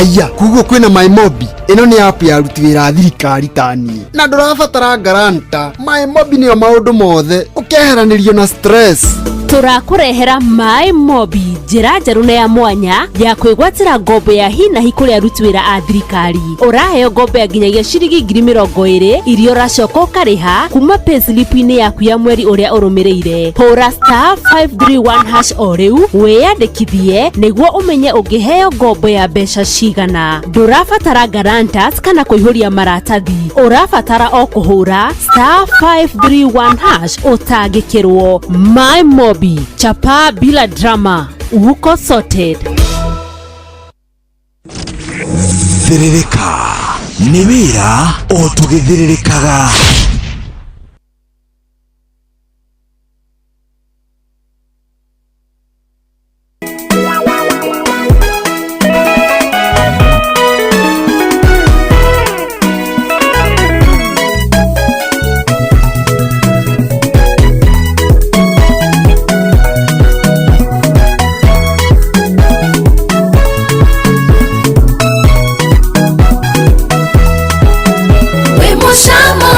Aya, koguo kwĩna MyMobi. Ĩno nĩ app ya aruti wĩra a thirikari ta niĩ, na ndũrabatara guarantor. MyMobi nĩyo maũndũ mothe, ũkeheranĩrio na stress. Tũrakũrehera My Mobi, njĩra njerũ na ya mwanya ya kwĩgwatĩra ngombo ya hinahi kũrĩ aruti wĩra a thirikari. Ũraheo ngombo ya nginyagia ciringi 20,000 iria ũracoka ũkarĩha kuma payslip-inĩ yaku ya mweri ũrĩa ũrũmĩrĩire. Hũra *531# o rĩu wĩyandĩkithie nĩguo ũmenye ũngĩheo ngombo ya mbeca cigana. Ndũrabatara guarantors kana kũihũria maratathi, ũrabatara o kũhũra *531# ũtangĩkĩrwo. My Mobi, chapa bila drama, uko sorted. Thĩrĩrĩka nĩ wĩra o tũgĩthĩrĩrĩkaga. Wĩ mũcamo.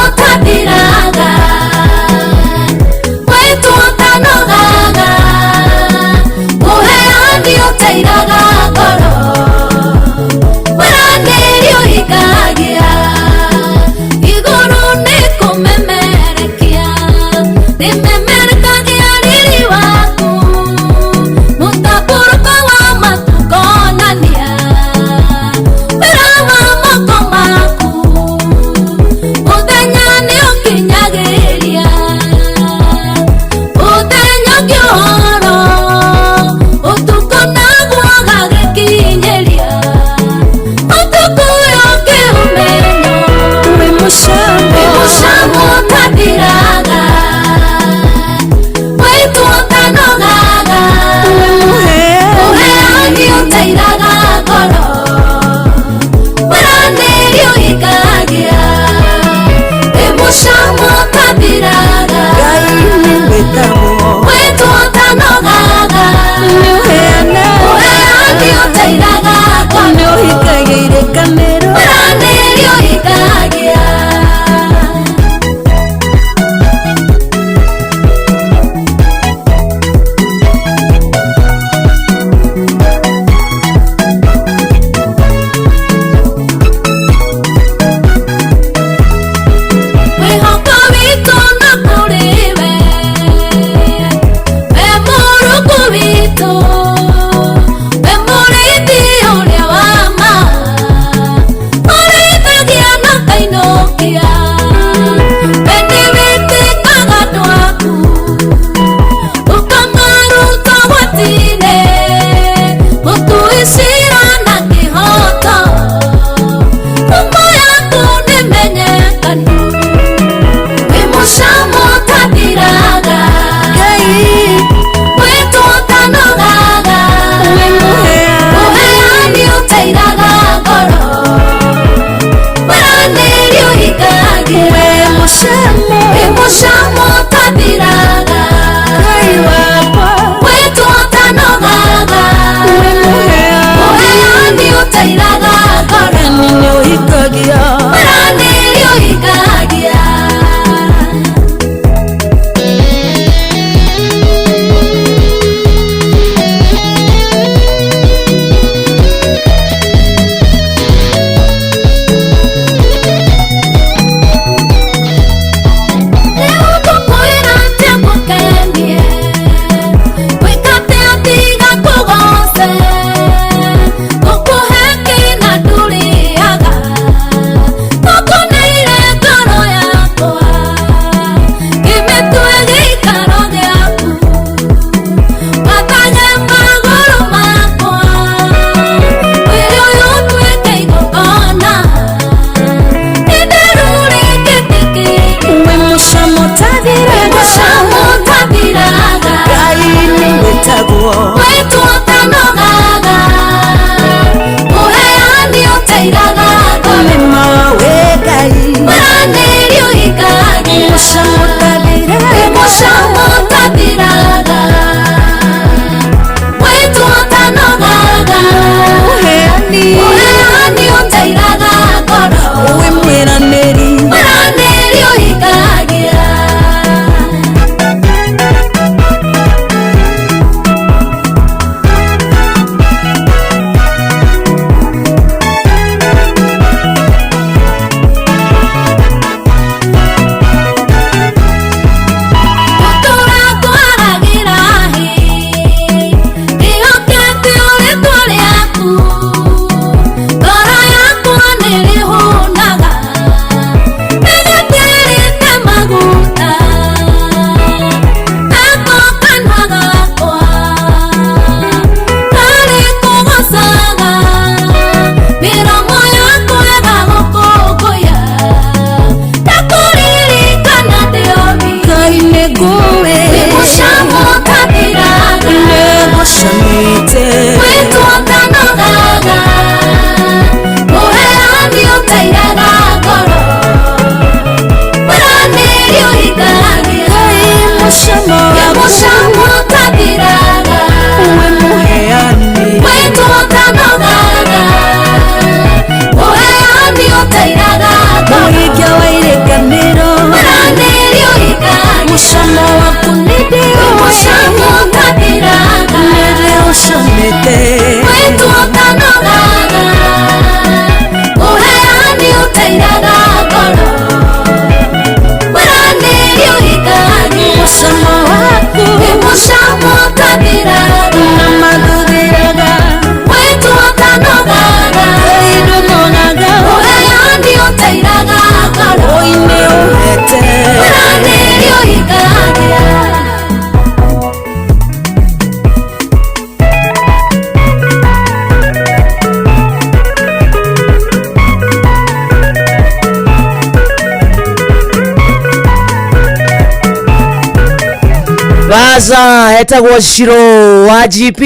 Gaza etagwo Shiro wa GP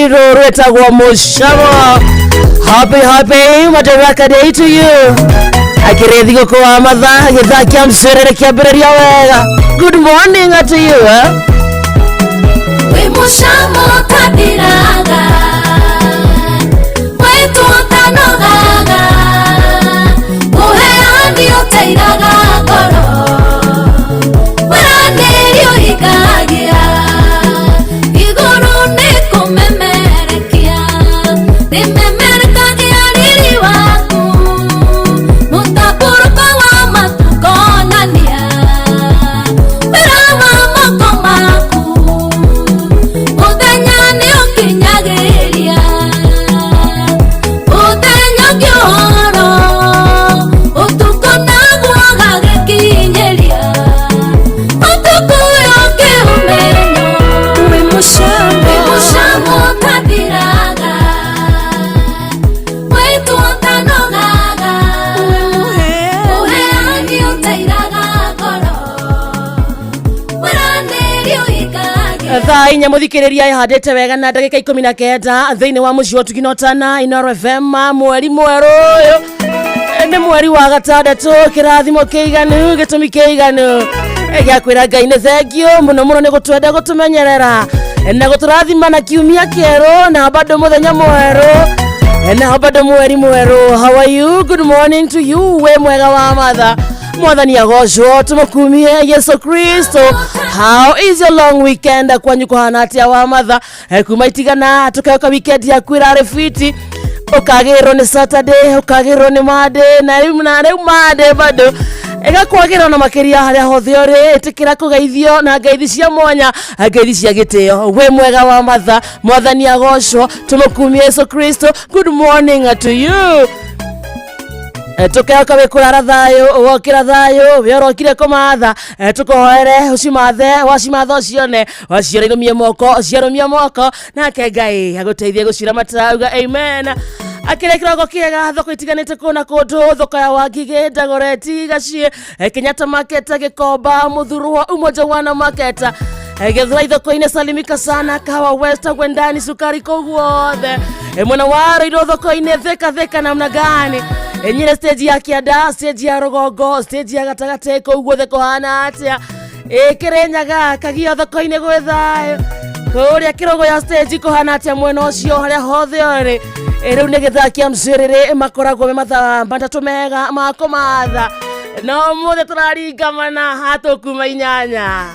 rũrũ etagwo Mũcamo. Happy happy Madaraka Day to you. Akĩrĩ thigũkũ wa mathaa gĩthaa kĩa mcerere kĩambĩrĩria wega. Good morning to you, eh? Wĩ mũcamo ũtathiraga, wĩtwo ũtanogaga, ũheani ũteiraga ngoro, wĩranĩri ũhingagia, igũrũ nĩ kũmemerekia, rĩmemerekagia riri waku, mũtambũrũko wa matu ũkonania, wĩra wa moko maku. Mũthenya nĩ ũkinyagĩria, mũthenya ũngĩ ũhoro, ũtukũ naguo ũgagĩkinyĩria, ũtukũ ũyũ ũkĩũmenya, wĩ mũcamo ũtathiraga, wĩtwo ũtanogaga, ũheani ũteiraga ngoro, wĩranĩri ũhingagia. Thaa inya mũthikĩrĩria ĩhandĩte wega na ndagĩka 19 thĩinĩ wa mũciĩ wa Tuginotana Inoro FM. Mweri mwerũ ũyũ nĩ mweri wa gatandatũ, kĩrathimo kĩiganu, gĩtũmi kĩiganu gĩa kwĩra Ngai nĩ thengio mũno mũno nĩ gũtwenda, gũtũmenyerera na gũtũrathima na kiumia kĩerũ na bado mũthenya mwerũ na bado mweri mwerũ. How are you? Good morning to you. We mwega wa matha, mwathani agocwo, tũmũkumie Yesu Kristo. How is your long weekend? Kwanyu kũhana atĩa wa matha? Kuma itigana tũkeoka weekend yaku ĩrarĩ fiti, ũkagĩrwo nĩ Saturday, ũkagĩrwo nĩ Monday, na rĩu na rĩu Monday bado ĩgakwagĩra na makĩria. Harĩa hothe ũrĩ, ĩtĩkĩra kũgeithio na ngeithi cia mwanya, ngeithi cia gĩtĩo. We mwega wa matha, mwathani agocwo, tũmũkumie Yesu Kristo. Good morning to you. Tũkehoka wĩ kũrara thayũ, wokĩra thayũ, wĩ ũrokire kũmatha. Tũkũhoere ũcimathe, wacimatha ũcione, waciona irũmie moko, ciarũmia moko, nake Ngai agũteithie gũciramata. Auga amen. Akĩrĩ kĩroko kĩega thoko itiganĩte kũũ na kũndũ, thoko ya Wangigĩ, Ndagoreti, Gaciĩ, Kenyatta Market, Gĩkomba, Mũthurwo, Umoja Wana Market, Gĩthũrai thoko-inĩ, salimika sana Kahawa West, Wendani, sukari kũu guothe. Mwena wa Rũirũ thoko-inĩ, Thika, Thika namna gani? Nyine stage ya kĩanda, stage ya rũgongo, stage ya gatagatĩ, kũu guothe kũhana atĩa? Kĩrĩnyaga, Kagio thoko-inĩ gwĩ thayũ? Kũrĩa kĩrogo ya stage kũhana atĩa mwena ũcio? Harĩa hothe ũrĩ, rĩu nĩ gĩthaa kĩa mcĩrĩrĩ, makoragwo me mathaa 3 mega ma kũmatha, no mũthĩ tũraringamana hatũkuma 8.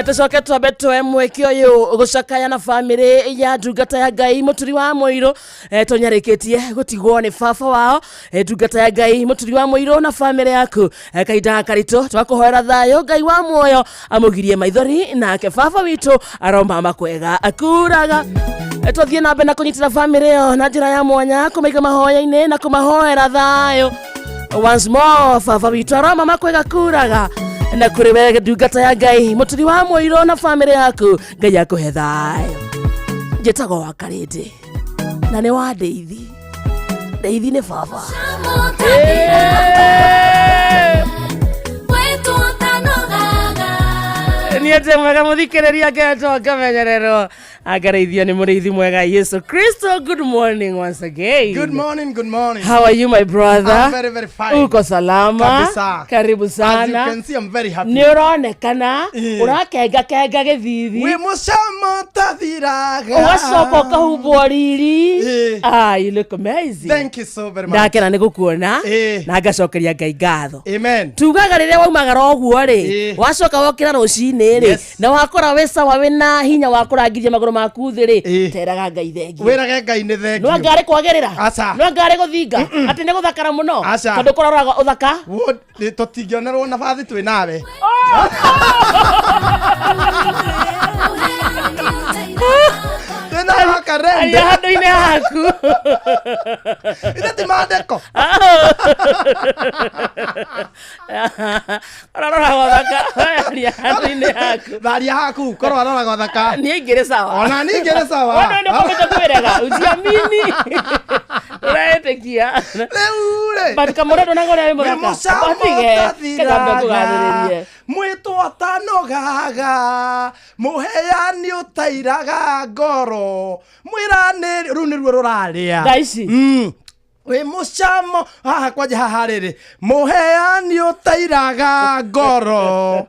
Tũcoke twambe twoe mweke ũyũ gũcakaya na bamĩrĩ ya ndungata ya Ngai Mũturi wa Mũirũ. Tũnyarĩkĩtie gũtigwo nĩ baba wao. Ndungata ya Ngai Mũturi wa Mũirũ na bamĩrĩ yaku, kahinda karitũ twakũhoera thayũ, Ngai wa muoyo amũgirie maithori, nake baba witũ aromama kwega akuraga. Tũthiĩ na mbere na kũnyitĩra bamĩrĩ ĩyo na njĩra ya mwanya, kũmaiga mahoya-inĩ na kũmahoera thayũ. Once more, baba witũ aromama kwega kuraga, na kũrĩ we ndungata ya Ngai Mũturi wa Mũirũ na bamĩrĩ yaku, Ngai akũhe thayũ. Njĩtagwo wa Karĩndĩ na nĩ wa ndeithi, ndeithi nĩ baba. Wĩtwo ũtanogaga. Niĩ ndĩ mwega mũthikĩrĩria, ngetwo ngamenyererwo, angareithio nĩ mũrĩithi mwega Yesu Kristo. Good morning once again. Good morning, good morning. How are you, my brother? I'm very, very fine. Uko salama? Kabisa. Karibu As you sana. can see, I'm very happy. Nĩ ũronekana ũrakenga kenga gĩthithi. Wĩ mũcamo tathiraga. Ũgacoka ũkahumbwo riri. Ah, you look amazing. Thank you so very much. Ndakena nĩ gũkuona na ngacokeria Ngai ngatho. Amen. Tugaga rĩrĩa waumagara ũguo rĩ, wacoka wokĩra rũcinĩ rĩ, na wakora wĩ sawa, wĩna hinya wa kũrangithia magũrũ maku thĩ rĩ, teraga Ngai thengiũ. Wĩrage Ngai nĩ No thengiũ. anga arĩ kwagĩrĩra? Aca. No anga arĩ gũthinga atĩ nĩ gũthakara mũno? Aca. Tondũ kũroraga ũthaka. Tũtingĩonerwo na bathi twĩ nawe. Twĩ na wakarende. Aria handũ-inĩ haku. Ithe ti mandĩko. Ũraroraga ũthaka, aria handũ-inĩ haku. Tharia haku, korwo aroraga ũthaka. Niĩ ngĩrĩ sawa. Ona niĩ ngĩrĩ sawa. Wewe ndio ũkomete kwĩrega ujiamini, ũraĩtĩkia. Rĩu rĩ But kamũra ndonaga ũrĩa wĩ Wĩ mũthaka. mũcamo Watige, kĩgambe ũtathiraga ngũgathĩrĩrie. mwĩtwo atanogaga mũheani ũtairaga ngoro mwĩranĩri rũu nĩruo rũrarĩa Thaa ici? Wĩ mũcamo haha kwanja haha rĩrĩ mũheani ũtairaga ngoro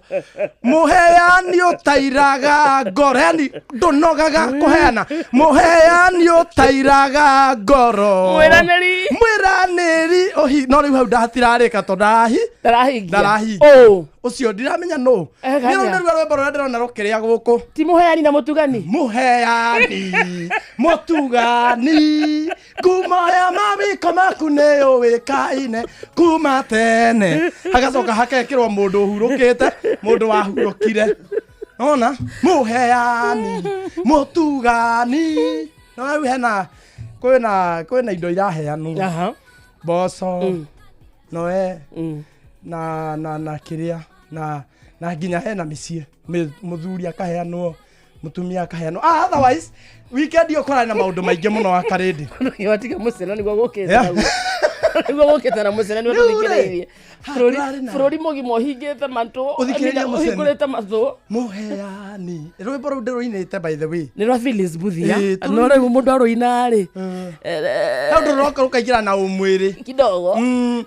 mũheani ũtairaga ngoro yani ndũnogaga kũheana mũheani ũtairaga ngoro Mwĩranĩri. mwĩranĩri ũhi no rĩu hau ndahatirarĩka tondũ ndarahi Ndarahingia. ndarahingia Ũ. ũcio ndiramenya nũ Eh, nĩ rũu gania. nĩruo rwĩmbo rũrĩa ndĩrona rũkĩrĩa gũkũ Ti mũheani na mũtugani. mũheani mũtugani ngumo ya mawĩko maku nĩ ũĩkaine kuma tene hagacoka hakekĩrwo mũndũ ũhurũkĩte mũndũ wahurũkire ona mũheani mũtugani no rĩu hena kwĩna kwĩna indo iraheanwo Aha. mboco noe Mm. na na na kiria na na nginya hena mĩciĩ mũthuri akaheanwo mũtumia akaheanwo ah, otherwise weekend ĩyo kũrarĩ na maũndũ maingĩ mũno wa karĩndĩ Watige mũcene nĩguo gũkĩte Yeah. naguo. Nĩguo gũkĩte na mũcene nĩguo Rĩu rĩ, tũthikĩrĩirie. ha, Bũrũri kũrarĩ na- bũrũri mũgima ũhingĩte matũ. Ũthikĩrĩrie mũcene. Ũhingũrĩte matũ. mũheani rwĩmbo rũu ndĩrũinĩte by the way Nĩ rwa Phyllis Buthia. Ĩĩ, tũrũ- No rĩu mũndũ arũina rĩ. hau ndũroka rũkaingĩra na ũmwĩrĩ Kidogo.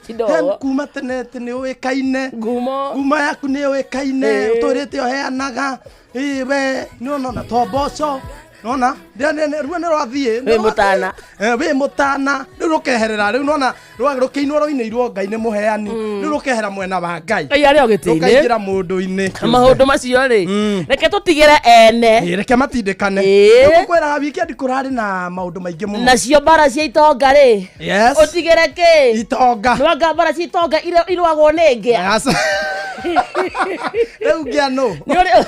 Kidogo. He kuma tene atĩ nĩ ũĩkaine Ngumo. nguma yaku nĩ ũĩkaine Ĩĩ. ũtũrĩte ũheanaga ĩĩ we nĩũnona to mboco nona ruo nĩ rwathiĩ Wĩ mũtana. wĩ mũtana rĩu rũkeherera rĩu nona rũkĩinwo rũinĩirwo ngai nĩ mũheani rĩu rũkehera mwena wa ngai Ngai arĩ o gĩtĩ-inĩ. rũkaingĩra mũndũ-inĩ Maũndũ macio rĩ. Reke tũtigĩre ene. Ĩĩ, reke matindĩkane Ĩĩ. rĩu ngũkwĩraga weekend kũrarĩ na maũndũ maingĩ mũno Nacio mbara cia itonga rĩ. Yes. Ũtigĩre kĩ? itonga Nwanga mbara cia itonga irũagwo nĩ ngĩa. Yes. rĩu ngĩa nũ Nĩ ũrĩ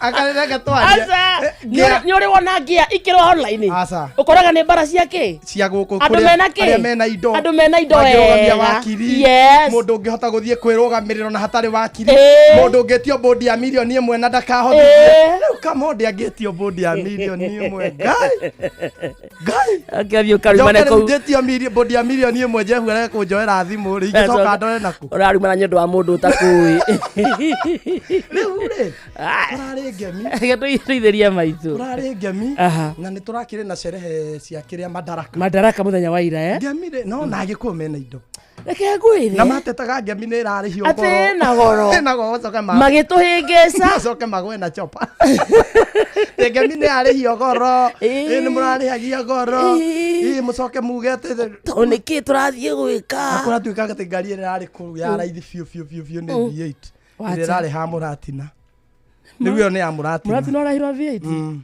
akarĩreke twarie Aca, Eh, ngĩa nĩ ũrĩ wona ngĩa ikĩrwo online Aca. ũkoraga nĩ mbara cia kĩ cia gũkũ Andũ kũrĩa- mena kĩ? arĩa mena indo Andũ mena indo Mangĩrũgamia wega. wakiri Yes. mũndũ ũngĩhota gũthiĩ kwĩrũgamĩrĩra na hatarĩ wakiri Ĩĩ. mũndũ ũngĩtio bũndi ya mirioni ĩmwe na ndakahotithie Ĩĩ. rĩu kamondi angĩtio bũndi ya mirioni ĩmwe ngai ngai akĩathiĩ ũkarumane Njoke rĩu kũu njĩtio bũndi ya mirioni ĩmwe Jehu arege kũnjoera thimũ rĩ ingĩcoka ndore naku ũrarumana nĩ ũndũ wa mũndũ ũtakũĩ rĩu rĩ kũrarĩ ngemi reke tũithĩrie maitũ kũrarĩ ngemi Aha. na nĩ tũrakĩrĩ na cerehe cia kĩrĩa madaraka madaraka mũthenya wa ira eh? ngemi rĩ no na agĩkũyũ mena indo reke ngwĩre na matetaga ngemi nĩ ĩrarĩhio Atĩ ĩna goro. ĩna goro coke ma magĩtũhĩngĩca macoke magwe na chopa Atĩ ngemi nĩ yarĩhio goro Ĩĩ. ĩ nĩ mũrarĩhagia goro Ĩĩ. ĩ mũcoke muge atĩ tondũ nĩkĩ tũrathiĩ gwĩka kũratuĩka atĩ ngari ĩrĩa ĩrarĩ kũu ya raithi biũ biũ biũ biũ nĩ V8 Wacha. ĩrĩa ĩrarĩ ha mũratina rĩu ĩyo nĩ ya mũratina mũratina ũrahirwo V8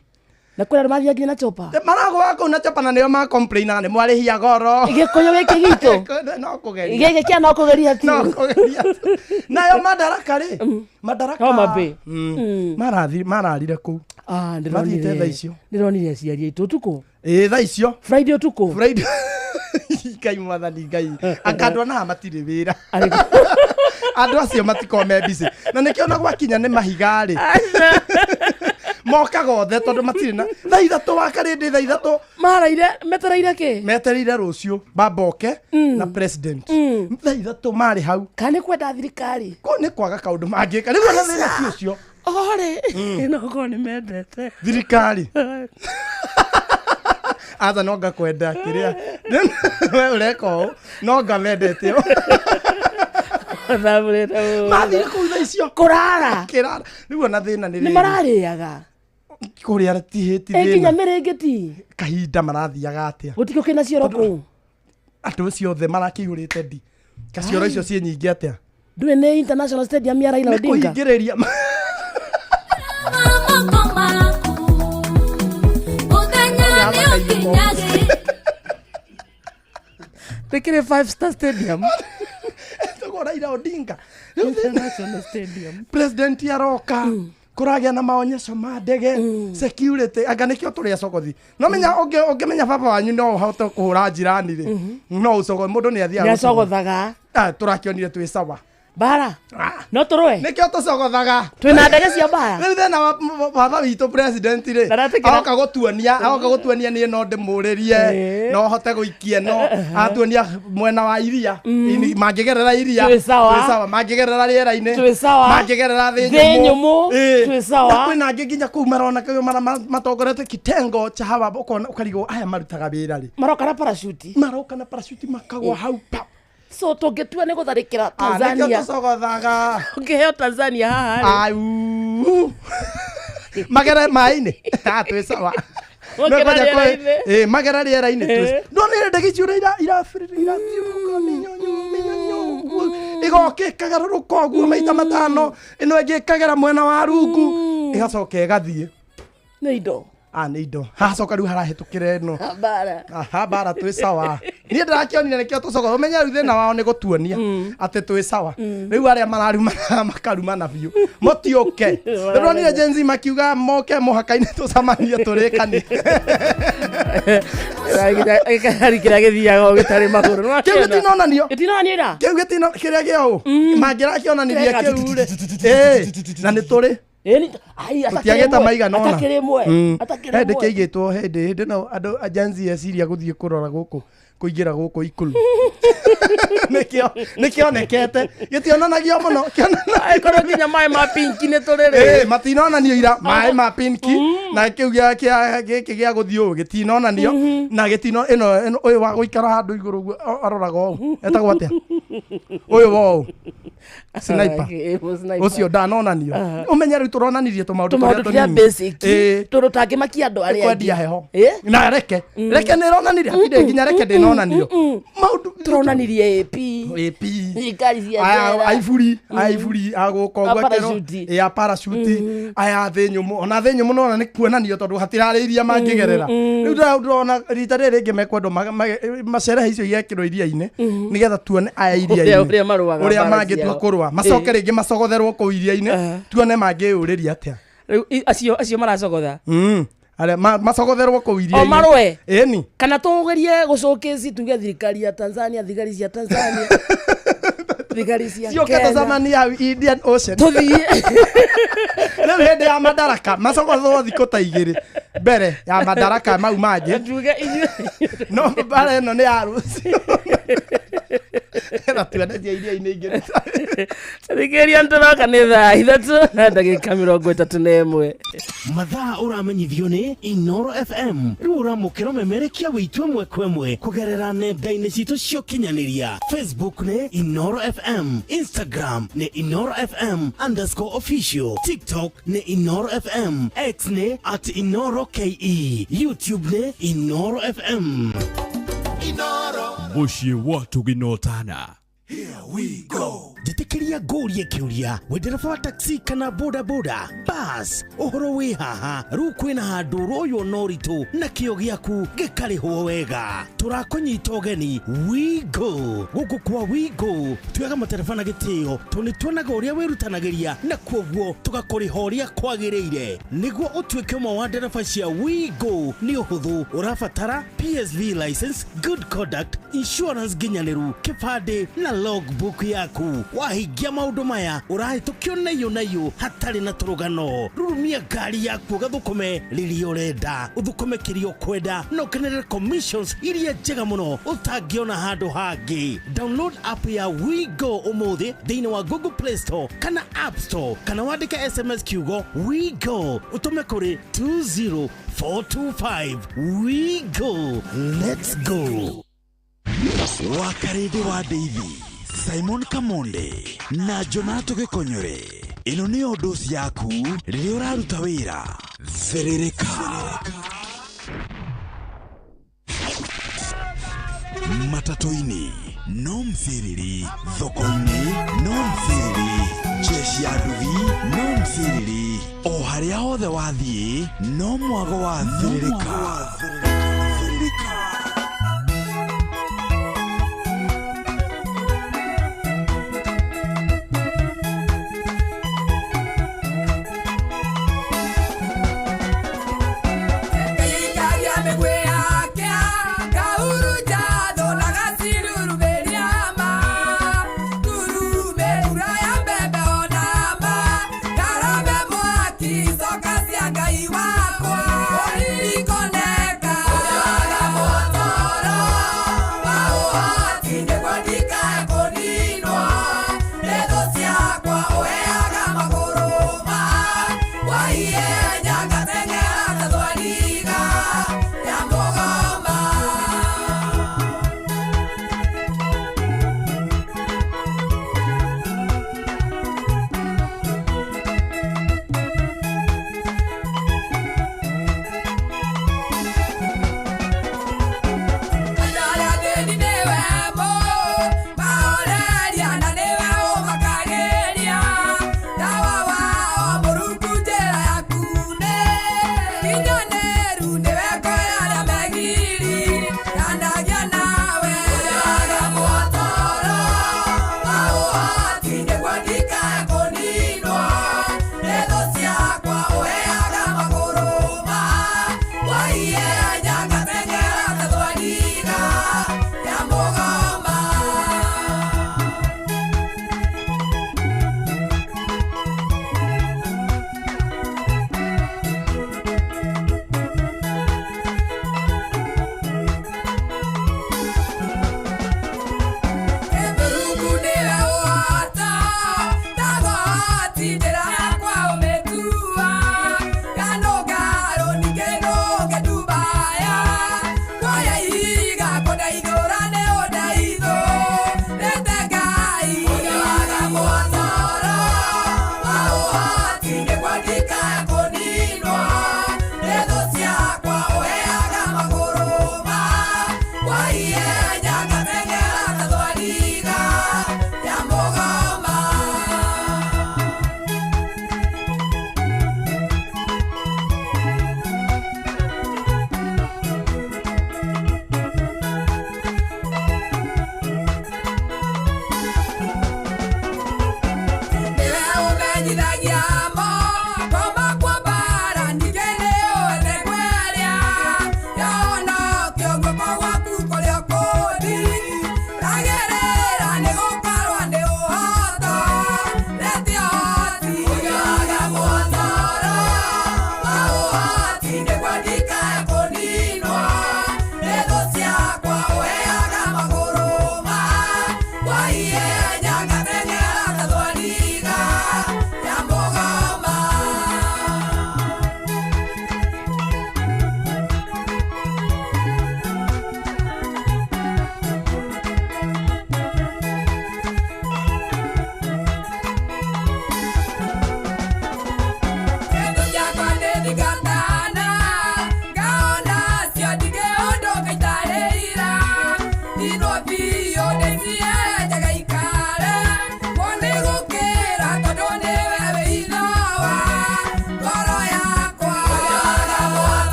na kwĩna andũ mathiaga nginya na chopa maragũa kũu na chopa na nĩo makomplainaga nĩ mwarĩhia goro gĩkũyũ gĩkĩ gitũ no kũgeria gĩkĩ kĩa no kũgeria tu no kũgeria tu. nayo madaraka rĩ madaraka Homa Bay. Mararire kũu Ah, Mathiĩte thaa icio. ndĩronire aciari aitũ ũtukũ ĩ thaa icio friday ũtukũ Friday ngai mwathani ngai anga andũ anaha matirĩ wĩra Arĩ- andũ acio matikorwo me busy na nĩkĩo ona gwakinya nĩ mahiga rĩ mokaga othe tondũ matirĩ na thaa ithatũ wa karĩndĩ thaa ithatũ maraire metereire kĩ metereire rũciũ bamboke na president thaa ithatũ marĩ hau kana nĩ kwenda thirikari kũu nĩ kwaga kaũndũ mangĩka rĩu ona thĩna ti ũcio orĩ no korwo nĩ mendete thirikari atha no ngakwenda kĩrĩa we ũreka ũũ no ngamendete ũ thamũrĩte mũno. mathire kũu thaa icio kũrara kĩrara rĩu ona thĩna nĩ nĩ rĩrĩ. mararĩaga kũrĩa tihĩti ĩ nginya thĩna mĩrĩngĩti kahinda marathiaga atĩa gũtikũ kĩna cioro kũu andũ acio othe marakĩihũrĩte ndi kacioro icio ciĩ nyingĩ atĩa ndũĩ nĩ international stadium ya Raila nĩ Odinga kũhingĩrĩria Moko maku mũthenya nĩ ũkinyagĩra rĩkĩrĩ five star stadium tũgwo Raila Odinga Rĩu thĩna- international stadium president aroka kũragĩa na maonyesho ma ndege security anga nĩkĩo tũrĩ acogothi no menya ũngĩmenya baba wanyu no ũhote kũhũra njirani rĩ no ũcogo mũndũ nĩ athiaga nĩ acogothaga Ah, tũrakĩonire twĩ sawa Mbara no tũrũe. Nĩkĩo tũcogothaga. Twĩna ndege cia mbara. Rĩu thĩna wa baba witũ president rĩ, Na ndatigĩra- agoka gũtuonia niĩ no ndĩmũrĩrie, no hote gũikia, no atuonia mwena wa iria. Mangĩgerera iria, Twĩ sawa. twĩ sawa. Mangĩgerera rĩera-inĩ, Twĩ sawa. mangĩgerera thĩ Thĩ nyũmũ, Ĩĩ. twĩ sawa. Na kwĩna angĩ nginya kũu marona matongoretie kitengo cha hawa, ũkona ũkarigwo aya marutaga wĩra rĩ. Maroka na parachute. Maroka na parachute makagwa hau pa. So tũngĩtua nĩ gũtharĩkĩra Ah, nĩkĩo Tanzania, tũcogothaga. ũngĩheo Tanzania haha rĩ, Au. Magere maĩ-inĩ. Ah, twĩ sawa. Ũngĩra No, ngoja rĩera-inĩ. Ĩ, magera rĩera-inĩ no nĩ ndege icio ũrĩa irathiũrũrũka mĩnyonyo mĩnyonyo ũguo, ĩgoka ĩkagarũrũka ũguo maita matano, ĩno ĩngĩ ĩkagera mwena wa rungu, ĩgacoka ĩgathiĩ. Nĩ indo. Ah, nĩ indo. Hacoka rĩu harahĩtũkĩra ĩno. Mbara. Aha, mbara twĩ sawa. Niĩ ndĩrakĩonire nĩkĩo tũcoka ũmenye rĩu thĩna wao nĩ gũtuonia atĩ twĩ sawa. Rĩu arĩa mararumana makarumana biũ mũtiũke. Ndĩronire Gen Z makiuga moke mũhaka-inĩ tũcemanie tũrĩkanie. Gĩkari kĩrĩa gĩthiaga o gĩtarĩ magũrũ. Kĩu gĩtinonanio. Gĩtinonanio ira. Kĩu gĩtino kĩrĩa gĩa ũũ mangĩrakĩonanirie Kĩreka kĩu rĩ, ĩĩ, na nĩ tũrĩ tũtiagĩte maigana ũna. Atakĩrĩ ĩmwe. Atakĩrĩ Hĩndĩ ĩmwe. kĩigĩtwo hĩndĩ no andũ a Gen Z eciria gũthiĩ kũrora gũkũ kũingĩra gũkũ ikulu nĩkĩo nĩkĩonekete gĩtionanagio mũno. Angĩkorwo nginya maĩ ma pinki nĩ tũrĩ rĩ. Ĩĩ, matinonanio ira maĩ ma pinki na kĩu gĩa gĩkĩ gĩa gũthiĩ ũũ gĩtinonanio na gĩtino ĩno ũyũ wa gũikara handũ igũrũ ũguo aroraga ũũ etagwo atĩa ũyũ wa ũũ sniper? Ĩĩ, sniper. Ũcio ndanonanio. Ũmenye rĩu tũronanirie tũmaũndũ tũmaũndũ tũrĩa tũrĩa tũnini. basic. Ĩĩ. Tũndũ tangĩmakia andũ arĩa Kwendia angĩ. heho. Ĩ? Na reke nĩ ĩronanirie hatirĩ nginya reke ndĩnonanio maũndũ. Tũronanirie AP. AP. Thirikari cia Aya njera. Aiburi agũka A ũguo akĩrwo parachute. ĩ a parachute aya thĩ nyũmũ, ona thĩ nyũmũ nona nĩ kuonanio tondũ hatirarĩ iria mangĩgerera. Rĩu ndĩrona rita rĩrĩ rĩngĩ mekwendwo macerehe icio igekĩrwo iria-inĩ nĩgetha tuone aya iria-inĩ Ũrĩa marũaga ũrĩa mbara mangĩtua ciao. kũrũa, macoke rĩngĩ macogotherwo kũu iria-inĩ tuone mangĩyũrĩria atĩa. Rĩu acio maracogotha. Arĩa macogotherwo kũu iria-inĩ. O marũe? Ĩni. Kana tũgerie gũcũkĩci tuge thirikari ya Tanzania, thigari cia Tanzania, thigari cia Ciũke Kenya. tũcemanie hau Indian Ocean. Tũthiĩ. Rĩu hĩndĩ ya madaraka macogothwo thikũ ta 2 mbere ya madaraka mau mangĩ. Tuge ithuĩ No mbara ĩno nĩ ya rũciũ na tuone cia iria-inĩ ingĩ. Thikĩrĩria, nĩtũroka nĩ thaa 3 na ndagĩka 31. Mathaa ũramenyithio nĩ Inoro FM. Rĩu ũramũkĩra ũmemerekia witũ ĩmwe kwa ĩmwe kũgerera nenda-inĩ citũ cia ũkinyanĩria. Facebook nĩ Inoro FM, Instagram nĩ Inoro FM_official, TikTok nĩ Inoro FM, X nĩ @InoroKE, YouTube nĩ Inoro FM. Mũciĩ wa tũginotana. Njĩtĩkĩria ngũrie kĩũria, wĩ ndereba wa taxi kana boda boda bas, ũhoro wĩ haha. Rĩu kwĩna handũ ũroywo na ũritũ na kĩo gĩaku gĩkarĩhwo wega. Tũrakũnyita ũgeni Wigo. Gũkũ kwa Wigo tuoyaga matereba na gĩtĩo tondũ nĩ tuonaga ũrĩa wĩrutanagĩria na kuoguo tũgakũrĩha ũrĩa kwagĩrĩire. Nĩguo ũtuĩke ũmwe wa ndereba cia Wigo nĩ ũhũthũ, ũrabatara PSV license, good conduct, insurance nginyanĩru, kĩbandĩ na logbook yaku. Wahingia maũndũ maya ũrahĩtũkio naiyũ naiyũ hatarĩ na tũrũgano. Rurumia ngari yaku ũgathũkũme rĩrĩa ũrenda, ũthũkũme kĩrĩa ũkwenda na ũkenerere commissions iria njega mũno ũtangĩona handũ hangĩ. Download app ya WeGo ũmũthĩ thĩinĩ wa Google Play Store kana App Store, kana wandĩke SMS kiugo WeGo ũtũme kũrĩ 20425. WeGo, let's go. Wakarĩndĩ wa Ndeithi Simon Kamonde na Jonato Gĩkonyore, ĩno nĩyo ndoci yaku rĩrĩa ũraruta wĩra. Thĩrĩrĩka matatũ-inĩ no mciriri, thoko-inĩ no mciriri, jeshi ya nduthi no mciriri, o harĩa hothe wathiĩ no mwago wa thĩrĩrĩka. Thĩrĩrĩka. Kaikaria mĩguĩ yake kahurunja thũ na gacirurumĩria ma turume rura.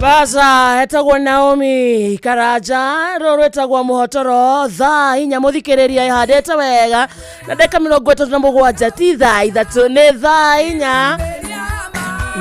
Baza etagwo Naomi Karanja rũrũ rwĩtagwo mũhotoro thaa inya mũthikĩrĩria ĩhandĩte wega na ndagĩka 37 ti thaa 3 nĩ thaa inya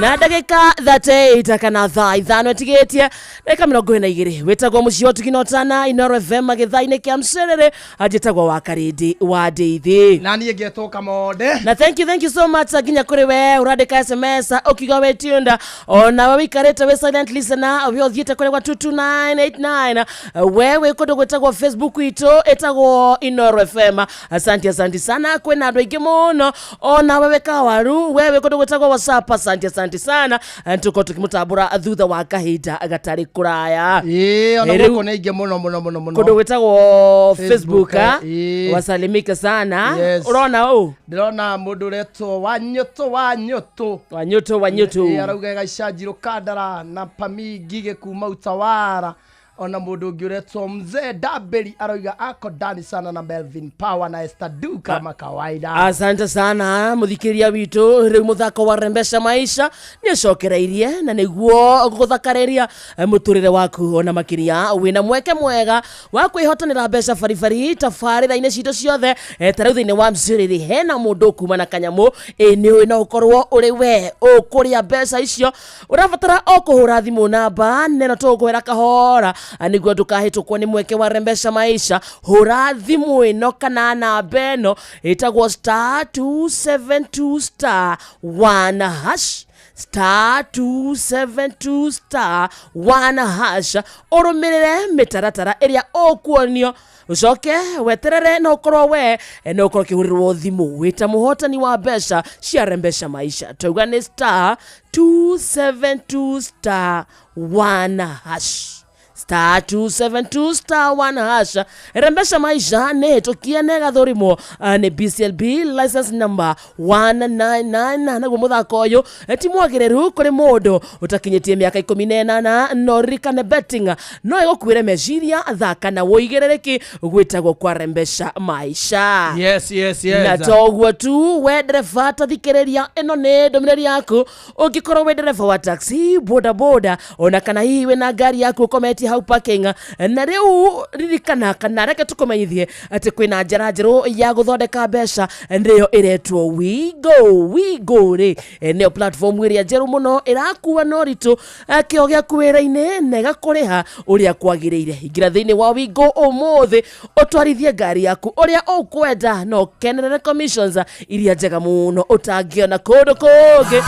na ndagĩka 38 kana thaa 5 ĩtigĩtie ndagĩka 42 wĩtagwo mũciĩ wa Ũtugi na Inooro FM gĩthaa-inĩ kĩa mcerere anjĩtagwo wa Karĩndĩ wa Ndeithi na niĩ ngetwo Kamonde na thank you so much nginya kũrĩ we ũrandĩka SMS ũkiuga wĩ tuned onawe wĩikarĩte wĩ silent listener we ũthiĩte kũrĩ gwa 22989 we wĩ kũndũ gwĩtagwo Facebook itũ ĩtagwo Inooro FM. Asante asante sana kwĩna andũ aingĩ mũno onawe wĩ kawaru we wĩ kũndũ gwĩtagwo WhatsApp. Asante asante. Asante sana. Tukorwo tukimutambura thutha wa kahinda gatari kuraya. Ĩĩ, ona Eh, rĩu- gũkũ nĩ aingĩ mũno mũno mũno mũno. Kundu gwitagwo Facebook, Facebook, ĩĩ. wasalimike sana. Yes. Urona ũ? Ndĩrona mũndũ ũretwo Wanyũtũ, Wanyũtũ. Wanyutu, Wanyutu. Ĩĩ, arauga gaicanjirũ kandara na pami ngigĩ kuma Utawara. Ona mũndũ ũngĩ ũretwo Mzee Dabeli arauga ako ndani sana na Melvin Power na Esther Du kama kawaida. Asante sana muthikiria witu. Riu muthako wa Rembesha Maisha ni acokereirie na niguo guthakareria muturire waku ona makiria wina mweke mwega wa kwihotanira mbeca baribari tabarĩra-inĩ citũ ciothe. Ta rĩu thĩinĩ wa mcirĩrĩ hena mũndũ kuma na kanyamũ. Ĩ nĩ ũĩ no ũkorwo ũrĩ we ũkũrĩa mbeca icio. Ũrabatara o kũhũra thimũ namba neno tũgũkwĩra kahora nĩguo ndũkahĩtũkwo nĩ mweke wa Rembesha Maisha. Hũra thimũ ĩno kana namba ĩno ĩtagwo star 272 star 1 hash, star 272 star 1 hash, ũrũmĩrĩre mĩtaratara ĩrĩa ũkuonio, ũcoke weterere no ũkorwo we no ũkorwo ũkĩhũrĩrwo thimũ wĩta mũhotani wa mbeca cia Rembesha Maisha. Twauga nĩ star 272 star 1 hash, star 272 star 1 hash. Rembesha Maisha nĩ hĩtũkie na ĩgathũrimwo nĩ BCLB license number 199. Naguo mũthako ũyũ ti mwagĩrĩru kũrĩ mũndũ ũtakinyĩtie mĩaka 18. No ririkane betting no ĩgũkuĩre meciria. Thaka na wũigĩrĩrĩki gwĩtagwo kwa Rembesha Maisha. Yes, yes, yes. Na toguo tu, we ndereba ta thikĩrĩria, ĩno nĩ ndũmĩrĩri yaku. Ũngĩkorwo wĩ ndereba wa taxi, boda boda, ona kana hihi wĩna ngari yaku ũkometie hau parking, na rĩu ririkana kana reke tũkũmenyithie atĩ kwĩna njĩra njerũ ya gũthondeka mbeca nĩyo ĩretwo Wigo. Wigo rĩ, nĩyo platform ĩrĩa njerũ mũno ĩrakua na ũritũ kĩo gĩaku wĩra-inĩ na ĩgakũrĩha ũrĩa kwagĩrĩire. Ingĩra thĩinĩ wa Wigo ũmũthĩ ũtwarithie ngari yaku ũrĩa ũkwenda na ũkenerere commissions iria njega mũno ũtangĩona kũndũ kũngĩ.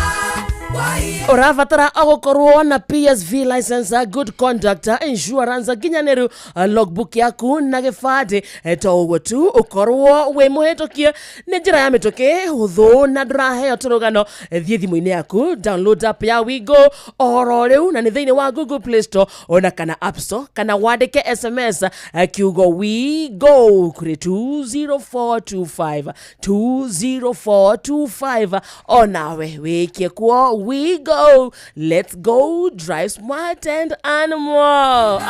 Ũrabatara o gũkorwo na PSV license, good conduct, insurance nginyanĩru, logbook yaku na gĩbandĩ. To ũguo tu, ũkorwo wĩ mũhĩtũkie nĩ njĩra ya mĩtũkĩ hũthũ na ndũraheo tũrũgano. Thiĩ thimũ-inĩ yaku, download app ya Wigo oro rĩu na nĩ thĩinĩ wa Google Play Store ona kana App Store, kana wandĩke SMS kiugo WIGO kũrĩ 20425, 20425. Onawe wĩkie kuo WIGO. Let's go drive smart and earn more.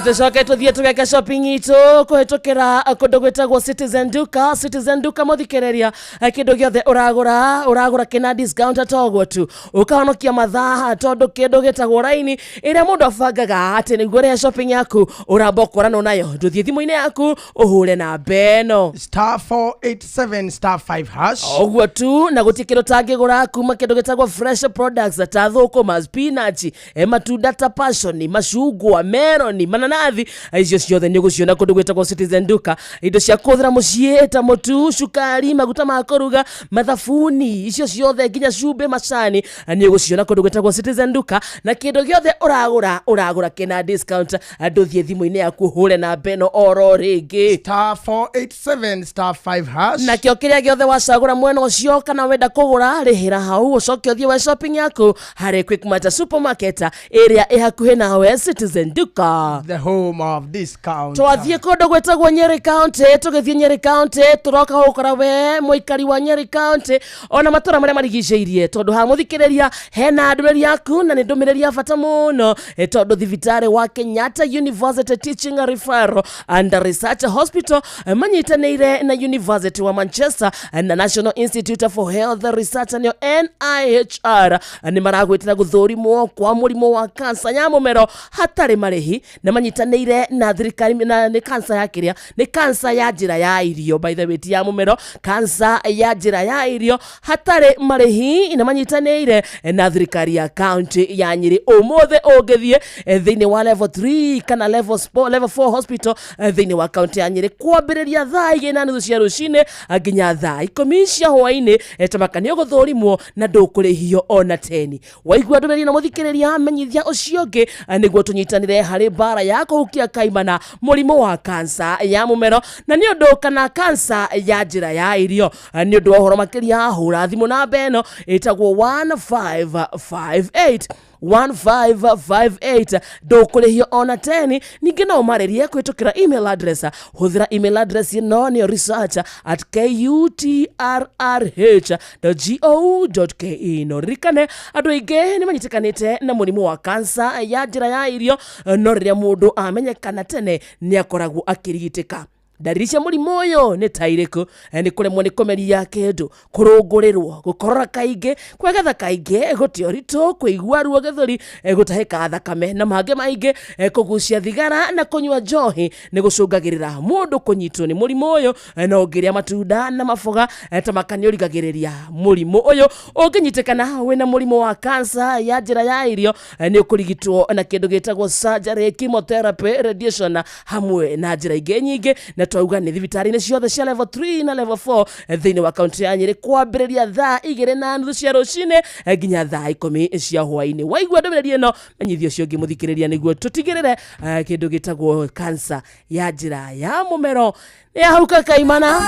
Tucoke tuthiĩ tũgeke shopping itũ kũhĩtũkĩra kũndũ gwĩtagwo Citizen Duka. Citizen Duka, mũthikĩrĩria, kĩndũ gĩothe ũragũra ũragũra kĩna discount. Toguo tu, ũkahonokia mathaa tondũ kĩndũ gĩtagwo raini ĩrĩa mũndũ abangaga atĩ nĩguo ũrĩhe shopping yaku ũramba ũkoranwo nayo, ndũthiĩ thimũ-inĩ yaku ũhũre namba ĩno Star 487 star 5 hash. Ũguo tu, na gũtirĩ kĩndũ tangĩgũra kuma kĩndũ gĩtagwo fresh products ta thũkũma, spinach, matunda ta passion, macungwa, meroni, mananathi, icio ciothe nĩ ũgũciona kũndũ gwĩtagwo Citizen Duka. Indo cia kũhũthĩra mũciĩ ta mũtu, cukari, maguta ma kũruga, mathabuni, icio ciothe nginya cumbĩ, macani, nĩ ũgũciona kũndũ gwĩtagwo Citizen Duka. Na kĩndũ gĩothe ũragũra ũragũra kĩna discount. Ndũthiĩ thimũ-inĩ yaku ũhũre namba ĩno oro rĩngĩ Star 487 star 5 hash. Nakĩo kĩrĩa gĩothe wacagũra mwena ũcio kana wenda kũgũra, rĩhĩra hau ũcoke ũthiĩ we shopping yaku harĩ Quickmart supermarket ĩrĩa ĩ hakuhĩ nawe. Citizen Duka, the home of discount. Twathiĩ kũndũ gwĩtagwo Nyeri County. Tũgĩthiĩ Nyeri County tũroka gũkora we mũikari wa Nyeri County ona matũra marĩa marigicĩirie, tondũ ha mũthikĩrĩria hena ndũmĩrĩri yaku na nĩ ndũmĩrĩri ya bata mũno. Tondũ thibitarĩ wa Kenyatta University Teaching Referral and Research Hospital manyitanĩire na University wa Manchester na National Institute for Health Research, nĩyo NIHR, nĩ maragwĩtĩra gũthũrimwo kwa mũrimũ wa kansa ya mũmero hatarĩ marĩhi na manyitanĩire na thirikari. Na nĩ kansa ya kĩrĩa? Nĩ kansa ya njĩra ya irio, by the way, ti ya mũmero, kansa ya njĩra ya irio hatarĩ marĩhi na manyitanĩire na thirikari ya county ya Nyĩrĩ. Ũmũthĩ ũngĩthiĩ thĩinĩ wa level 3 kana level 4 hospital thĩinĩ wa county ya Nyĩrĩ kwambĩrĩria thaa 2:30 cia rũcinĩ nginya thaa 10 cia hwainĩ, tamaka nĩ ũgũthũrimwo na ndũkũrĩhio ona teni. Waigua ndũmĩrĩri na mũthikĩrĩria, menyithia ũcio ũngĩ nĩguo tũnyitanĩre harĩ mbara ya Ya kũhukia kaimana mũrimũ wa kansa ya mũmero na nĩ ũndũ kana kansa ya njĩra ya irio. Nĩ ũndũ wa ũhoro makĩria hũra thimũ namba ĩno ĩtagwo 1558 1558. Ndũkũrĩhio ona teni. Ningĩ no ũmarĩrie kũhĩtũkĩra email address. Hũthĩra email address ĩno nĩyo research@kutrrh.go.ke. No ririkane andũ aingĩ nĩ manyitĩkanĩte na mũrimũ wa kansa ya njĩra ya irio, no rĩrĩa mũndũ amenyekana tene nĩ akoragwo akĩrigitĩka. Ndariri cia mũrimũ ũyũ nĩ ta irĩkũ? Nĩ kũremwo nĩ kũmeria kĩndũ, kũrũngũrĩrwo, gũkorora kaingĩ, kwegetha kaingĩ, gũte ũritũ, kũigua ruo gĩthũri, gũtahĩka thakame na mangĩ maingĩ. Kũgucia thigara na kũnyua njohi nĩ gũcũngagĩrĩra mũndũ kũnyitwo nĩ mũrimũ ũyũ. No ũngĩrĩa matunda na maboga ta maka nĩ ũrigagĩrĩria mũrimũ ũyũ. Ũngĩnyitĩkana wĩna mũrimũ wa kansa ya njĩra ya irio, nĩ ũkũrigitwo na kĩndũ gĩtagwo surgery, chemotherapy, radiation hamwe na njĩra ingĩ nyingĩ. Na twauga nĩ thibitarĩ-inĩ ciothe cia level 3 na level 4 thĩinĩ wa kaunti ya Nyĩrĩ kwambĩrĩria thaa 2:30 cia rũcinĩ nginya thaa 10 cia hwaĩ-inĩ. Waigua ndũmĩrĩri ĩno, menyithia ũcio ũngĩ mũthikĩrĩria nĩguo tũtigĩrĩre kĩndũ gĩtagwo kansa ya njĩra ya mũmero nĩ yahuka kaimana.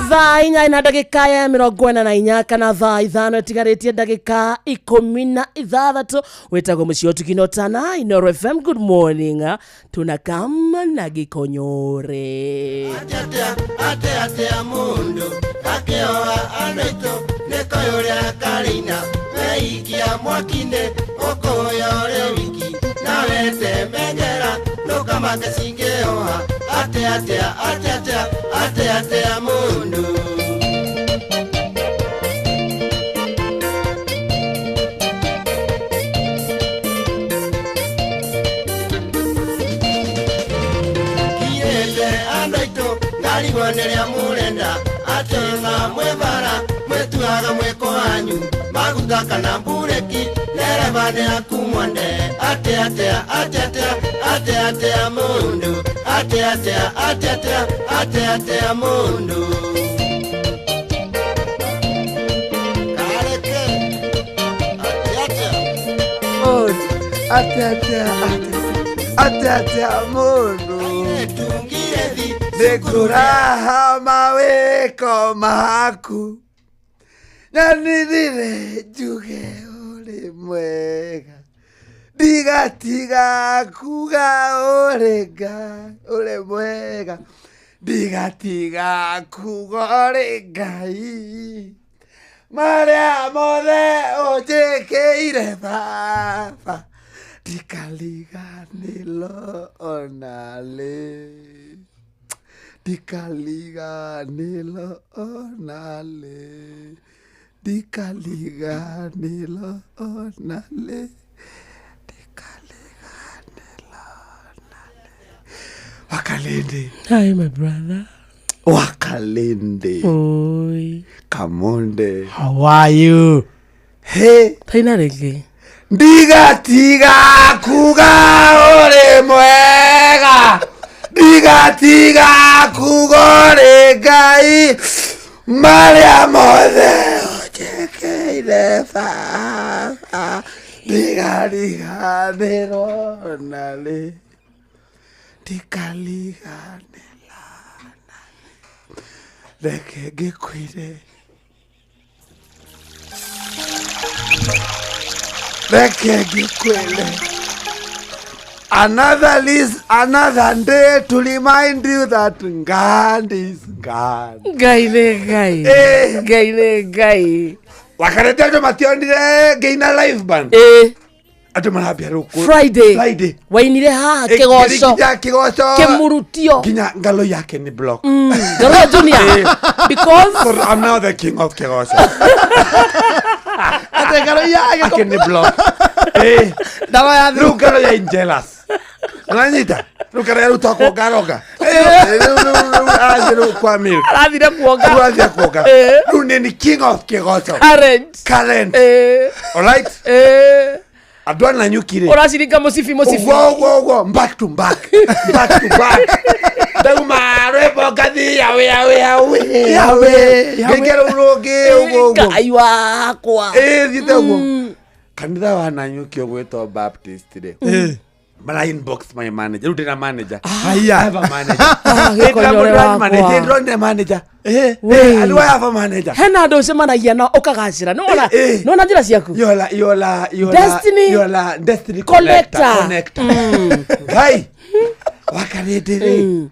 Thaa 8:44 kana thaa 5 ĩtigarĩtie ndagĩka 16. Wĩtagwo mũciĩ ũtugi tana Inoro FM. Good morning. Tunakama na Gikonyore. Ate atea mundu akĩoa andũ aitũ nĩkoĩ ũrĩa karĩina weikia mwaki-inĩ ũkũya ũrĩ wiki nawe temengera ndũkamake cingĩoha ate atea ate atea ate atea mundu. Ngarigwo nĩrĩa mũrenda atĩ ona mwĩ bara mwĩtuaga mwĩko wanyu maguta kana mbureki ndereba nĩ aku mwende ate atea ate atea ate atea mundu ate atea ate atea ate atea mundu. Kareke ate atea ate atea ate atea mundu Nikuraha maweko maku nyanirire njuge uri mwega ndigatiga kuga uri Ngai uri mwega ndigatiga kuga uri Ngai maria mothe ũnjĩkĩire baba ndikariganĩrwo ona rĩ. Ndikariganĩrwo ona rĩ. Ndikariganĩrwo ona rĩ. Ndikariganĩrwo ona rĩ. Wakalindi. Hi my brother. Wakalindi. Oi. Kamonde. How are you? Hey. Taina rĩngĩ. Ndigatiga kuga ũrĩ mwega. Ndigatiga kuga ũrĩ Ngai marĩa mothe ũnjĩkĩire baba ndikariganĩrwo ona rĩ. Ndikariganĩrwo ona rĩ. Reke ngĩkwĩre. Reke ngĩkwĩre. Another list, another day to remind you that God is God. Ngai nĩ Ngai. Ngai nĩ Ngai. Wakarete andũ mationire ngĩina live band. Andũ marambia rĩu Friday. Friday. Wainire haha kĩgoco. Nginya kĩgoco. Kĩmurutio. Nginya ngalo yake ni block. Ngalo Junior. Because so I'm now the king of kĩgoco. Ate ngalo yake ni block. Ndaro ya rĩu ngalo ya jealous. Unanyita? Rĩu ngalo ya ruta kuonga roga. Rĩu arathiĩ rĩu kwa milk. Arathire kuonga. Rĩu arathire kuonga. Rĩu nĩ king of kĩgoco. Current. Current. All right? Andũ a Nanyuki rĩ. Ũraciringa mũcibi mũcibi. Ũguo ũguo ũguo back to back. Back to back. Ndauma rwĩmbo ngathiĩ yawe yawe yawe. Yawe, yawe. Ngĩingĩra rũu rũngĩ ũguo ũguo. Ngai wakwa. Thiĩte ũguo. Kanitha wa Nanyuki ũgwĩtwo Baptist rĩ. Mara inbox my manager. Rĩu ndĩna manager. Haiya. I have a manager. Gĩkonyore Ndĩra manager, wakwa. ndĩronire manager. Wee. Eh, do I have a manager? Hena andå ũcemanagia nao ũkagacĩra. Nĩwona Eh, eh. nĩwona njĩra ciaku. Yola, yola, yola. Destiny Yola, destiny Collector. connector. Ngai. Wakarĩndĩ rĩ.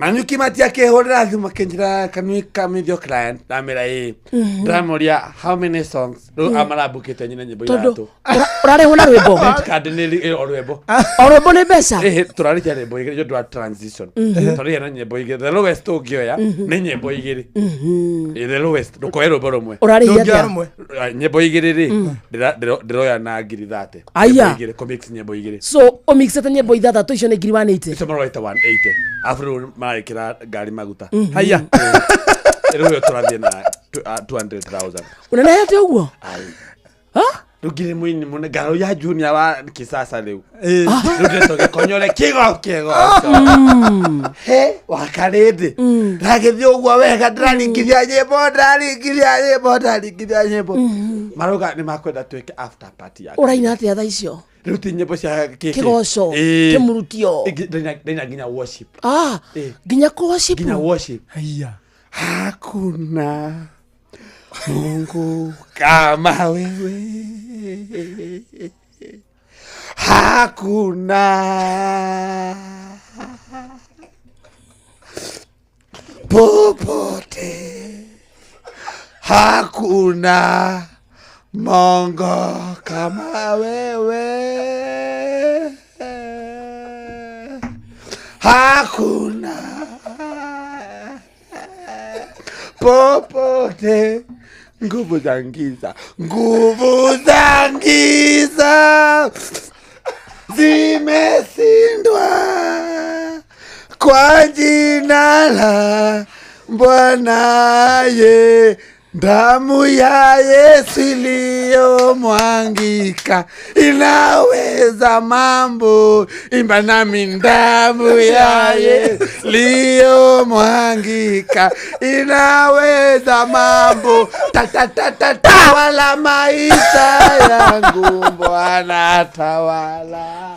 Manyuki matiakĩhũrĩra thimũ makĩnjĩra, "Can we come with your client?" Ndamĩra ĩĩ. Ndĩramũria how many songs. Rĩu amarambũkĩte nyine nyĩmbo Tondũ ithatũ. ũrarĩhwo na rwĩmbo. Rate card nĩ o rwĩmbo. O rwĩmbo nĩ mbeca. Ĩhĩ, tũrarĩkia rwĩmbo igĩrĩ nĩ ũndũ wa transition. Tũrarĩkia na nyĩmbo igĩrĩ. The lowest ũngĩoya nĩ nyĩmbo igĩrĩ. Ĩ, the lowest ndũkoe rwĩmbo rũmwe. Ũrarĩhia Ndũngĩoya atĩa? rũmwe. Ah, nyĩmbo igĩrĩ rĩ, ndĩroya na 30,000. Aya. Nyĩmbo igĩrĩ, kũmix nyĩmbo igĩrĩ. So ũmixĩte nyĩmbo ithathatũ icio nĩ 180,000. Icio maroete 180, arabu rĩu marekĩra ngari maguta. Haiya. Rĩu ĩyo tũrathiĩ na 200,000. Ũnenehete ũguo? Ai. Ha? Rĩu ngiri mũini mũne ngaro ya junior wa kisasa rĩu. Eh. Rĩu ndĩretwo gĩkonyore kĩgo kĩgoco he wakarĩndĩ ndagĩthiĩ ũguo wega, ndĩraringithia nyĩmbo, ndĩraringithia nyĩmbo, ndĩraringithia nyĩmbo, marauga nĩ makwenda twĩke after party ya Ũraina atĩa thaa icio? Rĩu ti nyĩmbo cia kĩkĩ. Kĩgoco. Ĩĩ. Kĩmurutio. Ndaina nginya worship. Ah, Eh. nginya kũworship. Nginya worship. Haiya. Hakuna Mungu kama wewe, hakuna popote, hakuna Mungu kama wewe, hakuna popote. Nguvu za giza, nguvu za giza zimeshindwa kwa jina la Bwana ye, damu ya Yesu iliyomwangika inaweza mambo. Imba nami, damu ya Yesu iliyomwangika inaweza mambo. Ta, ta, ta, ta, tawala maisha yangu Bwana, tawala,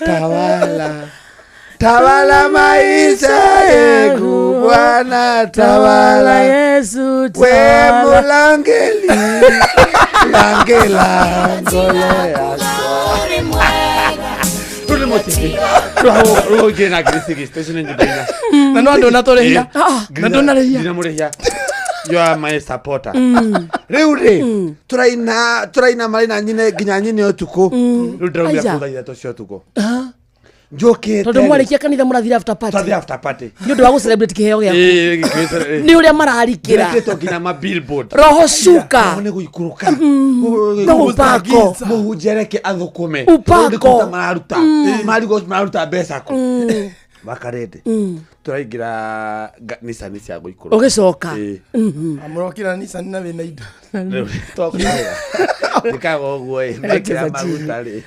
tawala, tawala maisha yangu Bwana, tawala. Yesu We tawala. mulangeli langela ngolo yakwa ruri mutiki rugire na 60,000 icio nĩ nyĩmbo inya. Na no andå na tå rä hia. Na ndũnarĩhia. Ndinamũrĩhia. You are my supporter. Rĩu rĩ, tũraina, tũraina, maraina nyine nginya nyine ũtukũ. Rĩu ndĩraumia Aija. kũu thaa 3 cia ũtukũ njũkĩte. Tondũ mwarĩkia kanitha mũrathire after party. Twathiĩ after party. Nĩ ũndũ wa gũcelebrate kĩheo gĩaku. Ĩĩ, gĩkĩrĩte- Nĩ ũrĩa mararikĩra. Ndĩrekĩrĩtwo nginya ma billboard. Roho cuka. Roho nĩ gũikũrũka. No upako. Mũhunjia reke athũkũme. Upako. Rĩu nĩ kũruta mararuta, marigwo mararuta mbeca kũ. Wakarĩndĩ tũraingĩra Nissan cia gũikũrũka. Ũgĩcoka. Ĩĩ. Amũrokire na Nissan na wĩna indo. Rĩu twakwĩra njĩkaga ũguo ĩ, mekĩra maguta rĩ.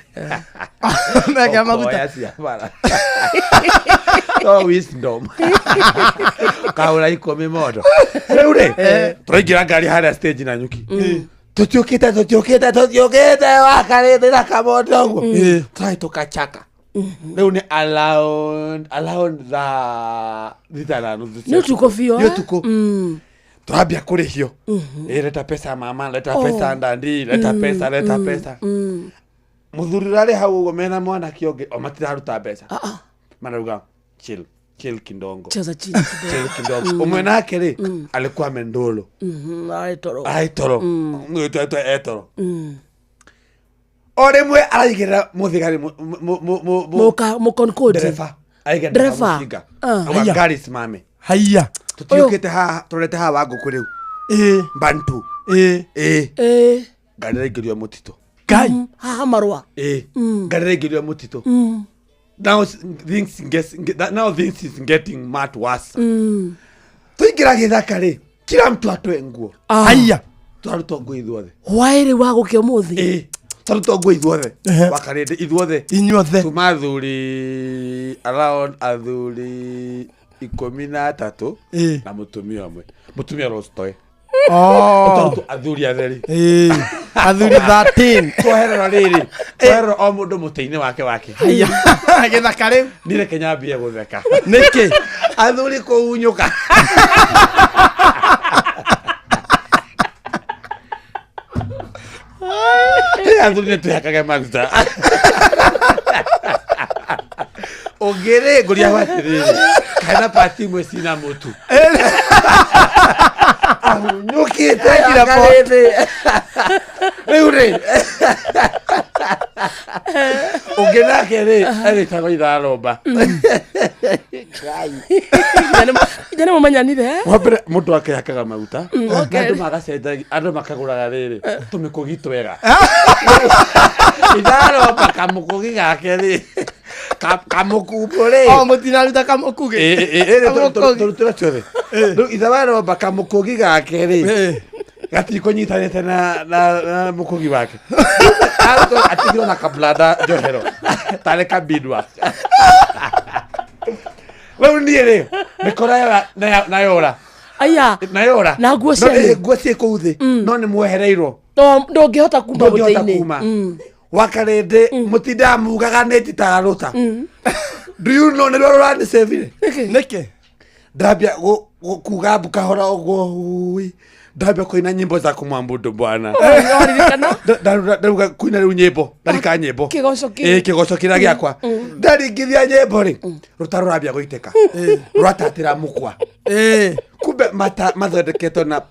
Mekĩra maguta. Ũkoya cia bara to wisdom kahũra 10 mondo. Rĩu rĩ, tũraingĩra ngari harĩa stage na nyuki, tũtiũkĩte, tũtiũkĩte, tũtiũkĩte wakarĩte na kamondo ũguo tũrahĩtũka chaka. Rĩu nĩ around thaa 6:30 cia Nĩ ũtukũ biũ, Nĩ eh? ũtukũ. Tũrambia kũrĩhio. Ĩ, leta pesa mama, leta pesa ndandi, leta pesa, leta pesa. Mũthuri ũrarĩ hau ũguo mena mwanake ũngĩ o matiraruta mbeca, marauga chill, chill kindongo. Cheza chini kidogo. Chill kidogo. Ũmwe nake rĩ alikuwa mendolo. Arĩ toro. Arĩ toro. Mwĩtwetwe e toro. O rĩmwe araigĩrĩra mũthigari Mũkonkodi. Ndereba araigĩrĩra Ndereba. mũcinga. Ah. Auga ngari simame. Haiya. Tũtiũkĩte haha, tũrete haha wa ngũkũ rĩu. Ĩĩ. Bantu. Ĩĩ. Ĩĩ. Ĩĩ. Ngari ĩraingĩrio mũtitũ. Ngai. Haha marũa. Ĩĩ. Ngari ĩraingĩrio mũtitũ. Now things get, now things is getting much worse. Tũingĩra gĩthaka rĩ, kila mtu atoe nguo. Haiya. Twarutwo nguo ithuothe. Hwaĩ rĩ wa gũkĩa ũmũthĩ. Ĩĩ. Twarutwo nguo ithuothe. Ehe. Wakarĩndĩ ithuothe. Inyuothe. Tuma athuri around athuri 13 Ĩĩ. na mũtumia ũmwe. Mũtumia rostoe. Oh. Twarutwo athuri atheri. Ĩĩ. Athuri 13. Twohererwo rĩrĩ, twohererwo o mũndũ mũtĩ-inĩ wake wake. Haiya, gĩthaka rĩu. Niĩ reke nyambie gũtheka. Nĩkĩ? Athuri kũhunyũka. Athuri nĩ twĩhakage maguta. Ũngĩrĩ ngũria atĩrĩrĩ, kana pati imwe cina mũtu. Ahunyũkĩte akarĩthĩ. Rĩu rĩ, ũngĩ nake rĩ, agĩtagwo itharomba. Nginya nĩ mũmenyanire. Wa mbere mũndũ akehakaga maguta na okay. andũ magacenjagia andũ makagũraga rĩrĩ tũmĩkũgi twega itharomba kamũkũgi gake rĩ kamũkumbo rĩ. O mũtinaruta kamũkugĩ. Kamũkũgi. Tũrutĩra ciothe rĩu ithawaromba kamũkũgi gake rĩ gatikũnyitanĩte na mũkũgi wake. Atigirwo na kablada njohero tarĩ kabidwa. Rĩu niĩ rĩ mĩkora nayora. Aya. Nayora. Na nguo No, cianyu? nguo ciĩ kũu thĩ no nĩ mwehereirwo. Ndũngĩhota kuma ndũngĩhota mũtĩ-inĩ. kuma wakarĩndĩ mũtindaga mugaga nĩ njitaga rũta. Do you know nĩ rũa rũranicĩvire? Nĩkĩ? Ndambia kuga mbu kahora ũguo ui ndambia kũina nyimbo za kumwambudu bwana. Waririkana? Ndauga kuina rĩu nyĩmbo ndarika nyĩmbo. Kĩgoco kĩu. Ĩ, kĩgoco kĩrĩa gĩakwa ndaringithia nyĩmbo rĩ rũta rũrambia gũitĩka rwatatĩra mũkwa. Kumbe mata mathondeketwo na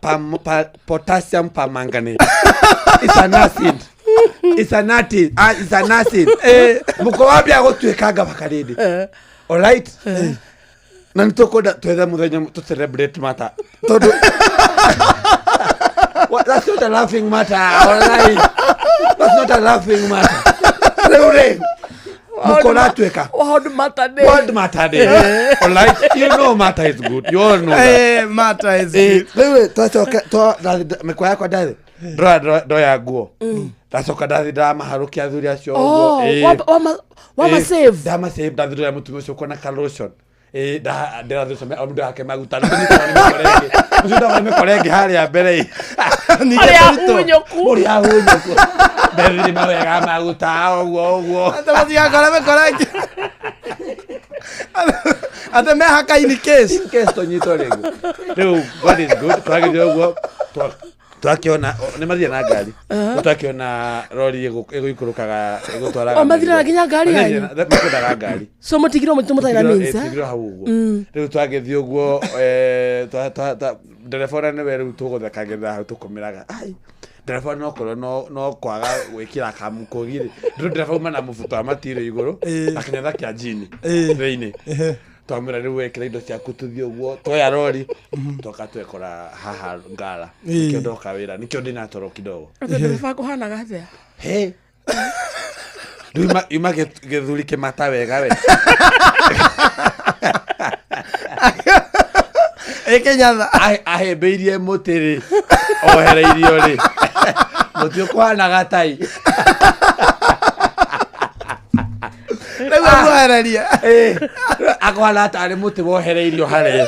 potassium permanganate. It's an acid. It's an acid. Ah, it's an acid. Mũkwa wambia gũtuĩkanga wakarĩndĩ. Alright, na nĩ tũkwenda twethe mũthenya tũ celebrate mata tondũ What, that's not a laughing matter. Alright, that's not a laughing matter. Rĩu rĩ mũkwa ũratuĩka World Matter Day. World Matter Day. Alright, you know matter is good. You all know that. Matter is good. Rĩu rĩ, twacoka mĩkwa yakwa ndathi ndoya nguo ndacoka ndathi ndamaharũkia athuri acio Oh, ũguo. wama save. Ndamasave ndathi ndoya mũtumia ũcio kuona ka lotion. Ndĩrathi ũcio mũndũ wake maguta ũcio ndagora mĩkora ĩngĩ harĩa mbere ĩ. Ũrĩa hunyũku. Ũrĩa hunyũku ndethirima wega maguta ũguo ũguo. Atĩ matigakore mĩkora ĩngĩ. Atĩ mehaka in case. In case tũnyitwo rĩngĩ. Rĩu God is good twagĩthiĩ ũguo twakĩona nĩ mathire na ngari. Twakĩona rori ĩgũikũrũkaga ĩgũtwaraga O, mathire na mĩrigo. nginya ngari Mathire yanyu? makwendaga ngari. So mũtigirwo mũtitũ mũtarĩ na means, eh? Tigirwo hau ũguo. Rĩu twagĩthiĩ ũguo ndereba ũrĩa nĩwe rĩu tũgũthekagĩrĩra hau tũkũmĩraga ai ndereba nokorwo no kwaga gwĩkĩra kamũkũgi rĩ rĩu ndereba uma na mũbuto wa matiro igũrũ na kĩnyatha kĩa njini thĩinĩ. Twamwĩra rĩu wekĩra indo ciaku tũthiĩ ũguo twoya rori twoka twekora haha ngara. Nĩkĩo ndoka wĩra nĩkĩo ndĩna toro kidogo. Atĩ ndereba akũhanaga atĩa? He rĩu yuma gĩthuri kĩmata wega we. Ĩ Kenyatta. Ahĩmbĩirie mũtĩ rĩ ohereirio rĩ mũtĩ ũkũhanaga tai. Rĩu akuohereria. Akũhana tarĩ mũtĩ wohereirio harĩa.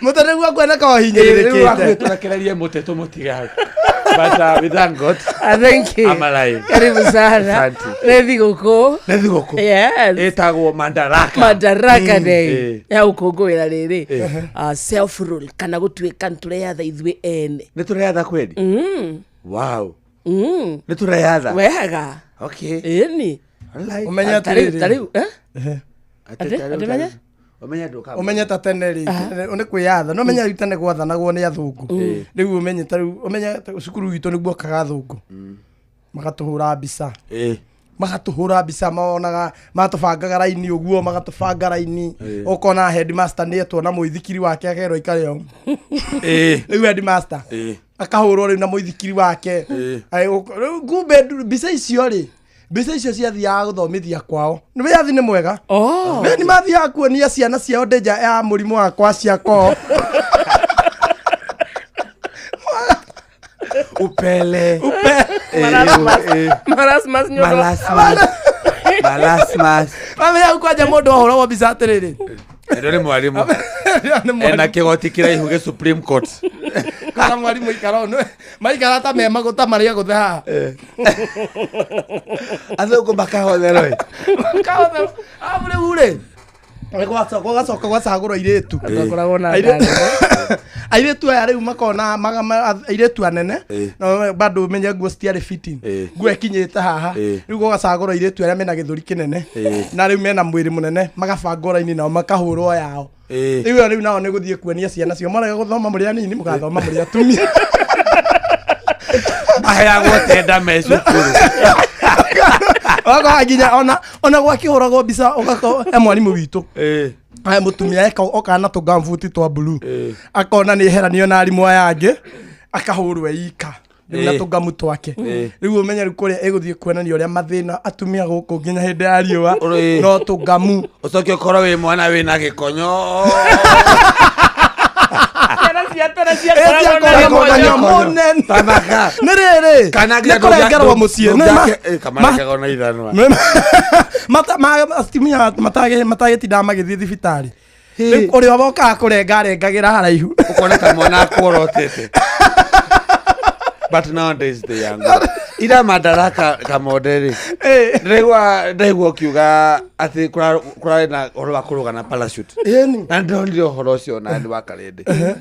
Mũtĩ nĩguo akuoneka Rĩu wahinyĩrĩrĩkĩte. tũrekererie mũtĩ tũmũtige hau. But we thank God. Thank you. I'm alive. Karibu sana. Asante. Nĩ thigũkũ. Nĩ thigũkũ. Yes. Ĩtagwo Madaraka. Madaraka Day. Ya gũkũngũĩra rĩrĩ. Self rule kana gũtuĩka nĩ tũreyatha ithuĩ ene. Nĩ tũreyatha kweli? Wow. Nĩ tũreyatha. Wega. Okay. Ĩni. Alright. Ũmenye Tarĩu atĩrĩrĩ. tarĩu eh? Atĩ Atĩ- tarĩu- atĩ menye? tarĩu. Ũmenye ndũka. Ũmenye ta tene rĩ nĩ kwĩyatha no ũmenye rĩu tene gwathanagwo nĩ athũngũ. Rĩu ũmenye ta rĩu ũmenye ta cukuru witũ nĩguo okaga athũngũ magatũhũra mbica. Magatũhũra mbica monaga magatũbangaga raini ũguo magatũbanga raini ũkona headmaster nĩ etwo na mũithikiri wake akerwo aikare hau. Rĩu headmaster akahũrwo rĩu na mũithikiri wake. Ai, rĩu kumbe mbica icio rĩ mbica icio ciathiaga gũthomithia kwao nĩ wĩyathi nĩ mwega. Oh. Nĩ mathiaga kuonia ciana ciao ndĩnja ya mũrimũ wa kwashiakoo. Upele. Marasmus. Marasmus nĩ ũndũ wa- Marasmus. Marasmus. Mamenya kwanja mũndũ ahũragwo mbica atĩrĩrĩ. Ĩno nĩ mwarimũ. Nĩ mwarimũ. Ena kĩgoti kĩraihu gĩ Supreme Court. Kana mwarimũ ikara ũũ, maikara ta me magũta marĩa gũthe haha. Athũngũ makahotherwo ĩ. Makahotherwo. Arabu rĩu rĩ, gũgacoka gwacagũrwo airĩtu. Twakoragwo na Airĩtu aya rĩu makona airĩtu anene no bado ũmenye nguo citiarĩ fitting, nguo ĩkinyĩte haha. Rĩu gũgacagũrwo airĩtu arĩa mena gĩthũri kĩnene na rĩu mena mwĩrĩ mũnene, magabangwo raini nao makahũrwo yao. Rĩu rĩu nao nĩ gũthiĩ kuonia ciana cio marega gũthoma mũrĩ anini, mũgathoma mũrĩ atumia. Maheagwo tenda me cukuru. Ũgakora nginya ona gwakĩhũragwo mbica, ũgakorwo he mwarimũ witũ, aya mũtumia eka okaga na tũgambuti twa blue, akona nĩ heranio na arimũ aya angĩ, akahũrwo ika rĩu na tũngamu twake. Rĩu ũmenye rĩu kũrĩa ĩgũthiĩ kuonania ũrĩa mathĩna atumia gũkũ nginya hĩndĩ ya riũa no tũngamu. Ũcoke ũkorwo wĩ mwana wĩna gĩkonyo. Ciana cia tene ciakoragwo na ciakoragwo na mũnene. Tamaka. Nĩ rĩrĩ Kana nginya nĩ kũrengerwo mũciĩ Nĩ Kamarekagwo na ithanwa. Atumia matagĩtindaga magĩthiĩ thibitarĩ. Rĩu ũrĩa wokaga kũrenga arengagĩra haraihu. Ũkona kamwana akuorotete. But nowadays they are good. Ira Madaraka Kamonde rĩ, ndĩraigua ũkiuga atĩ kũrarĩ na ũhoro wa kũrũga na parachute. Ĩni. Na ndĩronire ũhoro ũcio na nĩ wa Karĩndĩ.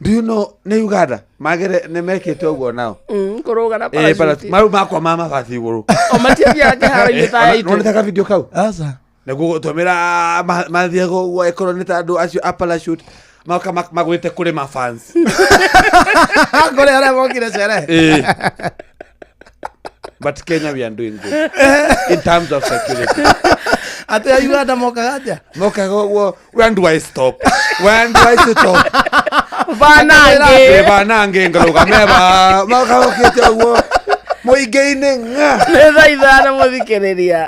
Do you know nĩ Uganda magere nĩ mekĩte ũguo nao? Kũrũga na Parachute. parachute. Mau makwa ma mabati igũrũ. O matiathiaga kĩharo-inĩ ta itũ. Nonete ka video kau? Aca. Nĩguo gũtũmĩra mathiaga ũguo ĩkorwo nĩ ta andũ acio a parachute magoka magwĩte kũrĩ mafans. Kũrĩ arĩa mokire cerehe. But Kenya we are doing good in terms of security. Atĩ a Uganda mokaga atĩa? Mokaga ũguo, when do I stop? When do I stop? Banange. Banange ngarũgame ba moka okĩte ũguo mũingĩ-inĩ ng'a. Nĩ thaa 5 mũthikĩrĩria.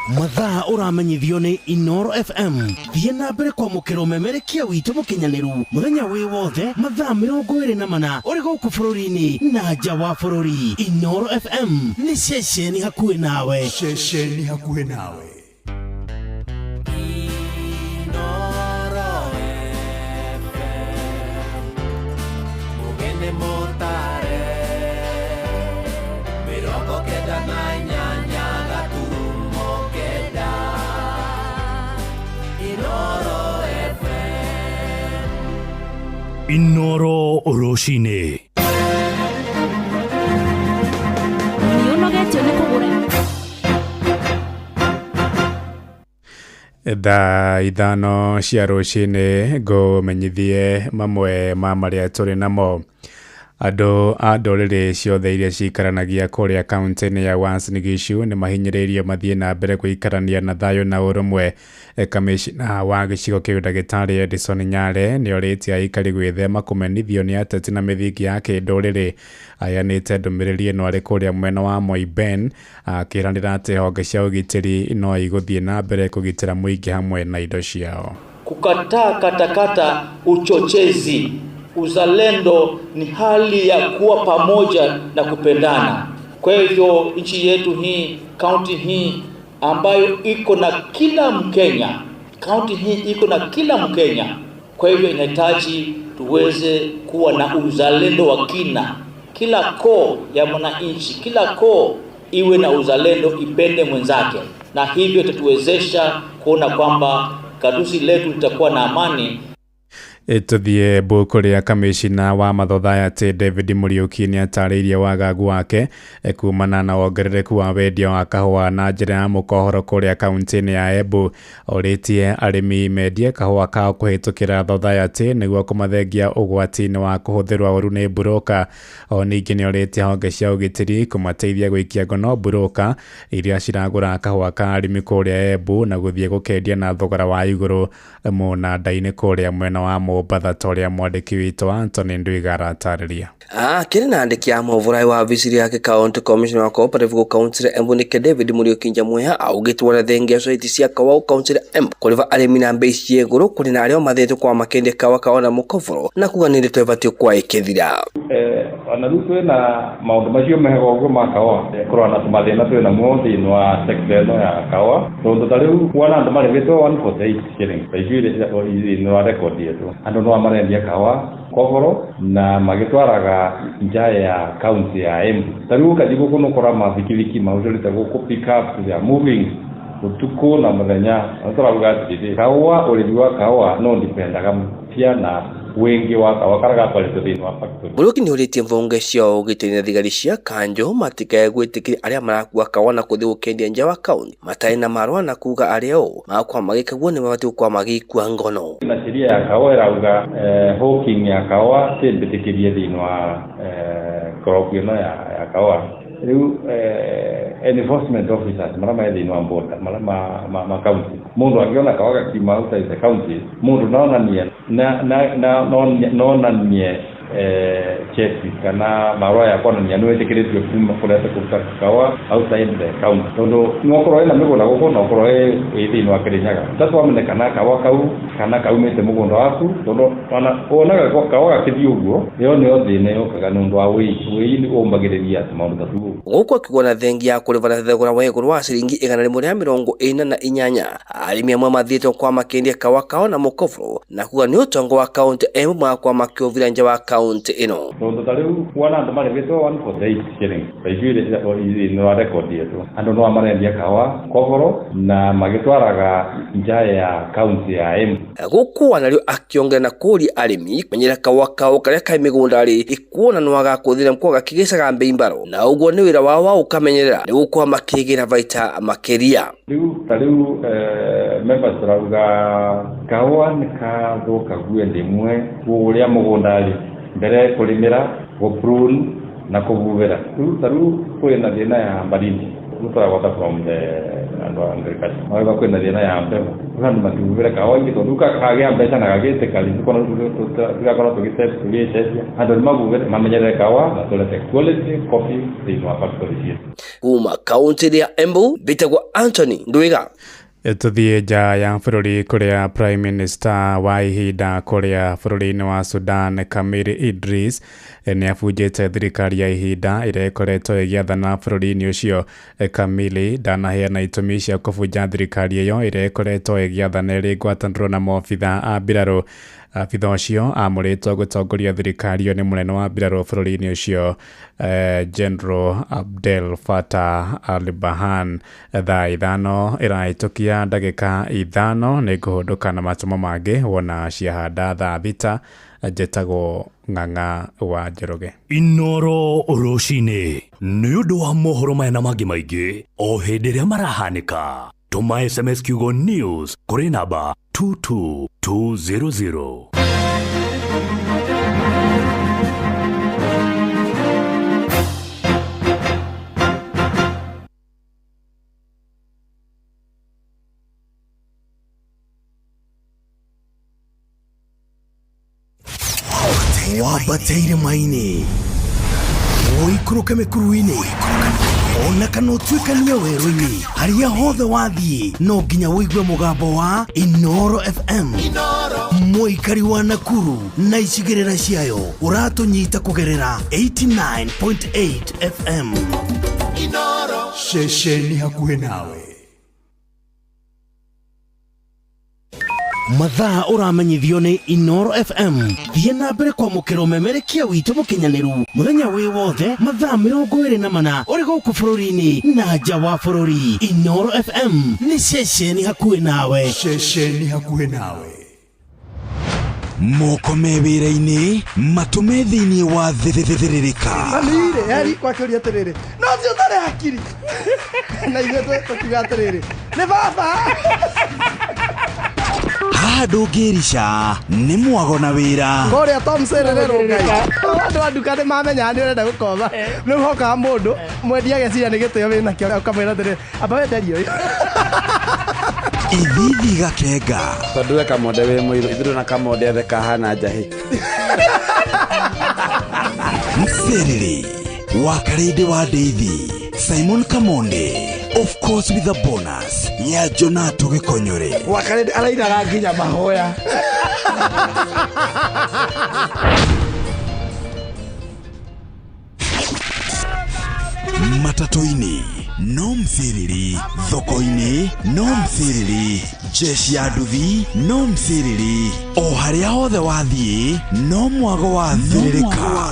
Mathaa ũramenyithio nĩ Inoro FM. Thiĩ na mbere kwamũkĩra ũmemerekia witũ mũkinyanĩru mũthenya wĩ wothe mathaa 24 ũrĩ gũkũ bũrũri-inĩ na nja wa bũrũri. Inoro FM nĩ ceceni hakuhĩ nawe. Ceceni hakuhĩ nawe. Inoro FM, mugene motare, 98.9. Inoro FM. Inoro rũcinĩ. Nĩ ũnogetio nĩ kũgũra Thaa 5 cia rũcinĩ ngũmenyithie mamwe ma marĩa tũrĩ namo. Andũ a ndũrĩrĩ ciothe iria cikaranagia kũrĩa kaunti-inĩ ya Uasin Gishu nĩ mahinyĩrĩirio mathiĩ na mbere gũikarania na thayũ na ũrũmwe. Kamĩcina wa gĩcigo kĩu ndagĩtarĩ Edison Nyare nĩ orĩtie aikari gwĩthema kũmenithio nĩ ateti na mĩthingi ya kĩndũrĩrĩ. Aheanĩte ndũmĩrĩri ĩno arĩ kũrĩa mwena wa Moiben akĩranĩra atĩ honge cia ũgitĩri no igũthiĩ na mbere kũgitĩra mũingĩ hamwe na indo ciao. Kukataa katakata uchochezi. Uzalendo ni hali ya kuwa pamoja na kupendana. Kwa hivyo nchi yetu hii, kaunti hii ambayo iko na kila Mkenya, kaunti hii iko na kila Mkenya. Kwa hivyo inahitaji tuweze kuwa na uzalendo wa kina. Kila koo ya mwananchi, kila koo iwe na uzalendo, ipende mwenzake, na hivyo itatuwezesha kuona kwamba gatuzi letu litakuwa na amani. Tũthiĩ Embu kũrĩa kamĩcina wa mathothayaty David Mũriũki nĩ atarĩirie wagagu wake kumana na wongerereku wa wendia wa kahũa na njĩra ya mũkohoro kũrĩa kaunti-inĩ ya Embu. Orĩtie arĩmi mendie kahũa kao kũhĩtũkĩra thothayaty nĩguo kũmathengia ũgwati-inĩ wa kũhũthĩrwo ũru nĩ mburũka. O ningĩ nĩ orĩtie honge cia ũgitĩri kũmateithia gũikia ngono mburũka iria ciragũra kahũa ka arĩmi kũrĩa Embu na gũthiĩ gũkendia na thogora wa igũrũ mũnanda-inĩ kũrĩa mwena wa Mombatha ta ũrĩa mwandĩki witũ Anthony Ndwiga aratarĩria. Akĩrĩ na andĩki a mohoro wa wabici yake county commissioner wa cooperative gũ kaunti ya Embu nĩke David Mũriũki Njamuya augĩte wona thengia society cia kawa kaunti ya Embu kũrĩva arĩmi na mbei cia igũrũ kũrĩ na arĩa mathĩtwo kwa makendia kawa kawa na mũkoboro na kuga nĩ ndeto ĩbatiĩ kwa ĩkĩthira. Ona rĩu twĩna maũndũ macio mehega ũguo ma kahũa, kũrora na tũmathĩna twĩna muo thĩinĩ wa sector ĩno ya kahũa, tondũ ta rĩu kuona andũ marĩhĩtwo 148 shillings ta icio thĩinĩ wa record yetu, andũ no marendia kahũa koboro na magĩtwaraga nja ya county ya Embu. Ta rĩu ũkathiĩ gũkũ nĩũkora mabikibiki mahũthĩrĩte gũkũ pick up, they are moving utuku na muthenya. Tũrauga atĩrĩrĩ, kahũa, ũrĩmi wa kahũa no ndipendaga ciana wingi wa kahũa karĩa gatwarĩtwo thĩinĩ wa factory. Mũrĩũki nĩũrĩtie mbunge cia ũgitĩri na thigari cia kanjũ matikae gwĩtĩkĩria arĩa marakua kahũa na kũthiĩ gũkendia nja wa kaunti matarĩ na marũa, na kuga arĩa o magakorwo magĩka guo nĩmabatiĩ gũkorwo magĩikua ngono. Na sheria ya kahũa ĩrauga hawking ya kahũa ti mbĩtĩkĩrie thĩinĩ wa crop ĩno ya kahũa. Rĩu enforcement officers marĩa me thĩinĩ wa border, marĩa ma county, mũndũ angĩona kahũa gakiuma outside the county, mũndũ nonanie cheti kana marũa ya kuonania nĩ wĩtĩkĩrĩtio kuma kũreta kũruta kahũa outside the county, tondũ no ũkorwo ĩna mĩgũnda gũkũ na ũkorwo ĩ thĩinĩ wa Kĩrĩnyaga. Tatwamenye kana kahũa kau kana kaumĩte mũgũnda waku, tondũ ona wonaga kahũa gakĩthiĩ ũguo, ĩyo nĩyo thĩna yũkaga nĩ ũndũ wa wĩi. Wĩi nĩ ũmbagĩrĩria atĩ maũndũ ta tu. Gũkũ akĩgwo na thengia ya kũrĩva na thogora wa igũrũ wa ciringi 148, arĩmi amwe mathiĩte kwa makĩendia kahũa kao na mũkobro na kuga nĩ ũtonga wa kaunti Embu magakorwo makĩũvira nja wa kaunti ĩno. Tondũ ta rĩu kuona andũ marĩhĩtwo 148 shillings ta icio thĩinĩ wa record yetu, andũ no marendia kahũa koboro na magĩtwaraga nja ya county ya Embu. Gũkũ wanarĩo akĩongerera na kũũria arĩmi menyera kahũa kao karĩa kaĩ mĩgũnda rĩ ikuona no agakũthĩra mkwa gakĩgĩcaga mbei mbaro, na ũguo nĩ wĩra wao wa gũkamenyerera nĩ gũkorwo makĩgĩra baita makĩria. Rĩu ta rĩu members tũrauga kahũa nĩ kathũkague rĩmwe kũrĩa mũgũnda rĩ mbere kũrĩmĩra, gũprune na kũbubĩra. Rĩu ta rĩu kwĩna thĩna ya baridi, tũragwata from the andũ a agriculture marauga kwĩna thĩna ya mbegũ, rĩu andũ matibubĩre kahũa ingĩ tondũ kagĩa mbeca na gagĩtĩka rĩ tũgakorwo tũgĩcenjia. Andũ nĩ mabubĩre mamenyerere kahũa na tũrete quality coffee thĩinĩ wa factory ciitũ. Kuma kaunti ya Embu, mbĩtagwo Anthony Ndwiga. Tuthiĩ nja ya bũrũri kũrĩa Prime Minister wa ihinda kũrĩa bũrũri-inĩ wa Sudan Kamil Idris nĩ abunjĩte thirikari ya ihinda ĩrĩa ĩkoretwo ĩgĩathana bũrũri-inĩ ũcio. Kamili ndanaheana itũmi cia kũbunja thirikari ĩyo ĩrĩa ĩkoretwo ĩgĩathana ĩrĩ ngwatanĩro na maobitha a mbirarũ. Abitha ũcio amũrĩtwo gũtongoria thirikari ĩyo nĩ mũnene wa mbirarũ bũrũri-inĩ ũcio General Abdel Fattah al-Burhan. Thaa 5:05 nĩ ngũhũndũka na matũmo mangĩ wona ciahanda thaa 6. Njetagwo Ng'ang'a wa Njoroge. Inoro rũcinĩ nĩ ũndũ wa mohoro maya na mangĩ maingĩ o hĩndĩ ĩrĩa marahanĩka, tũma SMS kiugo news kũrĩ namba 22200. Wambateire maini, ũikũrũke mĩkuru-inĩ, ona kana ũtuĩkanie werũ-inĩ, harĩa hothe wathiĩ no nginya ũigue mũgambo wa Inoro FM. Mũikari wa Nakuru na icigĩrĩra ciayo ũratũnyita kũgerera 89.8 FM. Ceceni hakuhĩ nawe. Mathaa ũramenyithio nĩ Inoro FM. Thiĩ na mbere kwamũkĩra ũmemerekia witũ mũkinyanĩru mũthenya wĩ wothe mathaa 24 ũrĩ gũkũ bũrũri-inĩ na nja wa bũrũri. Inoro FM nĩ ceceni hakuhĩ nawe. Ceceni hakuhĩ nawe. Moko me wĩra-inĩ, matũ me thĩinĩ wa thĩrĩrĩka. Mami-rĩ, eri kwakĩũria atĩrĩrĩ, no ũcio ũtarĩ hakiri. Na ithuĩ tũkiuga atĩrĩrĩ, nĩ baba. Haha ndũngĩrica nĩ mwago na wĩra. Kũrĩa Tom Serere Ngai. Andũ a nduka nĩ mamenyaga nĩ ũrenda gũkomba. Rĩu hokaga mũndũ mwendia ageciria nĩ gĩtĩo wĩnakĩo, ũkamwĩra atĩrĩrĩ, amba wenderie ũyũ. Ithithi gakenga. Tondũ we kamonde wĩ mũirũ, ithuĩ na kamonde othe kahana njahĩ. Mserere wa Karĩndĩ wa Ndeithi, Simon Kamonde, of course with a bonus ya Jonato Gĩkonyore. Wa Karĩndĩ arainaga nginya mahoya. Matatũ-inĩ no msiriri, thoko-inĩ no msiriri, jeshi ya nduthi no msiriri, o harĩa hothe wathiĩ no mwago wa thĩrĩrĩka.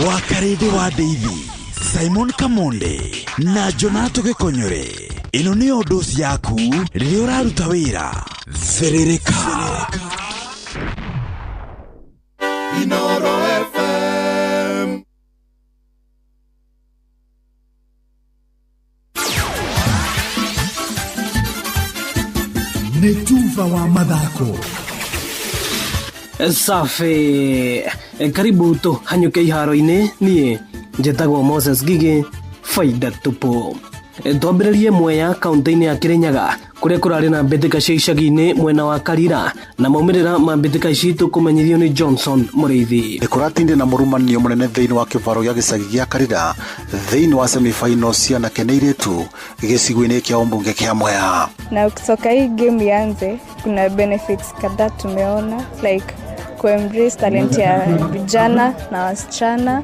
Wakarĩndĩ wa Ndeithi, Simon Kamonde na Jonato Gĩkonyore. Ĩno nĩyo ndoci yaku rĩrĩa ũraruta wĩra. Thĩrĩrĩka. Inoro FM. Nĩ tuba wa mathako. Safi, karibu tuhanyuke iharo-inĩ. Niĩ njĩtagwo Moses Gigi, faida tupu. Twambĩrĩrie Mwea kaunti-inĩ ya Kirinyaga kũrĩa kũrarĩ na mbĩtĩka cia icagi-inĩ mwena wa Karira, na maumĩrĩra ma mbĩtĩka ici tũkũmenyithio nĩ Johnson Mũrĩithi. Nĩkũratinde na mũrumanio mũnene thĩinĩ wa kĩvaro gĩa gĩcagi gĩa Karira thĩinĩ wa semifinal cia anake na airĩtu gĩcigo-inĩ kĩa ũmbunge kĩa Mwea. Na kutoka hii game ianze, kuna benefits kadhaa tumeona like kuembrace talent ya vijana na wasichana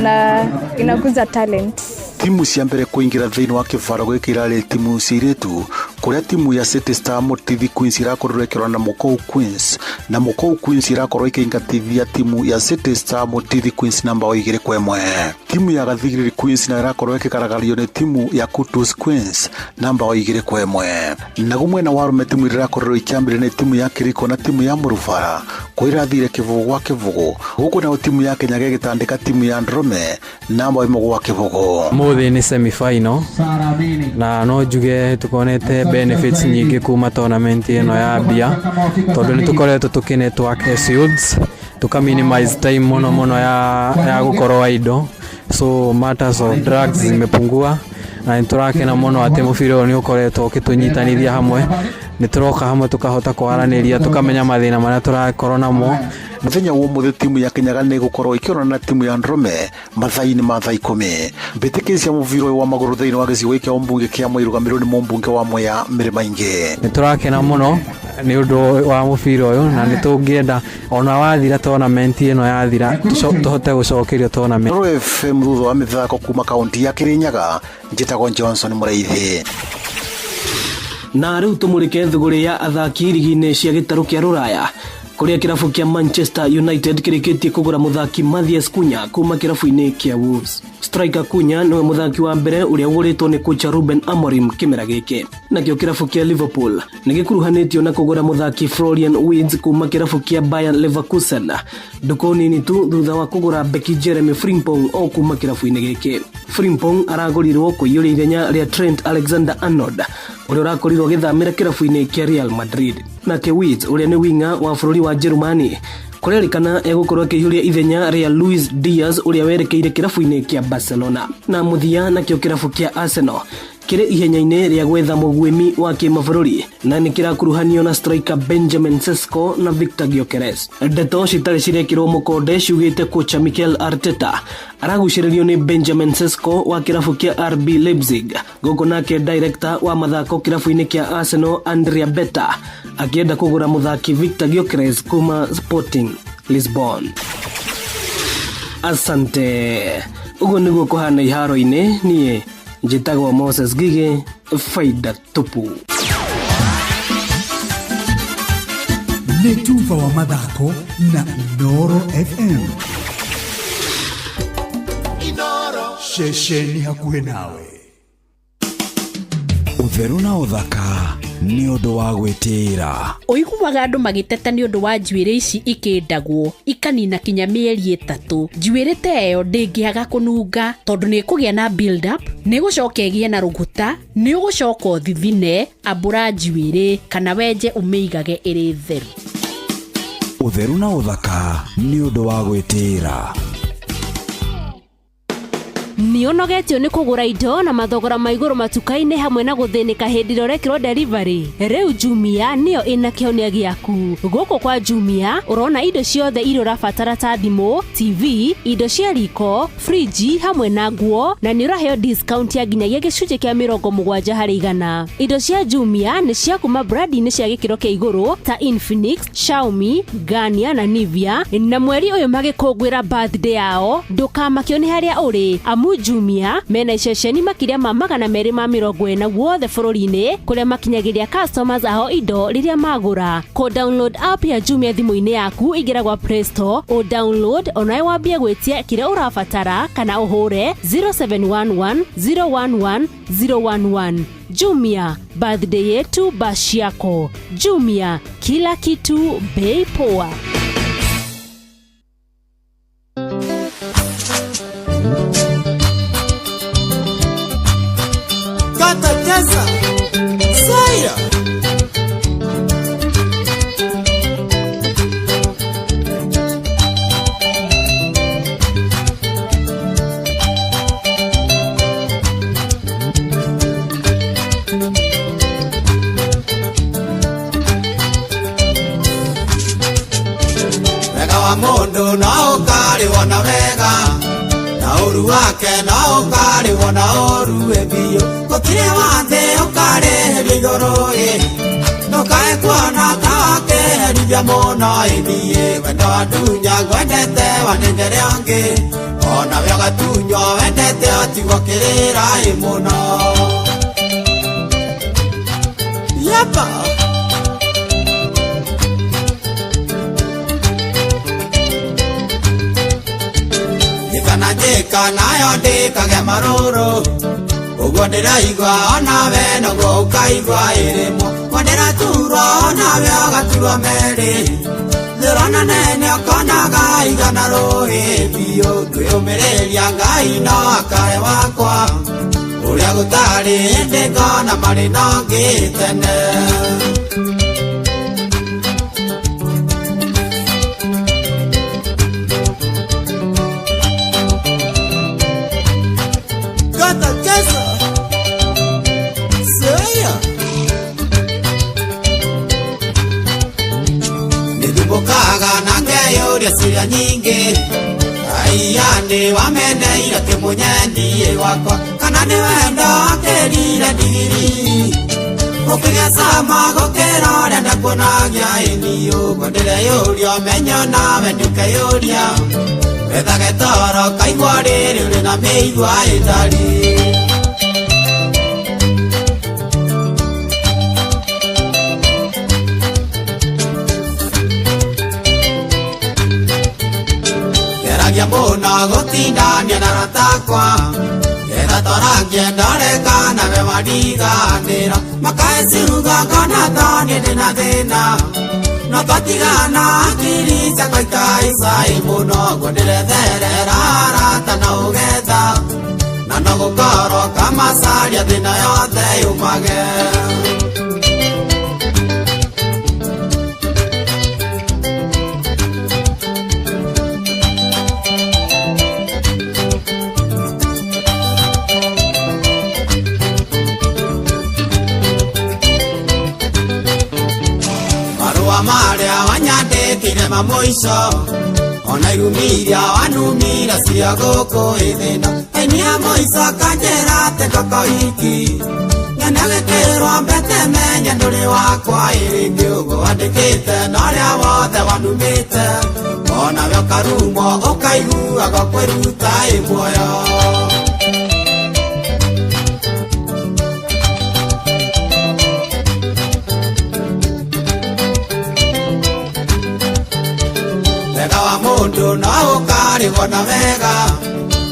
na inakuza talent. Timu cia mbere kũingĩra thĩinĩ wa kĩvaro gĩkĩ irarĩ timu cia airĩtu kũrĩa timu ya City Star Mũtithi Queens irakorirwo ĩkĩrora na Mũkũũ Queens, na Mũkũũ Queens irakorwo ĩkĩingatithia timu ya City Star Mũtithi Queens na mbao 2-1. Timu ya Gathigiriri Queens nayo irakorwo ĩkĩgaragario nĩ timu ya Kutus Queens na mbao 2-1. Naguo mwena wa arũme timu iria irakorirwo ikĩambĩrĩria nĩ timu ya Kiriko na timu ya Mũrubara kũrĩa irathire 0-0, gũkũ nayo timu ya Kenya ĩgĩtandĩka timu ya Ndrome na mbao 1-0. Mũthĩ nĩ semi-final na no njuge tukonete benefits nyingĩ kuma tournament ĩno ya mbia, tondũ nĩ tũkoretwo tũkĩ network as youths, tuka minimize time mũno mũno ya gũkorwo idle, so matters of drugs zimepungua na nĩ tũrakena mũno atĩ mũbira ũyũ nĩ ũkoretwo ũkĩtũnyitanithia hamwe. Nĩ tũroka hamwe tũkahota kwaranĩria, tũkamenya mathĩna marĩa tũrakorwo namo. Mũthenya wa ũmũthĩ timu ya Kinyaga nĩ ĩgũkorwo ĩkĩonana na timu ya Ndrome mathaa-inĩ ma thaa 10. Mbĩtĩka cia mũbira ũyũ wa magũrũ thĩinĩ wa gĩcigo gĩkĩ kĩa ũmbunge kĩa Mwea irũgamĩrĩirwo nĩ mũmbunge wa Mwea Mĩrĩma Ingĩ. Nĩ tũrakena mũno nĩ ũndũ wa mũbira ũyũ na nĩ tũngĩenda ona wathira tournament ĩno yathira tũhote gũcokerio tournament. Inooro FM thutha wa mĩthako kuma kaunti ya Kirinyaga, njĩtagwo Johnson Mũrĩithi. Na rĩu tũmũrĩke thũgũrĩ ya athaki rigi-inĩ cia gĩtarũ kĩa Rũraya kũrĩa kĩrabu kĩa Manchester United kĩrĩkĩtie kũgũra mũthaki Mathias Cunha kuma kĩrabu-inĩ kĩa Wolves. Striker Cunha nĩwe mũthaki wa mbere ũrĩa ũgũrĩtwo nĩ kocha Ruben Amorim kĩmera gĩkĩ. Nakĩo kĩrabu kĩa Liverpool nĩ gĩkuruhanĩtio na kũgũra mũthaki Florian Wirtz kuma kĩrabu kĩa Bayer Leverkusen ndukũ nini tu thutha wa kũgũra beki Jeremy Frimpong o kuma kĩrabu-inĩ gĩkĩ. Frimpong aragũrirwo kũiyũria ithenya rĩa Trent Alexander-Arnold ũrĩa ũrakorirwo agĩthamĩra kĩrabu-inĩ kĩa Real Madrid. Nake Wirtz ũrĩa nĩ winga wa bũrũri wa Jerumani kũrerĩkana egũkorwo akĩiyũria ithenya rĩa Luis Diaz ũrĩa werekeire kĩrabu-inĩ kĩa Barcelona. Na mũthia nakĩo kĩrabu kĩa Arsenal kĩrĩ ihenya-inĩ rĩa gwetha mũguĩmi wa kĩmabũrũri na nĩ kĩrakuruhanio na striker Benjamin Sesko na Victor Gyökeres. Ndeto citarĩ cirekĩrwo mũkonde ciugĩte kocha Mikel Arteta aragucĩrĩrio nĩ Benjamin Sesko wa kĩrabu kĩa RB Leipzig, gũkũ nake director wa mathako kĩrabu-inĩ kĩa Arsenal Andrea Berta akĩenda kũgũra mũthaki Victor Gyökeres kuma Sporting Lisbon. Asante. Ũguo nĩguo kũhana iharo-inĩ. Niĩ njĩtagwo Moses Gigi, faida tupu. Nĩ tuba wa mathako na Inooro FM. Inooro. Ceceni hakuhĩ nawe. Ũtheru na ũthaka nĩ ũndũ wa gwĩtĩĩra. Ũiguaga andũ magĩteta nĩ ũndũ wa njuĩrĩ ici ikĩndagwo ikanina kinya mĩeri 3. Njuĩrĩ ta ĩyo ndĩngĩaga kũnunga tondũ nĩ ĩkũgĩa na build up, nĩ ĩgũcoka ĩgĩe na rũgũta, nĩ ũgũcoka ũthithine, ambũra njuĩrĩ kana wenje ũmĩigage ĩrĩ theru. Ũtheru na ũthaka nĩ ũndũ wa gwĩtĩĩra. Nĩ ũnogetio nĩ kũgũra indo na mathogora ma igũrũ matuka-inĩ hamwe na gũthĩnĩka hĩndĩ ĩrĩa ũrekĩrwo delivery? Rĩu Jumia nĩyo ĩna kĩhonia gĩaku. Gũkũ kwa Jumia ũrona indo ciothe iria ũrabatara ta thimũ, TV, indo cia riko, friji hamwe na nguo, na nĩ ũraheo discount ya nginyagia gĩcunjĩ kĩa 70%. Indo cia Jumia nĩ cia kuma brandi-inĩ cia gĩkĩro kĩa igũrũ ta Infinix, Xiaomi, Garnier na Nivea, na mweri ũyũ magĩkũngũĩra birthday yao ndũkamakio nĩ harĩa ũrĩ, amu Jumia mena iceceni makĩria ma 240 guothe bũrũri-inĩ kũrĩa makinyagĩria customers ao indo rĩrĩa magũra. Kũ download app ya Jumia thimũ-inĩ yaku ingĩra gwa Play Store, ũ download onawe wambie gwĩtia kĩrĩa ũrabatara kana ũhũre 0711 011 011. Jumia, birthday yetu bash yako. Jumia, kila kitu bei poa. Kata cheza Saira. Wega wa mundu no ukarĩhwo na wega, na ũru wake no ũkarĩhwo na ũru biũ. Gũtirĩ wa thĩ ũkarĩhĩrio igũrũ ĩ, ndũkae kuona ta wakĩherithia mũno ĩthiĩ. Wendo wandunya ngwendete wanengere ũngĩ, onawe ũgatunywo wendete ũtigwo kĩrĩra ĩ mũno. Yapa. Njĩka njĩka nayo ndĩkage marũrũ, ũguo ndĩraigua onawe noguo ũkaigua ĩrĩmwo. Ũguo ndĩraturwo onawe ũgaturwo merĩ, thĩrona nene ũkonaga igana rũĩ biũ. Ngwĩyũmĩrĩria Ngai no akare wakwa, ũrĩa gũtarĩ hĩndĩ ngona marĩ na ũngĩ tene. Kata cheza Saira. Nĩthumbũkaga na ngeyũria ciũria nyingĩ, aiya nĩ wameneire kĩmũnyendiĩ gwakwa, kana nĩ wendo akĩrire ndigiri. Ũkĩgĩa cama gũkĩra ũrĩa ndakuonagia ĩni, ũguo ndĩreyũria ũmenyo nawe ndũkeyũria. Wethage toro kaigua rĩrĩ ũrĩ na mĩigua ĩtarĩ. Geragia mũno gũtindania na arata akwa, getha twarangie ndore kana we wariganĩra. Makae ciugo ngona ta niĩ ndĩna thĩna, no twatigana hakiri ciakwa ikahaica ĩ mũno. Ũguo ndĩretherera arata na ũgetha, na no gũkorwo kamacaria thĩna yothe yumage. Marũa marĩa wanyandĩkĩire ma mũico, ona irumi iria wanumire cia gũkũ ĩthĩna. Aini a mũico kanjĩra atĩ ngũkũhiki, nyone gĩkĩrwo mbete menye ndũrĩ wakwa ĩrĩngĩ. Ũguo wandĩkĩte na ũrĩa wothe wanumĩte, onawe ũkarumwo ũkaiguaga kwĩruta ĩ muoyo. Wega wa mũndũ no ũkarĩhwo na wega,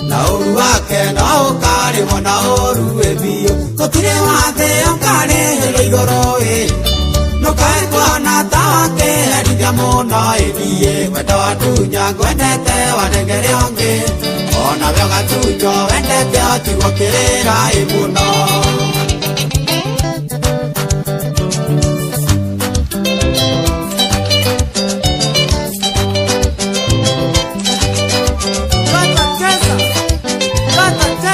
na ũru wake no ũkarĩhwo na ũru biũ. Gũtirĩ wa thĩ ũkarĩhĩrwo igũrũ ĩ, ndũkae kuona ta wakĩherithia mũno ĩthiĩ. Wendo wandunya ngwendete wanengere ũngĩ, onawe ũgatunywo wendete ũtigwo kĩrĩra ĩ mũno. Kata cheza, kata cheza.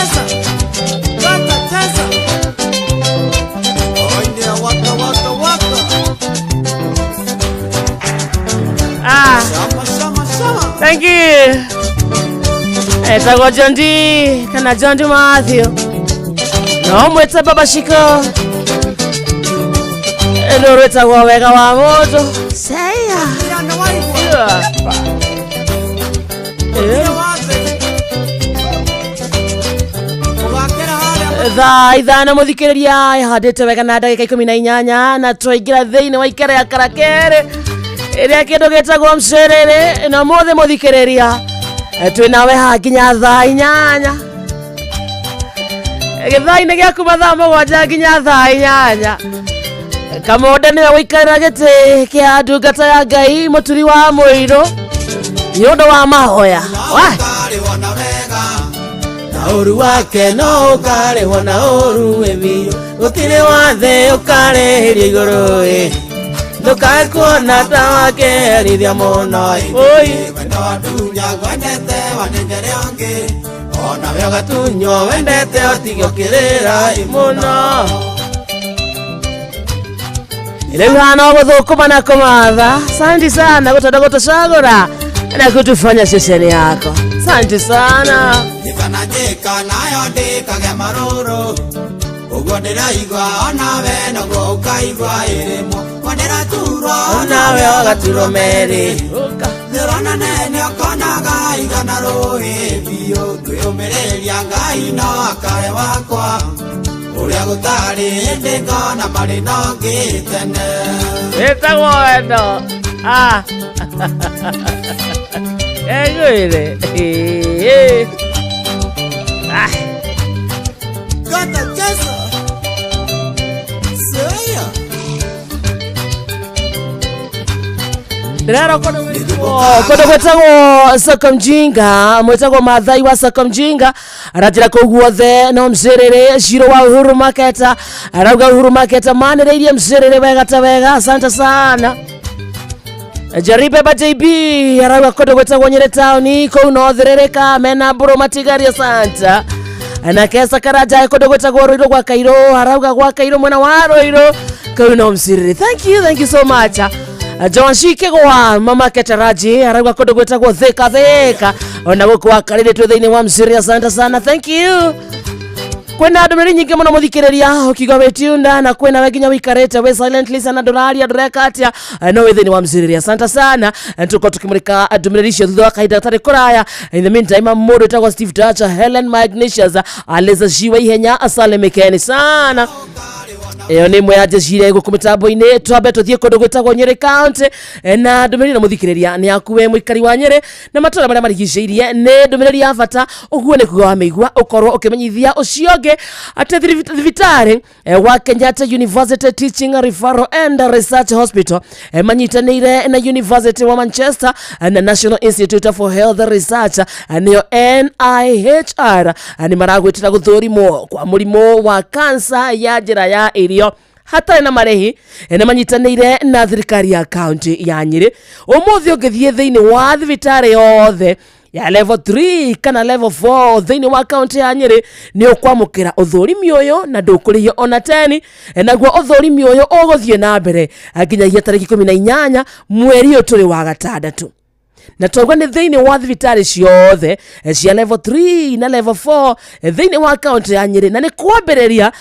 Thank you. Etagwo John D kana John D Matthew. No mwĩte Baba Shiko. Rũrũ rwĩtagwo wega wa mũndũ. Seya. Thaa 5 mũthikĩrĩria ĩhandĩte wega na ndagĩka 18 na twaingĩra thĩinĩ wa ikara ya karakere ĩrĩa kĩndũ gĩtagwo mcerere na mũthĩ mũthikĩrĩria twĩ nawe haha nginya thaa 8 gĩthaa-inĩ gĩaku mathaa 7 nginya thaa 8. Kamonde nĩwe gũikarĩra gĩtĩ kĩa ndungata ya Ngai mũturi wa mũirũ nĩ ũndũ wa mahoya. Ũru wake no ũkarĩhwo na ũru wĩ biũ gũtirĩ wathe ũkarĩhĩrio igũrũ ĩ ndũkae kuona ta wakeherithia mũno wendo wandunya ngwendete wanengere ũngĩ onawe ũgatunywo wendete ũtige ũkĩrĩra mũno. Rĩu hana gũthũkũma na kũmatha. Asante sana gũtonda gũtũcagũra na kutufanya ceceni yako. Asante sana. Njĩka na njĩka nayo ndĩkage marũrũ ũguo ndĩraigua onawe noguo ũkaigua ĩrĩmwo wandĩraturwo onawe ũgaturwo merĩ thĩrona nene ũkonaga igana rũĩ biũ kwĩyũmĩrĩria Ngai no akae wakwa ũrĩa gũtarĩ hĩndĩ ngona marĩ no ngĩ tene. Ĩtagwo wendo. Ah. Egwire. Ah. Gata cheza. Seya. Ndĩrera kũndũ gwĩtagwo Soko Mjinga, mwĩtagwo Mathai wa Soko Mjinga, aranjĩra kũu guothe no mcerere Ciro wa Uhuru Maketa, arauga Uhuru Maketa manĩrĩirie mcerere wega ta wega, asante sana. Jaribe ba JB arauga kũndũ gwĩtagwo Nyĩrĩ taũni kũu no thĩrĩrĩka mena mbũrũ matigaria, asante. Na kesa karaja kũndũ gwĩtagwo Rũirũ gwa Kairũ, arauga gwa Kairũ mwena wa Rũirũ kũu no mcerere. Thank you so much. John Shike gwa mama Ketaraji arauga kũndũ gwĩtagwo Thika Thika ona gũkũ wakarĩrĩ twĩ thĩinĩ wa mcirĩ, asante sana, thank you. Kwĩna ndũmĩrĩri nyingĩ mũno mũthikĩrĩria ũkiuga wĩtunda na kwĩna we nginya wĩikarĩte wĩ silently sana ndũraria ndũreka atĩa no wĩ thĩinĩ wa mcirĩ, asante sana. Tũkorwo tũkĩmũrĩka ndũmĩrĩri icio thutha wa kahinda gatarĩ kũraya. In the meantime mũndũ wĩtagwo Steve Dutch, Helen Magnesius, Aliza Shiwa Ihenya, Asale Mekeni sana. Ĩyo nĩ ĩmwe ya njeci iria ĩgũkũ mĩtambo-inĩ. Twambe tũthiĩ kũndũ gwĩtagwo Nyĩrĩ County na ndũmĩrĩri na mũthikĩrĩria nĩ yaku we mũikari wa Nyĩrĩ na matũũra marĩa marigicĩirie. Nĩ ndũmĩrĩri ya bata ũguo nĩ kuga wamĩigua ũkorwo ũkĩmenyithia ũcio ũngĩ atĩ thibitarĩ wa Kenyatta University Teaching Referral and Research Hospital manyitanĩire na University wa Manchester na National Institute for Health Research nĩyo NIHR nĩ maragwĩtĩra gũthũrimwo kwa mũrimũ wa kansa ya njĩra ya irio hatarĩ na marĩhi nĩ manyitanĩire na thirikari ya kaunti ya Nyĩrĩ. Ũmũthĩ ũngĩthiĩ thĩinĩ wa thibitarĩ yothe ya level 3 kana level 4 thĩinĩ wa kaunti ya Nyĩrĩ nĩ ũkwamũkĩra ũthũrimi ũyũ na ndũkũrĩhio ona 10, naguo ũthũrimi ũyũ ũgũthiĩ na mbere nginyagia tarĩki 18 mweri ũyũ tũrĩ wa gatandatũ. Na twauga nĩ thĩinĩ wa thibitarĩ ciothe cia level 3 na level 4 thĩinĩ wa kaunti ya Nyĩrĩ, na nĩ kwambĩrĩria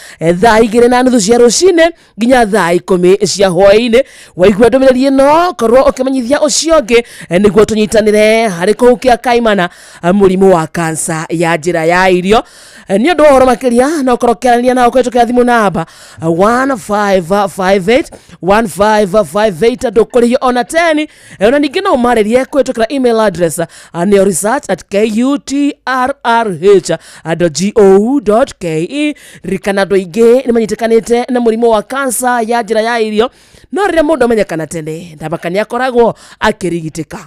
thaa 2:30 cia rũcinĩ nginya thaa 10 cia hwaĩ-inĩ. Waigua ndũmĩrĩri ĩno korwo ũkĩmenyithia ũcio ũngĩ nĩguo tũnyitanĩre harĩ kũhukia kaimana mũrimũ wa kansa ya njĩra ya irio. Nĩ ũndũ wa ũhoro makĩria no ũkorwo ũkĩaranĩria nao kũhĩtũkĩra thimũ namba 1558 1558 ndũkũrĩhio ona 10, ona ningĩ no ũmarĩrie kũhĩtũkĩra email address nĩyo research@kutrrh.go.ke. Ririkana andũ aingĩ nĩ manyitĩkanĩte na mũrimũ wa kansa ya njĩra ya irio, no rĩrĩa mũndũ amenyekana tene ndamaka nĩ akoragwo akĩrigitĩka.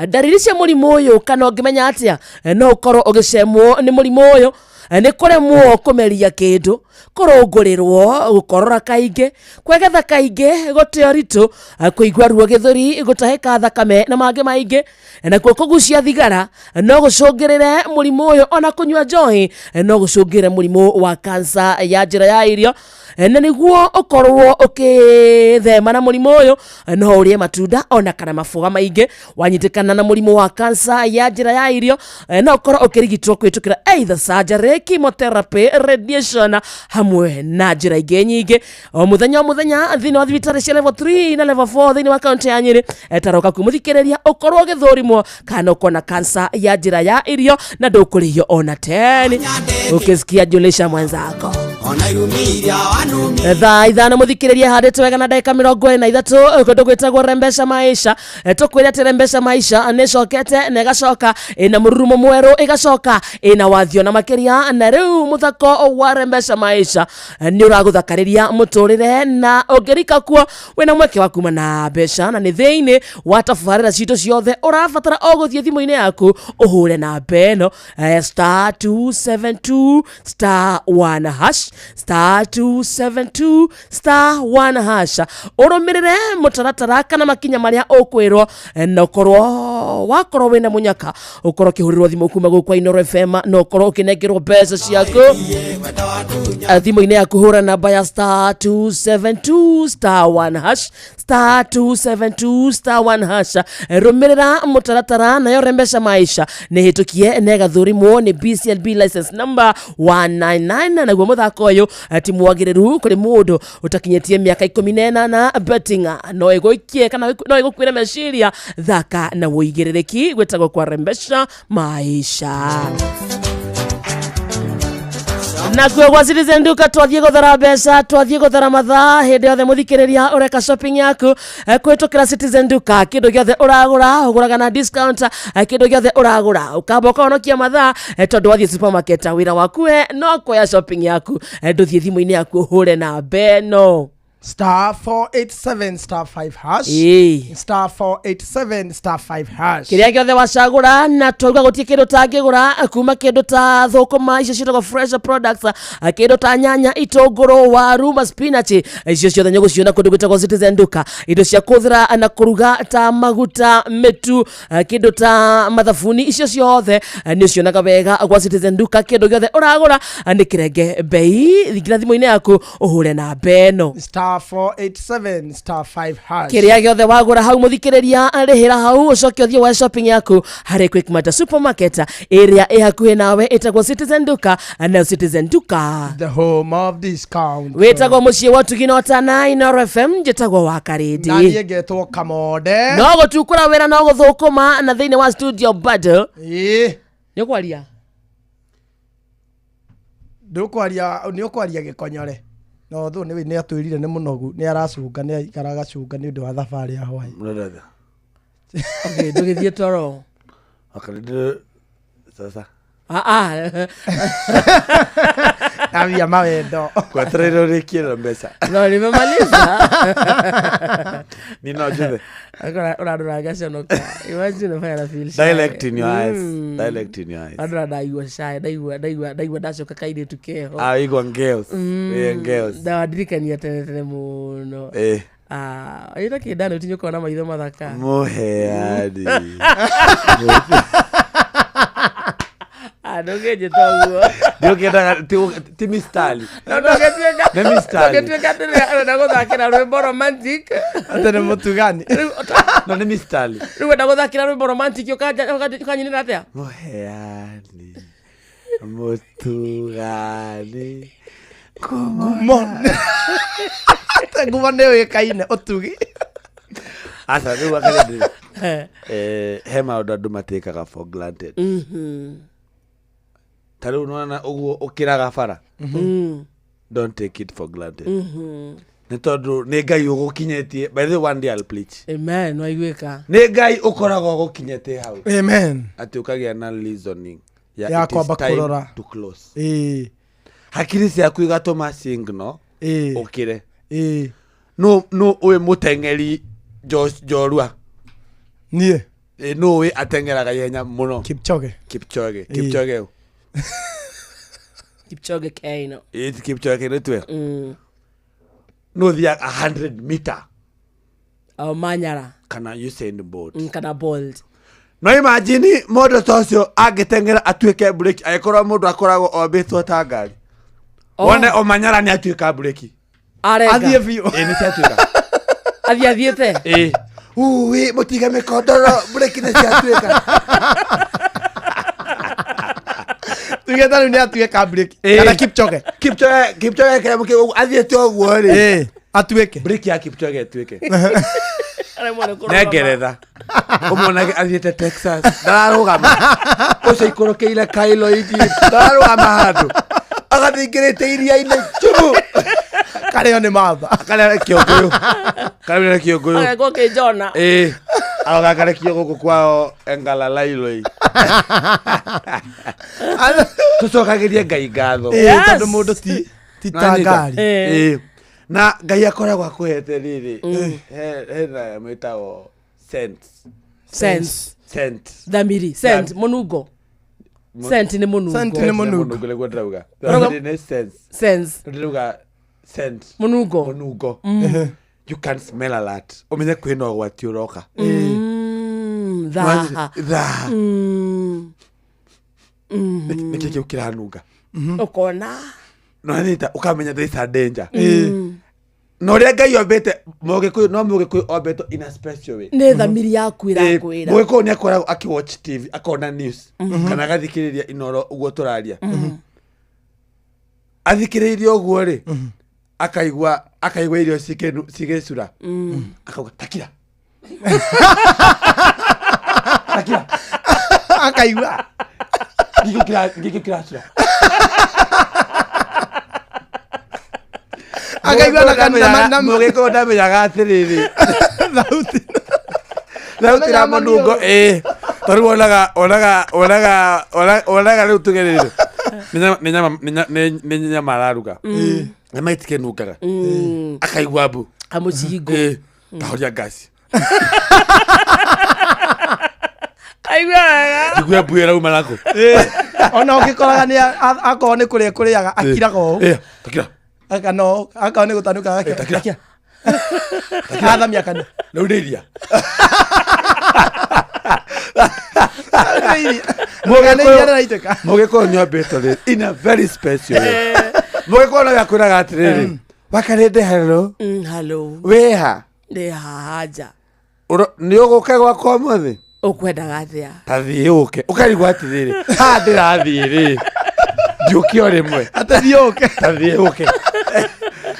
Ndariri cia mũrimũ ũyũ kana ũngĩmenya atĩa no ũkorwo ũgĩcemwo nĩ mũrimũ ũyũ nĩ kũremwo kũmeria kĩndũ, kũrũngũrĩrwo, gũkorora kaingĩ, kwegetha kaingĩ, gũte ũritũ, kũigua ruo gĩthũri, gũtahĩka thakame na mangĩ maingĩ. Nakuo kũgucia thigara no gũcũngĩrĩre mũrimũ ũyũ, ona kũnyua njohi no gũcũngĩrĩre mũrimũ wa kansa ya njĩra ya irio. Na nĩguo ũkorwo ũkĩthema na mũrimũ ũyũ, no ũrĩe matunda ona kana maboga maingĩ. Wanyitĩkana na mũrimũ wa kansa ya njĩra ya irio, no ũkorwo ũkĩrigitwo kũhĩtũkĩra either surgery, chemotherapy, radiation hamwe na njĩra ingĩ nyingĩ. O mũthenya o mũthenya thĩinĩ wa thibitarĩ cia level 3 na level 4 thĩinĩ wa kaunti ya Nyĩrĩ, taroka kwĩmũthikĩrĩria ũkorwo ũgĩthũrimwo kana ũkona kansa ya njĩra ya irio na ndũkũrĩhio ona 10. Ukisikia julisha mwenzako. Ona irumiria wanumi. Thaa 5 mũthikĩrĩria handĩtwo wega na ndagĩka 23, kũndũ gwĩtagwo Rembesha Maisha. Tũkwĩre atĩ Rembesha Maisha nĩ ĩcokete na ĩgacoka ĩna mũrurumo mwerũ, ĩgacoka ĩna wathio na makĩria. Na rĩu mũthako wa Rembesha Maisha nĩ ũragũthakarĩria mũtũrĩre, na ũngĩrika kuo wĩna mweke wa kuma na mbeca, na nĩ thĩinĩ wa tabarĩra citũ ciothe. Ũrabatara o gũthiĩ thimũ-inĩ yaku ũhũre namba ĩno, *272*1#, *272*1#, ũrũmĩrĩre mũtaratara kana makinya marĩa ũkwĩrwo, na ũkorwo wakorwo wĩna mũnyaka ũkorwo ũkĩhũrĩrwo thimũ kuma gũkũ Inooro FM na ũkorwo ũkĩnengerwo mbeca ciaku thimũ-inĩ yaku. Hũra namba ya *272*1#, *272*1#, rũmĩrĩra mũtaratara. Nayo Rembesha Maisha nĩ hĩtũkie na ĩgathũrimwo nĩ BCLB license number 199. Naguo mũthako ũyũ ti mwagĩrĩru kũrĩ mũndũ ũtakinyĩtie mĩaka 18. Betting no ĩgũikie kana no ĩgũkuĩre meciria. Thaka na wũigĩrĩrĩki. Gwĩtagwo kwa Rembesha Maisha. Nakuo gwa Citizen Duka twathiĩ gũthara mbeca, twathiĩ gũthara mathaa. Hĩndĩ yothe mũthikĩrĩria ũreka shopping yaku kũhĩtũkĩra Citizen Duka, kĩndũ gĩothe ũragũra ũgũraga na discount. Kĩndũ gĩothe ũragũra ũkamba ũkahonokia mathaa, tondũ wathiĩ supermarket wĩra waku we no kuoya shopping yaku. Ndũthiĩ thimũ-inĩ yaku ũhũre namba ĩno. *487*5#. Ĩĩ. *487*5#. Kĩrĩa gĩothe wacagũra, na twauga gũtirĩ kĩndũ tangĩgũra, kuma kĩndũ ta thũkũma icio ciĩtagwo fresh products, kĩndũ ta nyanya, itũngũrũ, waru, ma spinach, icio ciothe nĩ ũgũciona kũndũ gwĩtagwo Citizen Duka. Indo cia kũhũthĩra na kũruga ta maguta, mĩtu, kĩndũ ta mathabuni, icio ciothe nĩ ũcionaga wega gwa Citizen Duka. Kĩndũ gĩothe ũragũra nĩ kĩrenge bei. Ingĩra thimũ-inĩ yaku ũhũre namba ĩno. *487*5#. Kĩrĩa gĩothe wagũra hau mũthikĩrĩria, rĩhĩra hau, ũcoke ũthiĩ woe shopping yaku harĩ Quickmart supermarket ĩrĩa ĩ hakuhĩ nawe ĩtagwo Citizen Duka. Nayo Citizen Duka, the home of discount. Wĩtagwo mũciĩ wa ũtugi na ũtana. Inooro FM, njĩtagwo wa na Karĩndĩ. Niĩ ngetwo Kamonde. No gũtukũra wĩra no gũthũkũma, na thĩinĩ wa studio bado ĩĩ nĩ ũkwaria. Ndũkwaria, nĩ ũkwaria gĩkonyore no thũ nĩ atwĩrire nĩ mũnogu, nĩ aracunga, nĩ aikara agacunga nĩ ũndũ wa thabarĩ ya hwaĩ. Mnadada. Okay, ndũgĩthiĩ toro. Wakarĩndĩ sasa. Ah, ah. Ambia mawendo. Kweterera ũrĩkie na mbeca. No, nimemaliza. Ni no njuthe. Ũrandora ngaconoka. Imagine unafanya na feel shy. Dialect in your eyes. Dialect in your eyes. Andora ndaigua shy, ndaigua ndaigua ndaigua ndacoka kairĩtu keho. Ah, igua ngales. Ĩ ngales. Ndawandirikania tene tene mũno. Eh. Ah, ĩta kĩndano tinyũkorwo na maitho mathaka. Mũheani. Ah, ndũngĩnjĩta ũguo. Ndiũkĩendaga ti mistari. No ndũngĩtuĩka Nĩ mistari. ndũngĩtuĩka atĩ ũrenda gũthakĩra rwĩmbo romantic. Atĩ nĩ mũtugani. No nĩ mistari. Rĩu wenda gũthakĩra rwĩmbo romantic ũkanyinĩra atĩa? Mũheani. Mũtugani. Ngumo. Ngumo nĩ ũĩkaine ũtugi. Aca rĩu akarĩndĩ. He maũndũ andũ matĩkaga for granted. Ta rĩu nĩwona ũguo ũkĩraga bara. Don't take it for granted. Nĩ tondũ nĩ Ngai ũgũkinyĩtie. By the way, one day I'll preach. Amen, waiguĩka. Nĩ Ngai ũkoragwo ũgũkinyĩtie hau. Amen. Atĩ ũkagĩa na reasoning Ya ya it is kwamba time kũrora. to close. Ĩĩ. Hakiri ciaku igatũma signal Ĩĩ. ũkĩre. Ĩĩ. No ũĩ mũteng'eri njorua. Niĩ. Ĩ, nũ ũĩ ateng'eraga ihenya mũno? Kipchoge. Kipchoge. Ĩĩ. Kipchoge ũ? Kipchoge Keino. Ĩ, ti Kipchoge nĩ twe. No thiaga 100 meter O Manyara. Kana Usain Bolt. Kana Bolt. No imagine mũndũ ta ũcio angĩteng'era atuĩke breki, angĩkorwo mũndũ akoragwo ombĩtwo ta ngari. Oh. Wone Omanyala nĩ atuĩka breki. Arenga. Athiĩ biũ. Ĩ, nĩ ciatuĩka. Athiĩ athiĩte. Ĩ. Uwi, mũtige mĩkondoro, breki nĩ ciatuĩka. Tuge ta rĩu nĩ atuĩka breki. Ĩ. Kana Kipchoge. Kipchoge, Kipchoge kĩrĩa mũkĩ- athiĩte ũguo rĩ. Ĩ, atuĩke. Breki ya Kipchoge ĩtuĩke. Aremwo nĩ kũrũgama. Ne ngeretha. Ũmuonage athiĩte Texas. Ndararũgama. Ũcio ikũrũkĩire Cairo Egypt. Ndararũgama handũ. Agathiĩ ingĩrĩte iria-inĩ chubu. Karĩo nĩ matha. Karĩo nĩ kĩũngũyũ. Karĩo nĩ kĩũngũyũ. Agekwo kĩnjona. Ĩ. Aroga karekio gũkũ kwao Engalalailoi. Tũcokagĩrie Ngai ngatho. Ĩ, tondũ mũndũ ti ti ta Nĩwanyita? ngari. Ĩ. Na Ngai akoragwo akũhete rĩrĩ. Hena mwĩtagwo sense. Sense. Scent. Thamiri. Scent. Mũnungo. Scent nĩ mũnungo. Scent nĩ mũnungo. Nĩguo ndĩrauga. Ũrauga- Thamiri nĩ sense. Sense. Ndĩrauga scent. Mũnungo. Mũnungo. You can smell a lot. Ũmenye kwĩna ũgwati ũroka. Thaha. Thaha. Mm. Nĩkĩ kĩu kĩranunga? Ũkona. Nĩwanyita ũkamenya there is a danger. Na ũrĩa Ngai ombĩte mũgĩkũyũ no mũgĩkũyũ ombĩtwo in a special way. Nĩ thamiri yaku ĩrakwĩra. Mũgĩkũyũ nĩ akoragwo akĩwatch TV akona news kana agathikĩrĩria Inooro ũguo tũraria. Athikĩrĩirie ũguo rĩ akaigua akaigua irio cigĩcura akauga takira takira Akaigua. ngĩkĩo kĩracura. Akaigua na kana na Mũgĩkũyũ ndamenyaga atĩrĩrĩ thauti. thauti na mũnungo ĩ tondũ wonaga wonaga wonaga wonaga rĩu tuge rĩrĩ nĩ nyama- nĩ nyama- nĩ nya- nĩ- nĩ nyama araruga nyama ĩtikĩnungaga akaigua mbu Kamũcingo. Ĩ, ndahoria ngasi Aigua wega. njigue mbu ĩrauma nakũ Ona ũngĩkoraga nĩ akorwo nĩ kũrĩa kũrĩaga akiraga ũũ. Ĩ, takira Aka no akorwo nĩ gũtanuka agakira. takira. Takira. Athamia kanua. rĩu nĩ iria Nĩ iria rĩraitĩka. Mũgĩkũyũ nĩ ombĩtwo rĩ in a very special way. Mũgĩkũyũ no akwĩraga atĩrĩrĩ wakarĩndĩ hello Hello. wĩha Ndĩ haha nja. Nĩ ũgũka gwakwa ũmũthĩ Ũkwendaga atĩa? ta thiĩ ũke ũkarigwo atĩrĩrĩ haha ndĩrathiĩ rĩ ndiũke o rĩmwe Atĩ thiĩ ũke. ta thiĩ ũke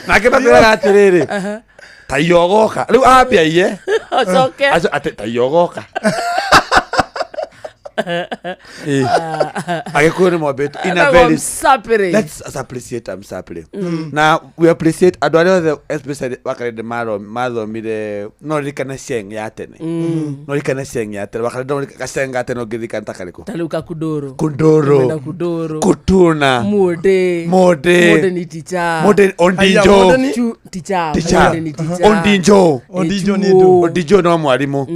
nake makwĩraga atĩrĩrĩ ta iyogoka rĩu ambia iye Ũcoke. Acio atĩ ta iyogoka Ĩ. Agĩkũyũ nĩ mombĩtwo in a Etagwo very Msapĩrĩ. Let's us appreciate Msapĩrĩ. Na we appreciate andũ arĩa othe especially wakarĩndĩ mathomire no ririkane Sheng ya tene. No ririkane Sheng ya tene. Wakarĩndĩ no gaceng ga tene ũngĩririkana ta karĩkũ? Ta rĩu kakundũrũ. Kundũrũ. Kwenda kundũrũ. Kutuna. Mũndĩ. Mũndĩ. Mũndĩ ni ticha. Mũndĩ Ondinjo. Aya, Mũndĩ ni- Ticha. Ticha. Mũndĩ ni ticha. Ondinjo. Ondinjo nĩ ndũ. Ondinjo no mwarimũ.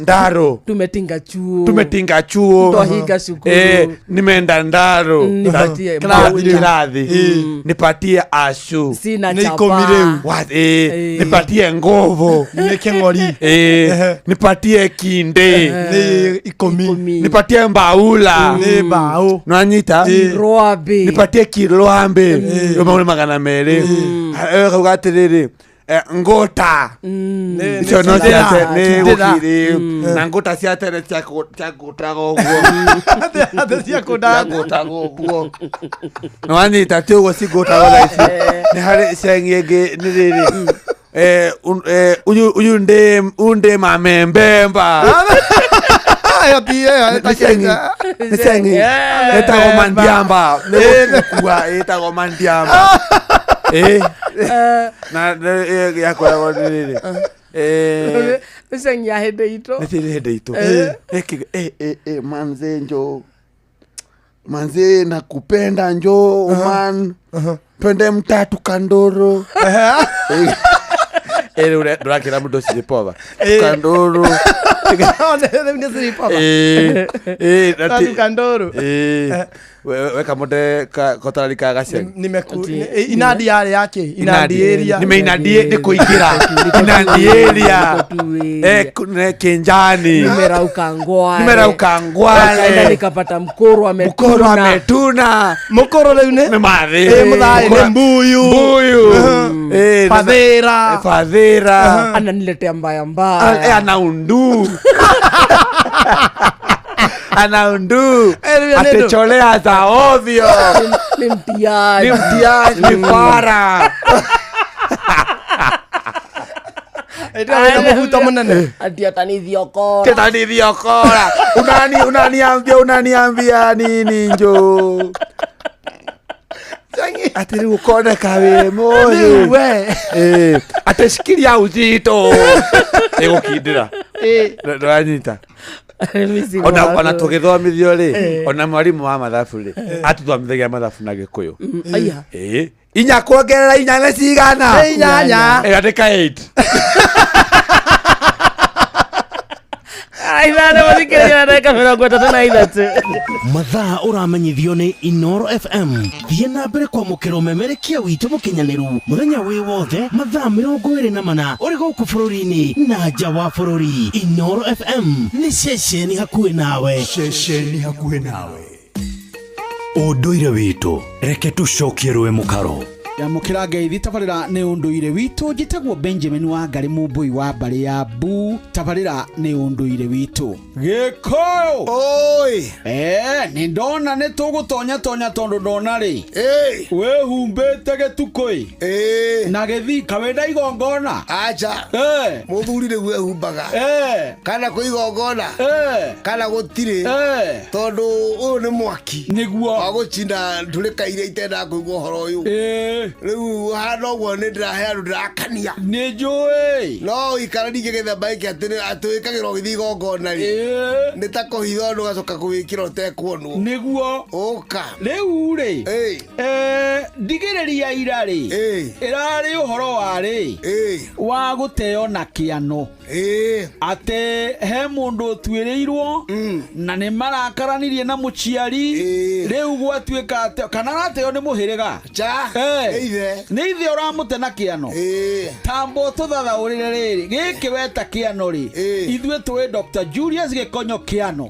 Ndaro. Tumetinga chuo. Tumetinga chuo. Twahinga cukuru. Nimeenda ndaro. Nipatie Kirathi. mbaũ. Kirathi. Nipatie ashu. Sina Nĩ chapa. ikũmi rĩu. What? Nipatie nguvu. Nĩ kĩng'ori. Nipatie kinde. Nĩ ikũmi. Nipatie mbaula. Nĩ mbaũ. Nwanyita? Rwambĩ. Nipatie kilwambe. Rĩu mau nĩ 200. Kauga atĩrĩrĩ ngũta. Icio no cia tene nĩ gũkirĩ. Na ngũta cia tene ciangũtaga ũguo. Atĩ ciakũndaga. Ciangũtaga ũguo. Nĩwanyita ti ũguo cingũtaga thaa ici. Nĩ harĩ cengi ĩngĩ nĩ rĩrĩ. Uyu ndi mamembemba. Ĩyo ti ĩyo Nĩ cengi. Nĩ cengi. Ĩtagwo mandiamba. Nĩ gũkua ĩtagwo mandiamba. Na yakoragwo nĩ rĩrĩ. Nĩ cengi ya hĩndĩ itũ. Nĩ cengi hĩndĩ itũ. Manze njo. Manze nakupenda njo man. Twende mtatu kandoro. Rĩu ndũrakĩra mũndũ ũcio pova. Kandoro. Rĩu nĩ sleepover. Ĩĩ, ĩĩ, na ti- Tatuka ndũru. Ĩĩ. Weka mũnde kotarari ka gacegi. Inadi yarĩ yake inadi area. Nimeinadie nĩ kũingĩra. Inadi area. Eh, kinjani. Nimerauka ngware. Nimerauka ngware. Nikaenda nikapata mkoro ametuna. Mkoro ametuna. Mkoro rĩu nĩ? Nĩ mathĩ. Ĩ, mũthaĩ nĩ mbuyu. Mbuyu. Ĩ, Fadhira. Fadhira. Ananiletea mbaya mbaya. Anaundu. Anaundu. rĩu nĩ ndũ. Atecholea za ovyo. Ni mtiaji. Ni mtiaji, ni fara. Ĩndĩ mũbuto mũnene. Ati atanithiokora. Tetanithiokora. Unani unaniambia unaniambia nini njo? Ati rĩu ũkoneka wĩ mũyũ. Rĩu we. Eh, ati shikilia uzito. Ĩgũkindĩra. Ndũranyita. Ona tũgĩthomithio rĩ, ona mwarimũ wa mathabu rĩ, atũthomithagia mathabu na Gĩkũyũ. Aya. Ĩĩ. Inya kuongerera inya nĩ cigana? Nĩ inyanya. Ĩ, andĩka 8. Ithano mũthikĩrĩria na ndagĩka 33. Mathaa ũramenyithio nĩ Inoro FM. Thiĩ na mbere kwamũkĩra ũmemerekia witũ mũkinyanĩru mũthenya wĩ wothe mathaa 24 ũrĩ gũkũ bũrũri-inĩ na nja wa bũrũri. Inoro FM nĩ ceceni hakuhĩ nawe. Ceceni hakuhĩ nawe. Ũndũire witũ reke tũcokie rũĩ mũkaro. Yamũkĩra ngeithi tabarĩra nĩ ũndũire witũ. Njĩtagwo Benjamin Wangari Mũmbũi wa mbarĩ ya Bu. Tabarĩra nĩ ũndũire witũ. Gĩkũyũ oi nĩ ndona nĩ tũgũtonya tonya tondũ ndona rĩ wĩhumbĩte gĩtukũ ĩ na gĩthika wĩna igongona. Acha mũthuri nĩguo ehumbaga kana kwĩ igongona kana gũtirĩ tondũ ũyũ nĩ mwaki nĩguo wa gũcina ndũrĩka iria itendaga kũigua ũhoro ũyũ. Rĩu hana ũguo nĩ ndĩrahe andũ ndĩrakania. Nĩ njũĩ. No ikara ningĩ gĩthemba gĩkĩ atĩ atĩ wĩkagĩrwo ũgĩthiĩ igongona rĩ nĩ ta kũhitha ũndũ ũgacoka kũwĩkĩra ũtekuonwo. Nĩguo. Ũka. Rĩu rĩ ndigĩrĩria ira rĩ ĩrarĩ ũhoro wa rĩ wa gũteo na kĩano atĩ he mũndũ ũtuĩrĩirwo na nĩ marakaranirie na mũciari rĩu gwatuĩka atĩ kana arateo nĩ mũhĩrĩga. Cha. Nĩ ithe. Nĩ ithe ũramũte na kĩano. Tamba ũtũthathaũrĩre rĩrĩ gĩkĩ weta kĩano rĩ ithuĩ tũĩ Dr. Julius Gĩkonyo kĩano.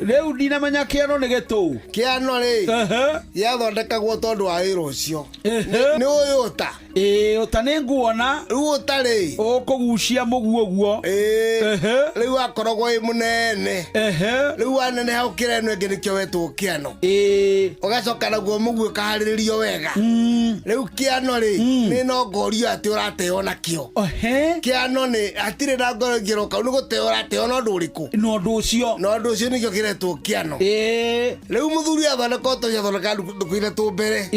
Rĩu ndinamenya kĩano nĩ gĩtũu. Kĩano rĩ gĩathondekagwo tondũ wa wĩra ũcio. Nĩ ũyũ ũta. Ĩĩ ũta nĩ nguona. Rĩu ũta rĩ ũkũgucia mũguo ũguo. Rĩu wakoragwo wĩ mũnene. Rĩu waneneha ũkĩra ĩno ĩngĩ nĩkĩo wetwo kĩano. Ũgacoka naguo mũguo ũkaharĩrĩrio wega. Rĩu kĩano rĩ nĩ no ngorio atĩ ũrateo nakĩo. Kĩano nĩ hatirĩ na ngoro ĩngĩ ĩroka nĩ gũteo ũrateo na ũndũ ũrĩkũ? Na ũndũ ũcio. Na ũndũ ũcio nĩkĩo kĩretwo kĩano. Rĩu mũthuri athondeka ũta ũcio athondeka ndukũ ithatũ mbere.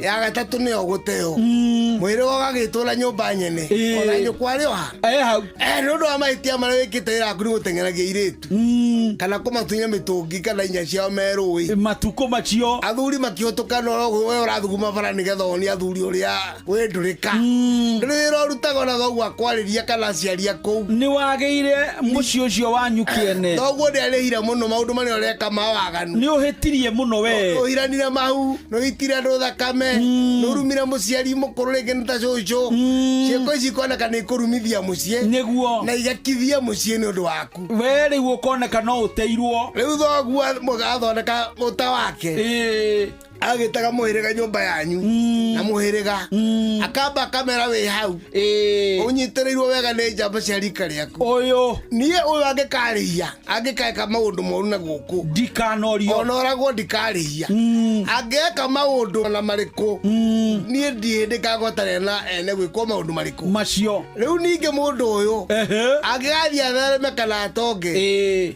Ya gatatũ nĩyo gũteo. Mũhĩrĩga ũgagĩtwo na nyũmba nyene. Ona nyũkwa arĩ o ha? Hau. Nĩ ũndũ wa mahĩtia marĩa wĩkĩte wĩra waku nĩ gũteng'eragia airĩtu. Kana kũmatunya mĩtũngi kana inya ciao me rũĩ. Matukũ macio. Athuri makĩhũtũka no we ũrathuguma bara nĩgetha wonie athuri ũrĩa wĩ ndũrĩka. Ndũrĩ wĩra ũrutaga ona thoguo akwarĩria kana aciari kũu. Nĩ wagĩire mũciĩ ũcio wanyu kĩene. Thoguo ndĩarĩhire mũno maũndũ marĩa ũreka ma waganu. Nĩ ũhĩtirie mũno we. Ũhiranire mahu, nĩ ũitire andũ thakame, nĩ ũrumire mũciari mũkũrũ rĩngĩ nĩ ta cũcũ. Ciĩko ici ikoneka nĩ ikũrumithia mũciĩ. Nĩguo. Na igakithia mũciĩ nĩ ũndũ waku. We rĩu ũkoneka no ũteirwo. Rĩu thoguo athondeka ũta wake. Agĩtaga mũhĩrĩga nyũmba yanyu na mũhĩrĩga akamba akamera wĩ hau ũnyitĩrĩirwo wega nĩ njamba cia rika rĩaku. Ũyũ niĩ ũyũ angĩkarĩhia angĩkeka maũndũ moru na gũkũ ndikanorio ona oragwo ndikarĩhia angĩeka maũndũ ona marĩkũ niĩ ndiĩ ndĩkagwatanĩra na ene gwĩkwo maũndũ marĩkũ macio. Rĩu ningĩ mũndũ ũyũ angĩgathiĩ athereme kana atonge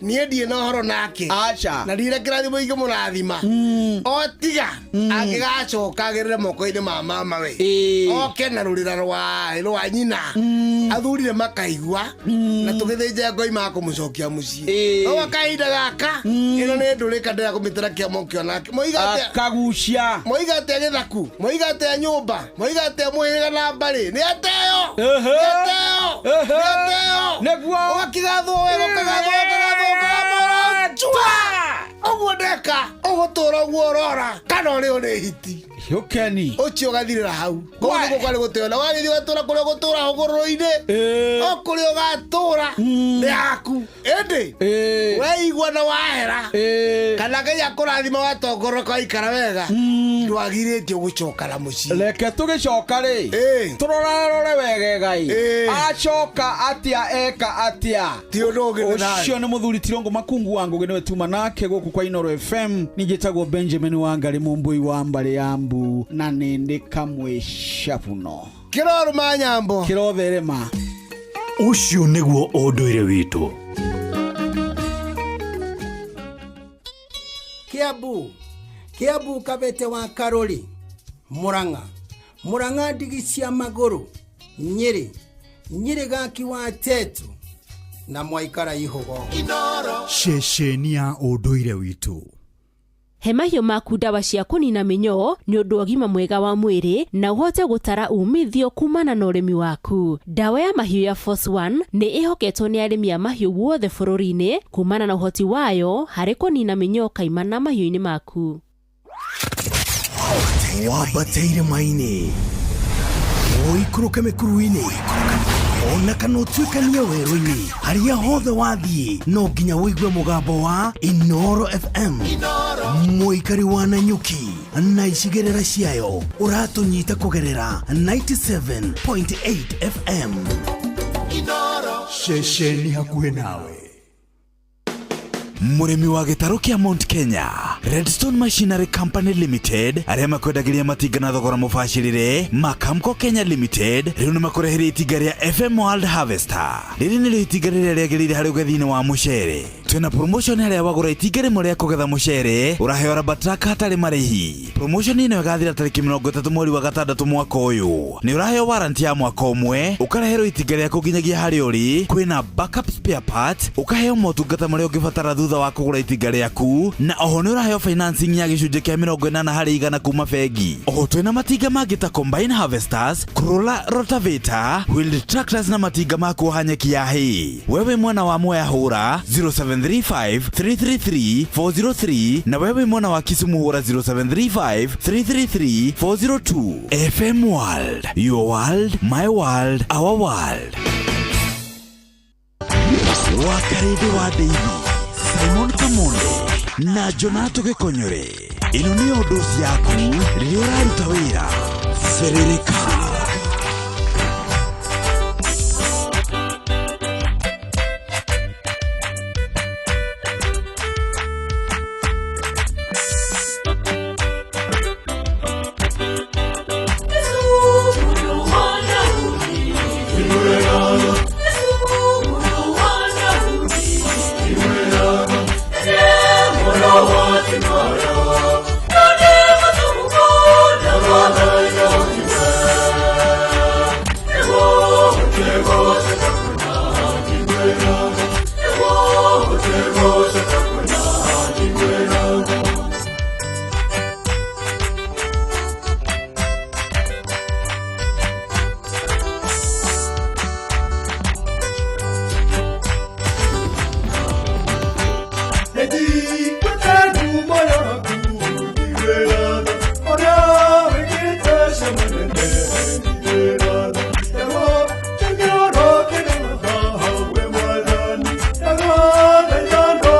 niĩ ndiĩ na ũhoro nake. Aca. Na ndirĩ kĩrathimo ingĩmũrathima o tiga angĩgacoka agerere moko-inĩ ma mama we oke na rũrĩra rwa nyina Athurire makaigua na tũgĩthĩnja ngoi makũmũcokia mũciĩ. No kahinda gaka ĩno nĩ ndũrĩka ndĩra kũmĩtĩra kĩama ũkĩona. Moiga atĩa? Akagucia. Moiga atĩa gĩthaku? Moiga atĩa nyũmba? Moiga atĩa mũhĩrĩga na mbarĩ? Nĩ ateo. Nĩ ateo. Nĩ ateo. Nĩguo. Ũgakĩgathwo wega ũkagathwo ũkagathwo ũkagamũra njua. Ũguo ndeka ũgũtũra ũguo ũrora kana ũrĩo nĩ hiti. Ũkeni. Ũcio ũgathirĩra hau. Kũu nĩkuo kwarĩ gũteo na wagĩthiĩ ũgatũra kũrĩa ũgũtũra hũgũrũrũ-inĩ. O kũrĩa ũgatũra nĩ haku. Ĩndĩ weigua na wahera kana Ngai akũrathima watongoroka waikara wega ndwagirĩtio gũcoka na mũciĩ. Reke tũgĩcoka rĩ tũrorarore wegega ĩ acoka atĩa eka atĩa ti ũndũ ũngĩ nĩ thayũ. Ũcio nĩ mũthuri Tirongo Makungu wa Ngũgĩ nĩwe tuma nake gũkũ kwa Inoro FM. Ningĩ Benjamin Wangari Mũmbũi wa mbarĩ ya mbu na nĩndĩ kamwe cabuno kĩrorũma nyambo kĩrotherema. Ũcio nĩguo ũndũire witũ. Kiambu Kiambu Kabete wa Karori Murang'a Murang'a ndigi cia magũrũ Nyĩrĩ Nyĩrĩ gaki wa Tetu na mwaikara ihũgo. Ceceni ya ũndũire witũ. He mahiũ maku ndawa cia kũnina mĩnyoo nĩ ũndũ wa ũgima mwega wa mwĩrĩ na ũhote gũtara umithio kumana na ũrĩmi waku. Ndawa ya mahiũ ya Force One nĩ ĩhoketwo nĩ arĩmi a mahiũ guothe bũrũri-inĩ kumana na ũhoti wayo harĩ kũnina mĩnyoo kaimana mahiũ-inĩ maku. Wambateire maini ũikũrũke mĩkuru-inĩ ona kana ũtuĩkanie werũ-inĩ harĩa hothe wathiĩ no nginya ũigue mũgambo wa Inoro FM. Mũikari wa Nanyuki na icigĩrĩra ciayo ũratũnyita kũgerera 97.8 FM. Ceceni hakuhĩ nawe. Mũrĩmi wa gĩtarũ kĩa Mount Kenya Redstone Machinery Company Limited arĩa makwendagĩria matinga na thogora mũbacĩrĩre Makamco Kenya Limited rĩu nĩ makũreheire itinga rĩa FM World Harvester. Rĩrĩ nĩrĩo itinga rĩrĩa rĩagĩrĩire harĩ ũgethi-inĩ wa mũcere. Twĩna promotion harĩa wagũra itinga rĩmwe rĩa kũgetha mũcere ũraheo raba track hatarĩ marĩhi. Promotion ĩno ĩgathira tarĩki 30 mweri wa gatandatũ mwaka ũyũ. Nĩ ũraheo warranty ya mwaka ũmwe, ũkareherwo itinga rĩaku nginyagia harĩa ũrĩ, kwĩna backup spare part, ũkaheo motungata marĩa ũngĩbatara thutha wa kũgũra itinga rĩaku, na oho nĩ ũraheo financing ya gĩcunjĩ kĩa 80 harĩ igana kuma bengi. Oho twĩna matinga mangĩ ta combine harvesters, Corolla rotavator, wheeled tractors na matinga ma kuoha nyeki ya hay. Wewe mwana wa Mwea hũra 0735 333 403 na wewe mwana wa Kisumu hũra 0735 333 402. FM World, your world, my world, our world. Wakarĩndĩ wa Ndeithi, Simon Kamonde na Jonato Gĩkonyore. Ĩno nĩyo ndosi yaku rĩrĩa ũraruta wĩra. Cerereka. Thank you.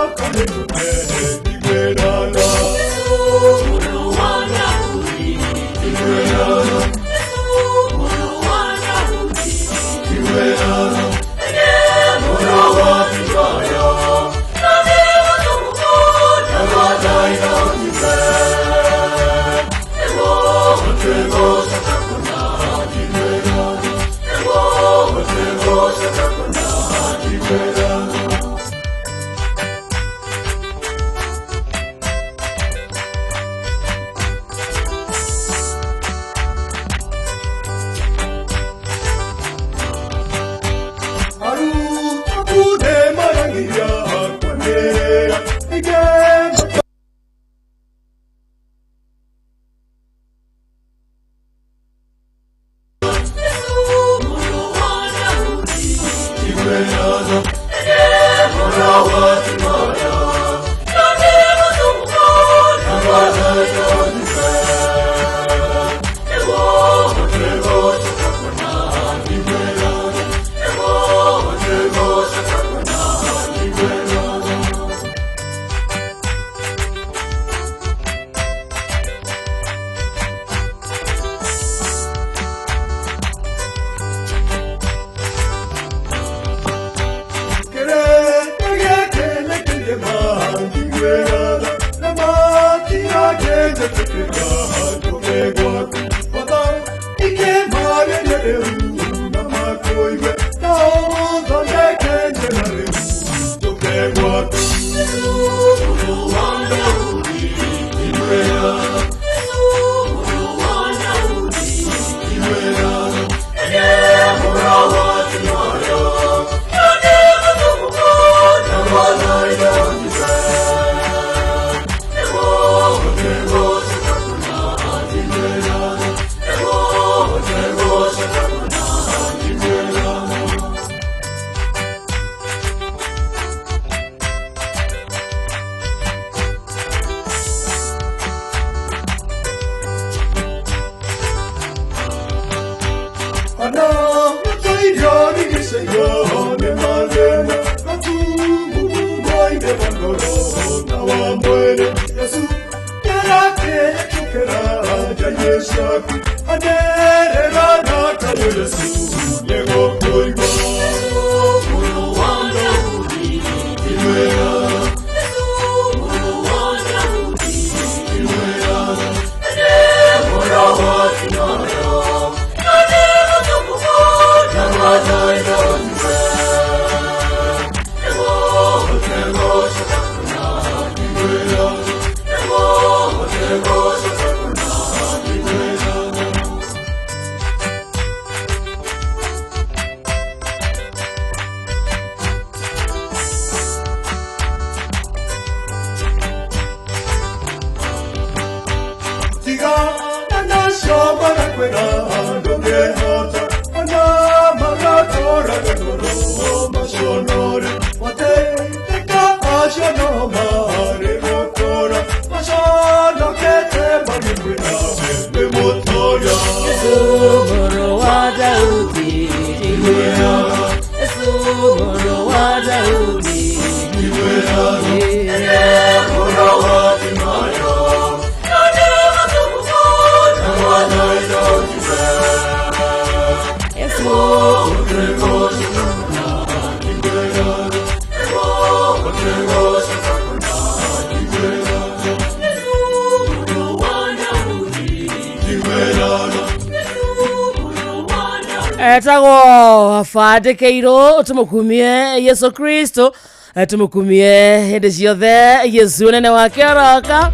Etagwo bandĩkĩirwo tũmũkumie Yesu Kristo, tũmũkumie hĩndĩ ciothe. Yesu nene wake ũroka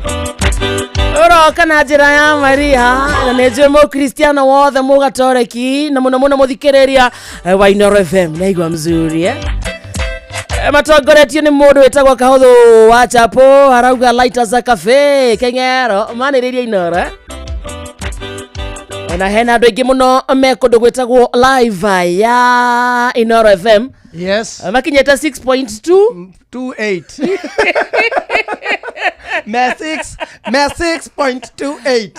ũroka na njĩra ya Maria, na nĩ njũĩ mũkristiano wothe mũgatoreki na mũno mũno mũthikĩrĩria wa Inoro FM naigua mzuri matongoretio nĩ mũndũ wĩtagwo Kahũthũ wa Chapo, arauga Lighters Cafe Keng'ero manĩrĩria Inoro na hena andũ aingĩ mũno me kũndũ gwĩtagwo live ya Inoro FM. Yes. Makinyĩte 6.2 28. Me 6 me 6.28.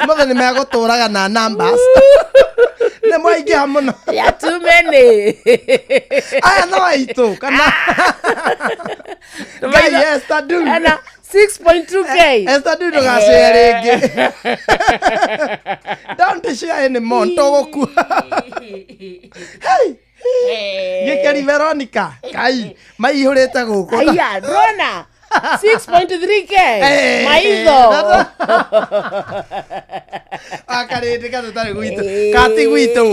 Mothe nĩ megũtũraga na numbers. Nĩ mwaingĩha mũno. Ya too many. Aya no aitũ kana. Ngai Esther du. Ana 6.2k. Esther du ndũgacare rĩngĩ. Don't share anymore ntũgũkua. Hey. Gĩkeri Veronica kai maihũrĩte gũkũ. Aya ndona 6.3k maitho. Akarĩndĩ gatũtarĩ gwitũ kati gwitũ.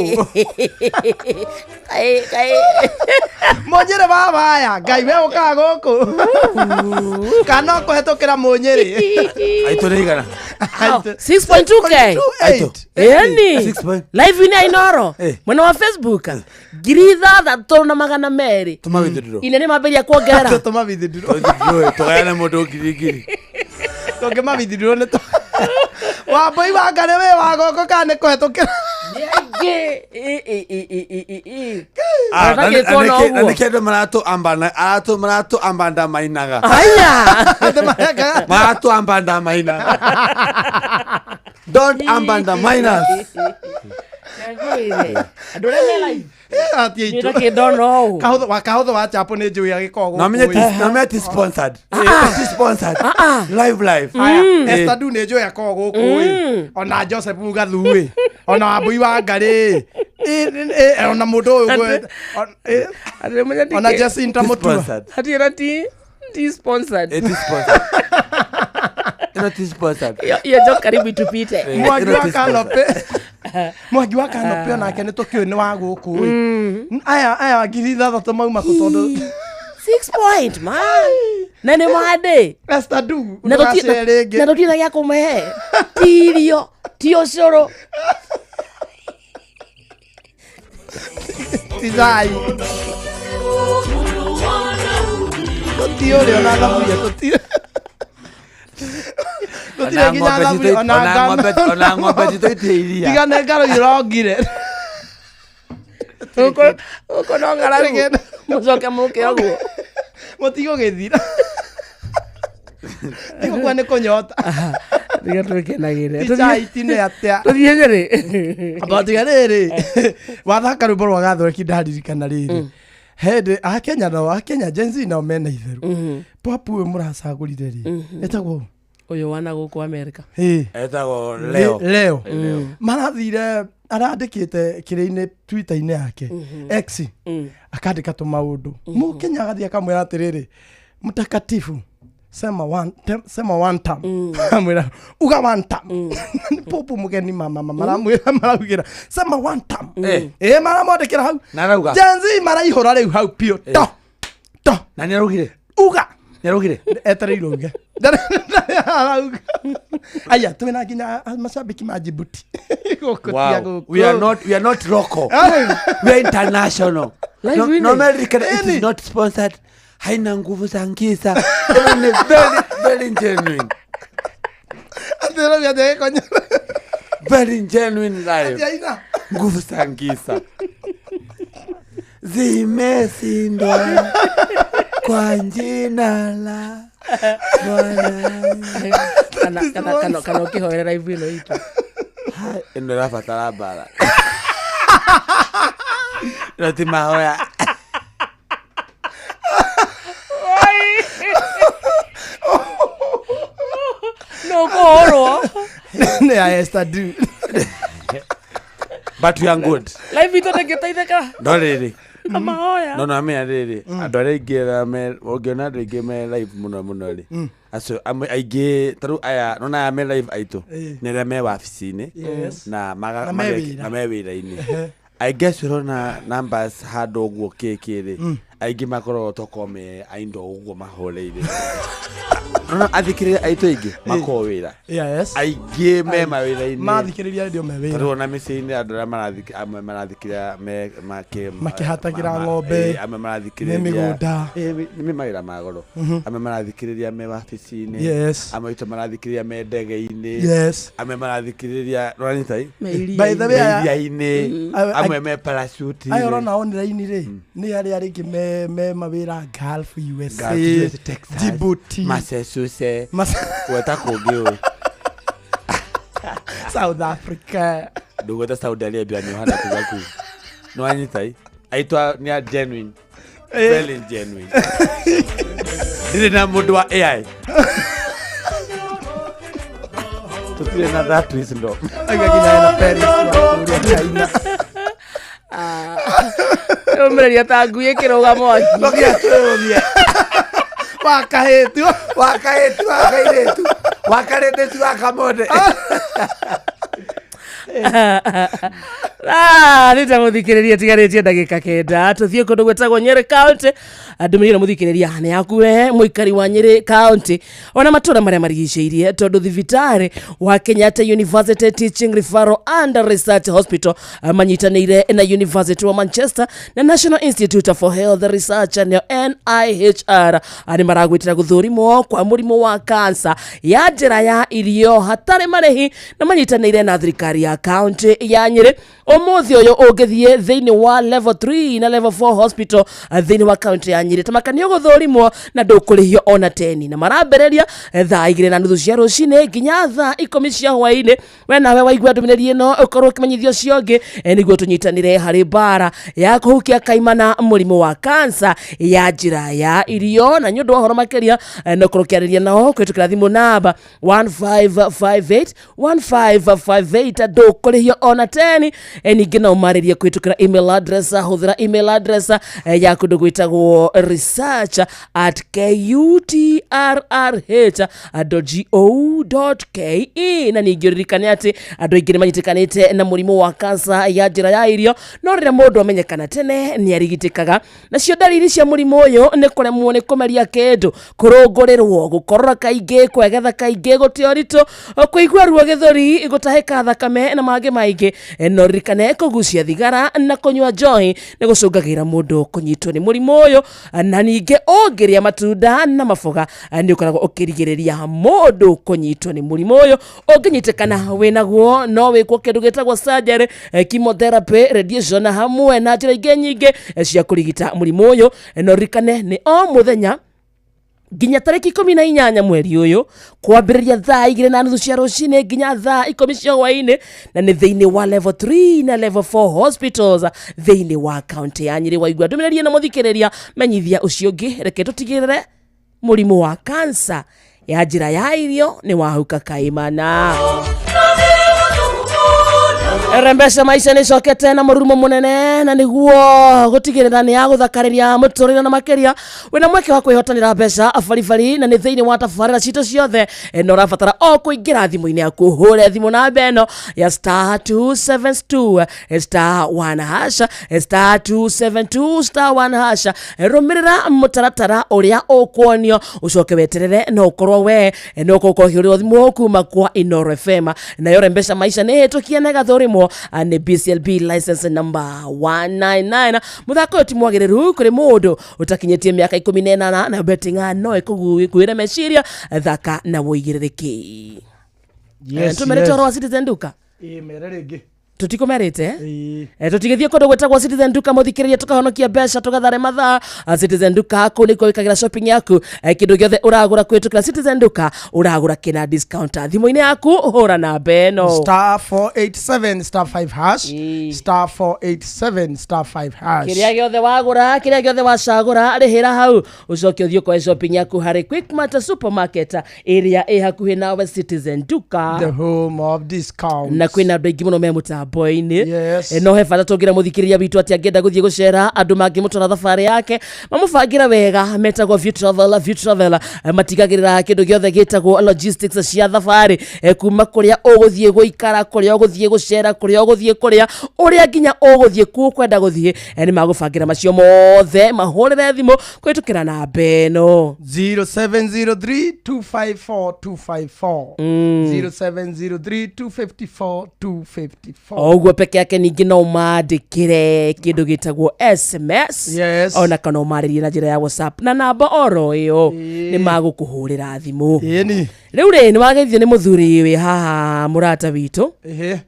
Kai kai Mũnyĩrĩ baba aya Ngai we ũkaga gũkũ kana ũkũhetũkĩra mũnyĩrĩ. Aitũ nĩ igana 6.2k. Yani live ine Inoro mwena wa Facebook 6200. Ine nĩ mambĩrĩria kuongerera. Tũmawithindurwo tũgayane mũndũ ngiri ngiri. Tũngĩmawithindurwo nĩ Wambui wa Ngarĩ wĩ wa gũkũ kana nĩ kũhetũkĩra. Na nĩkĩ andũ maratũ ambanda mainaga. Aya. Maratũ ambanda mainaga. Don't ambanda minus. Andũ arĩa me live. Kahũthũ wa Chapo nĩ njũĩ agĩkoragwo Na menye ti sponsored. Ti sponsored. Live live. Esther du nĩ njũĩ akoragwo gũkũ ĩ. Ona Joseph Gathu ĩ. Ona Wambui wa Ngarĩ. Ona mũndũ ũyũ ona Jacinta Mutua. Hatirĩ ti Ti sponsored. It is sponsored. Ĩno ti sponsored. Hiyo joke karibu itupite. Eh, Mwangi ĩno wa ti Kanope Mwangi wa Kanope onake nĩ tũkĩũĩ nĩ wa gũkũ ĩ. Aya 6,000 mauma kũ tondũ 6 point man. Na nĩ mwandĩ. Esther Ndugu Na ndũgacere rĩngĩ. na tũtirĩ na gĩa kũmahe. Ti irio, ti ũcũrũ. Ti cai. Tũtiũrĩ ona thaburia tũtirĩ. Tũtirĩ Ona nginya ng'ombe thaburia citũ- ona ona ng'ombe- ona ng'ombe citũ itirĩ iria. Tiga nĩ ngaro irongire. Gũkũ no ng'aragu. Mũcoke mũke ũguo. Mũtigũgĩthira. Tigũkua nĩ kũnyota. Tiga twĩkenagĩre. Ti cai ti nĩ atĩa. Tũthiĩ Nyĩrĩ. Amba tiga rĩrĩ wathaka rwĩmbo rwa gathweki ndaririkana rĩrĩ hĩndĩ akenya nao akenya Gen Z nao mena itheru papu ũyũ mũracagũrire rĩ etagwo Ũyũ wana gũkũ America. ĩ Etagwo Leo. Leo Leo. marathire arandĩkĩte kĩrĩa-inĩ twitter-inĩ yake X akandĩka tũmaũndũ mũkenya agathiĩ akamwĩra atĩrĩrĩ mtakatifu sema one, sema one term amwĩra uga one term nĩ popu mũgeni mama maramwĩra maraugĩra sema one term Eh. ĩ maramwandĩkĩra hau Na arauga. Gen Z maraihũra rĩu hau biũ to to Na nĩ araugire. Uga. Nĩ araugire. Etereire uge. Arauga. Aya twĩna nginya macambĩki ma Djibouti gũkũ tia Wow. gũkũ We are not we are not local. We are international. Live No, winning. no American it is not sponsored. Haina nguvu za ngisa. Ĩno nĩ very very genuine. Atĩrauga atĩ gĩkonyo Very genuine live. Atĩ aina. Nguvu za ngisa. Zimeshindwa kwa jina la Bwana. Kana ũkĩhoere live ĩno itũ. Ĩno ĩrabatara mbara. Ĩno ti mahoya. No kũhũrwo. Nĩ ya Esther Du. But we are good. Live itũ ndĩngĩteithĩka. No rĩrĩ. Na mahoya. No no amenya rĩrĩ andũ arĩa aingĩ arĩa ũngĩona andũ aingĩ me live mũno mũno rĩ acio amwe aingĩ ta rĩu aya nona aya me live aitũ Ĩĩ. nĩ arĩa me wabici-inĩ Yes. na Na me wĩra. na me wĩra-inĩ I guess ũrona numbers handũ ũguo kĩkĩ rĩ aingĩ makoragwo tokorwo me aindo ũguo mahoreire nona athikĩrĩria aitũ aingĩ makoragwo wĩra Yes. aingĩ me mawĩra-inĩ Mathikĩrĩria radio me wĩra. tarĩu ona mĩciĩ-inĩ andũ arĩa amwe marathikĩrĩria me make Makĩhatagĩra ng'ombe, amwe marathikĩrĩria nĩ mĩgũnda. Nĩ mawĩra ma goro amwe marathikĩrĩria me wabici-inĩ Yes. amwe aitũ marathikĩrĩria me ndege-inĩ Yes. amwe marathikĩrĩria nĩwanyita Me By the way, aya- iria-inĩ amwe me parachute-inĩ Aya ũrona online rĩ nĩ arĩa rĩngĩ me mawĩra Gulf USA, Gulf, Texas, Djibouti, Massachusetts Mas- gweta kũngĩ ũyũ South Africa. ndũgweta Saudi Arabia nĩ ũhana kuga kuu nĩwanyita aitũ nĩ a genuine Eh. very genuine ndirĩ na mũndũ wa AI tũtirĩ na that wisdom Aiga nginya ena Paris na kũrĩa China. Ũmĩrĩria ta ngui ĩkĩrũga mwaki. Tũgĩa twĩrũmie Wakahĩtu. Wakahĩtu wakairĩtu wakarĩndĩtu wakamonde nä ta må thikä rä ria tigarä tie ndagä ka kenda tå thiä kå ndå gwätagwo nyä county ndå mä rä må thikä rä ria nä yaku we må ikari wa nyä county ona matå ra marä a marigicä irie tondå thibitarä wa kenyatta university teaching referral and research hospital manyitanä ire na university wa manchester na national institute for health research nĩo nihr nä maragwä tä ra gå thå rimwo kwa må rimå wa kansa ya njä ra ya irio hatarä marĩhi na manyitanä ire na thirikari ya kaunti ya nyä ũmũthĩ ũyũ ũngĩthiĩ thĩinĩ wa level 3 na level 4 hospital thĩinĩ wa kaunti ya nyĩrĩ tamaka nĩ ũgũthũrimwo na ndũkũrĩhio ona teni na marambĩrĩria thaa 2:30 cia rũcinĩ nginya thaa 10 cia hwaĩ-inĩ we nawe waigua ndũmĩrĩri ĩno ũkorwo ũkĩmenyithio ũcio ũngĩ nĩguo tũnyitanĩre harĩ mbara ya kũhukia kaimana mũrimũ wa kansa ya njĩra ya irio na nĩ ũndũ wa ũhoro makĩria no ũkorwo ũkĩarĩria nao kũhĩtũkĩra thimũ namba 1558 1558 ndũkũrĩhio ona teni Ningĩ no ũmarĩrie kũhĩtũkĩra email address, hũthĩra email address ya kũndũ gwĩtagwo research at kutrrh.go.ke. Na ningĩ ũririkane atĩ andũ aingĩ nĩ manyitĩkanĩte na mũrimũ wa kansa ya njĩra ya irio, no rĩrĩa mũndũ amenyekana tene nĩ arigitĩkaga. Nacio ndariri cia mũrimũ ũyũ nĩ kũremwo nĩ kũmeria kĩndũ, kũrũngũrĩrwo, gũkorora kaingĩ, kwegetha kaingĩ, gũte ũritũ, kũigua ruo gĩthũri, gũtahĩka thakame na mangĩ maingĩ. No ririkane kũgucia thigara na kũnyua njohi nĩ gũcũngagĩra mũndũ kũnyitwo nĩ mũrimũ ũyũ. Na ningĩ ũngĩrĩa matunda na maboga nĩ ũkoragwo ũkĩrigĩrĩria mũndũ kũnyitwo nĩ mũrimũ ũyũ. Ũngĩnyitĩkana wĩnaguo no wĩkwo kĩndũ gĩtagwo surgery, chemotherapy, radiation hamwe na njĩra ingĩ nyingĩ cia kũrigita mũrimũ ũyũ. No ririkane nĩ o mũthenya nginya tarĩki 18 mweri ũyũ, kwambĩrĩria thaa 2:30 cia rũcinĩ nginya thaa 10 cia hwaĩ-inĩ, na nĩ thĩinĩ wa level 3 na level 4 hospitals thĩinĩ wa kaunti ya Nyĩrĩ. Waigua ndũmĩrĩri ĩno mũthikĩrĩria, menyithia ũcio ũngĩ. Reke tũtigĩrĩre mũrimũ wa kansa ya njĩra ya irio nĩ wahuka kaimana. Rembesha maisha nä cokete na mũrurumo mũnene, na nĩguo gũtigĩrĩra nĩ yagũthakarĩria mũtũrĩre na makĩria wĩna mweke wa kwĩhotanĩra mbeca baribari, na nĩ thĩinĩ wa tabarĩra citũ ciothe. Na ũrabatara o kũingĩra thimũ-inĩ yaku, ũhũre thimũ namba ĩno ya star 272 star 1 hash, star 272 star 1 hash. Rũmĩrĩra mũtaratara ũrĩa ũkuonio, ũcoke weterere no ũkorwo we no ũkorwo ũkĩhũrĩrwo thimũ kuma kwa Inoro FM. Nayo Rembesha maisha nĩ hĩtũkie na ĩgathũrimwo nĩ BCLB license number 199. Mũthako ũyũ ti mwagĩrĩru kũrĩ mũndũ ũtakinyĩtie mĩaka 18, na betting no ĩkũguĩre meciria. Thaka na wũigĩrĩrĩki. Yes, Tũmerĩte yes. ũhoro wa Citizen Duka? Ĩĩ, mere rĩngĩ. Tutikomerĩte. Ĩĩ. Tũtigĩthiĩ kũndũ gwĩtagwo Citizen Duka, mũthikĩrĩria, tũkahonokia mbeca, tũgathare mathaa. Citizen Duka kũu nĩkuo wĩkagĩra shopping yaku. Kĩndũ gĩothe ũragũra kũhĩtũkĩra Citizen Duka ũragũra kĩna discount. Thimũ-inĩ yaku hũra namba ĩno star 487 star 5 hash, star 487 star 5 hash. Kĩrĩa gĩothe wagũra, kĩrĩa gĩothe wacagũra, rĩhĩra hau, ũcoke ũthiĩ ũkoe shopping yaku harĩ Quickmart supermarket ĩrĩa ĩ hakuhĩ nawe. Citizen Duka, the home of discounts. Na kwĩna andũ aingĩ mũno me mũtambo-inĩ. Yes. No he bata tũngĩra mũthikĩrĩria witũ atĩ angĩenda gũthiĩ gũcera, andũ mangĩmũtwara thabarĩ yake mamũbangĩra wega metagwo View Travel. View Travel matigagĩrĩra kĩndũ gĩothe gĩtagwo logistics cia thabarĩ, kuma kũrĩa ũgũthiĩ gũikara, kũrĩa ũgũthiĩ gũcera, kũrĩa ũgũthiĩ kũrĩa, ũrĩa nginya ũgũthiĩ kuo ũkwenda gũthiĩ, nĩ magũbangĩra macio mothe. Mahũrĩre thimũ kũhĩtũkĩra namba ĩno 0703 254 254, 0703 254 254. O ũguo peke yake. Ningĩ no ũmandĩkĩre kĩndũ gĩtagwo SMS, Yes. ona kana ũmarĩrie na njĩra ya WhatsApp na namba oro ĩyo, nĩ magũkũhũrĩra thimũ. Ĩni. Rĩu rĩ, nĩ wageithio nĩ mũthuri wĩ haha, mũrata witũ. Ehe.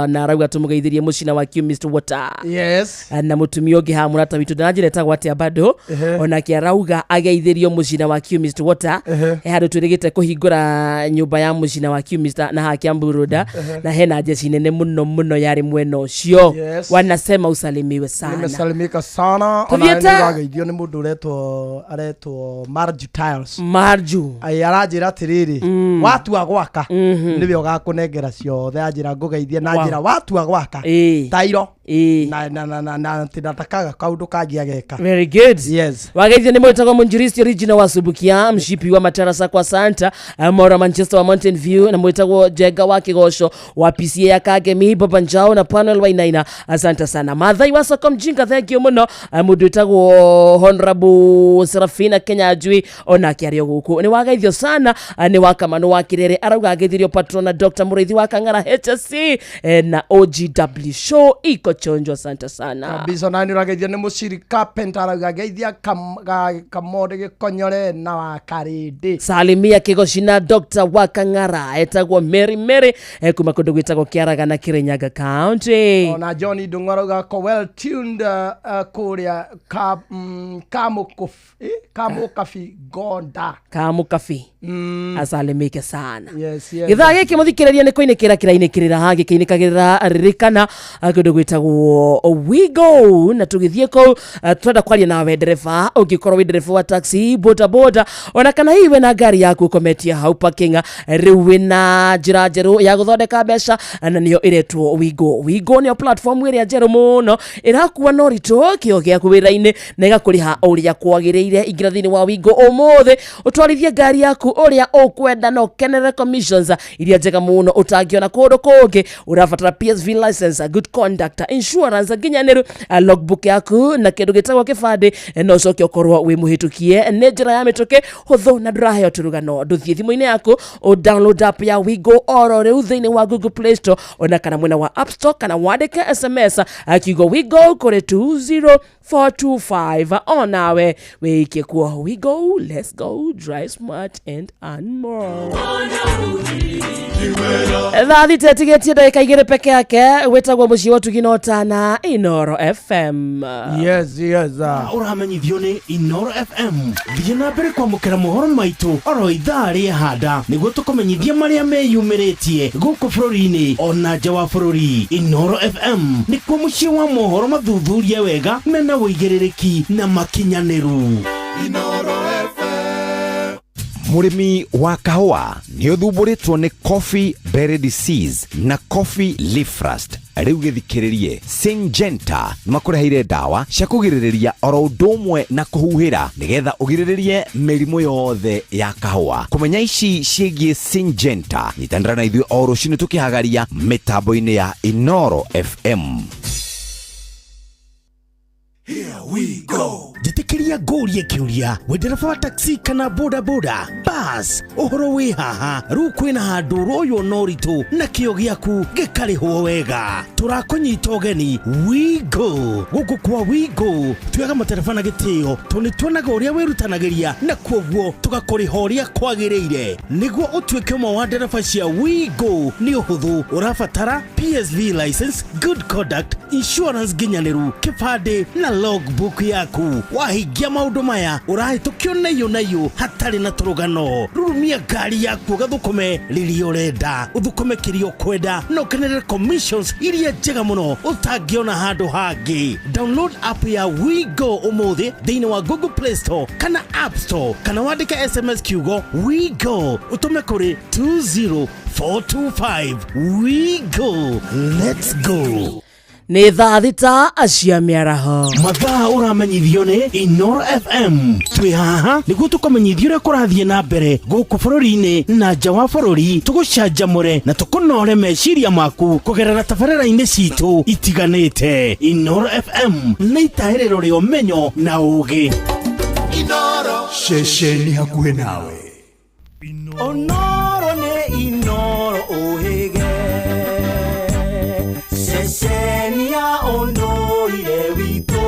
Na arauga tũmũgeithirie mũcina wa Mr. Water. Yes. Na mũtumia ũngĩ haha, mũrata witũ, ndanjĩra etagwo atĩa bado. Ehe. Onake arauga ageithĩrio mũcina wa Mr. Water. Ehe. He handũ twĩrĩgĩte kũhingũra nyũmba ya mũcina wa Mr. na haha Kiambu Road. Ehe. Na hena njeci nene mũno mũno yarĩ mwena ũcio. Yes. Wanasema usalimiwe sana. Nimesalimika sana. Ona Tũthiĩte- nĩ ũrageithio nĩ mũndũ ũretwo aretwo Marju Tiles. Marju. Ai, aranjĩra atĩrĩrĩ, watua gwaka nĩwe ũgakũnengera ciothe. Anjĩra ngũgeithie na Wow. njĩra watua gwaka Ĩĩ. tairo Ĩĩ. na atĩ ndatakaga kaũndũ kangĩ ageka. Very good. Yes. Wageithio nĩ mwĩtagwo mũnjiristi original wa Subukia, mshipi wa matarasa kwa Santa Mora, Manchester wa Mountain View, na mwĩtagwo Jenga wa Kĩgoco wa PCA ya Kagemi, Baba Njao na Panel Wainaina. Asante sana Mathai wa soko mjinga, thank you mũno. Mũndũ wĩtagwo Honorable Serafina Kenya Njui onake arĩ o gũkũ, nĩ wageithio sana. Nĩ wa Kamano wa Kĩrere, arauga ageithirio patrona Dr. Mũrĩithi wa Kang'ara HSC, na OGW show iko chonjo, asante sana. Kabisa. Na nĩ ũrageithio nĩ mũciri carpenter, arauga geithia kamore gĩkonyore na wa karĩndĩ. Salimia kigocina Dr. wa Kang'ara etagwo Mary Mary, kuma kundu gwitagwo Kiaraga na Kirinyaga County. Ona John Ndung'u arauga ko well tuned kũrĩa Kamũkabi Gonda. Kamukabi asalimike sana. Yes, yes. Githaa gĩkĩ mũthikĩrĩria nĩ kũinĩkĩra kĩrainĩkĩrĩra gĩkĩinĩkagĩrĩra, ririkana kũndũ gwĩtagwo Ĩtagwo Wigo na tũgĩthiĩ kũu tũrenda kwaria nawe ndereba, ũngĩkorwo wĩ ndereba wa taxi, boda boda, ona kana hihi wĩna ngari yaku ũkometie hau parking. Rĩu wĩna njĩra njerũ ya gũthondeka mbeca na nĩyo ĩretwo Wigo. Wigo nĩyo platform ĩrĩa njerũ mũno ĩrakua na ũritũ kĩo gĩaku wĩra-inĩ na ĩgakũrĩha ũrĩa kwagĩrĩire. Ingĩra thĩinĩ wa Wigo ũmũthĩ ũtwarithie ngari yaku ũrĩa ũkwenda na ũkenere commissions iria njega mũno ũtangĩona kũndũ kũngĩ. Ũrabatara PSV license, good conduct, insurance nginyanĩru, logbook yaku na kĩndũ gĩtagwo kĩbandĩ, na ũcoke ũkorwo wĩ mũhĩtũkie. Nĩ njĩra ya mĩtũkĩ, hũthũ na ndũraheo tũrũgano. Ndũthiĩ thimũ-inĩ yaku ũ download app ya Wigo oro rĩu thĩinĩ wa Google Play Store ona kana mwena wa App Store, kana wandĩke SMS kiugo Wigo kũrĩ 20425 onawe wĩikie kuo. Wigo, let's go, drive smart and earn more. Thaa 6 ĩtigĩtie ndagĩka 2 peke yake. Wĩtagwo mũciĩ wa ũtugi na ũtana, Inoro FM. Yes. Ũramenyithio nĩ Inoro FM. Thiĩ na mbere kwamũkĩra mohoro maitũ oro ithaa rĩa handa nĩguo tũkũmenyithia marĩa meyumĩrĩtie gũkũ bũrũri-inĩ ona nja wa bũrũri. Inoro FM nĩkuo mũciĩ wa mohoro mathuthurie wega, mena ũigĩrĩrĩki na makinyanĩru. Mũrĩmi wa kahũa, nĩ ũthumbũrĩtwo nĩ coffee berry disease na coffee leaf rust? Rĩu gĩthikĩrĩrie, Syngenta nĩ makũreheire ndawa cia kũgirĩrĩria oro ũndũ ũmwe na kũhuhĩra nĩgetha ũgirĩrĩrie mĩrimũ yothe ya kahũa. Kũmenya ici ciĩgiĩ Syngenta, nyitanĩra na ithuĩ o rũcinĩ tũkĩhagaria mĩtambo-inĩ ya Inoro FM. Njĩtĩkĩria ngũrie kĩũria, wĩ ndereba wa taxi kana boda boda, bas, ũhoro wĩ haha? Rĩu kwĩna handũ ũroywo na ũritũ na kĩo gĩaku gĩkarĩhwo wega. Tũrakũnyita ũgeni Wigo. Gũkũ kwa Wigo tuoyaga matereba na gĩtĩo tondũ nĩ tuonaga ũrĩa wĩrutanagĩria na kuoguo tũgakũrĩha ũrĩa kwagĩrĩire. Nĩguo ũtuĩke ũmwe wa ndereba cia Wigo nĩ ũhũthũ, ũrabatara PSV license, good conduct, insurance nginyanĩru, kĩbandĩ na logbook yaku. Wahingia maũndũ maya, ũrahĩtũkio naiyũ naiyũ hatarĩ na tũrũgano. Rurumia ngari yaku ũgathũkũme rĩrĩa ũrenda, ũthũkũme kĩrĩa ũkwenda na ũkenerere commissions iria njega mũno ũtangĩona handũ hangĩ. Download app ya Wigo ũmũthĩ thĩinĩ wa Google Play Store kana App Store, kana wandĩke SMS kiugo Wigo ũtũme kũrĩ 20425. Wigo, let's go. Nĩ thaa 6 cia mĩaraho. Mathaa ũramenyithio nĩ Inoro FM. Twĩ haha nĩguo tũkũmenyithia ũrĩa kũrathiĩ na mbere gũkũ bũrũri-inĩ na nja wa bũrũri, tũgũcanjamũre na tũkũnore meciria maku kũgerera tabarĩra-inĩ citũ itiganĩte. Inoro FM nĩ itahĩrĩro rĩa ũmenyo na ũgĩ. Ceceni hakuhĩ nawe. Onoro nĩ Inoro ũhĩge, ceceni ya ũndũire witũ,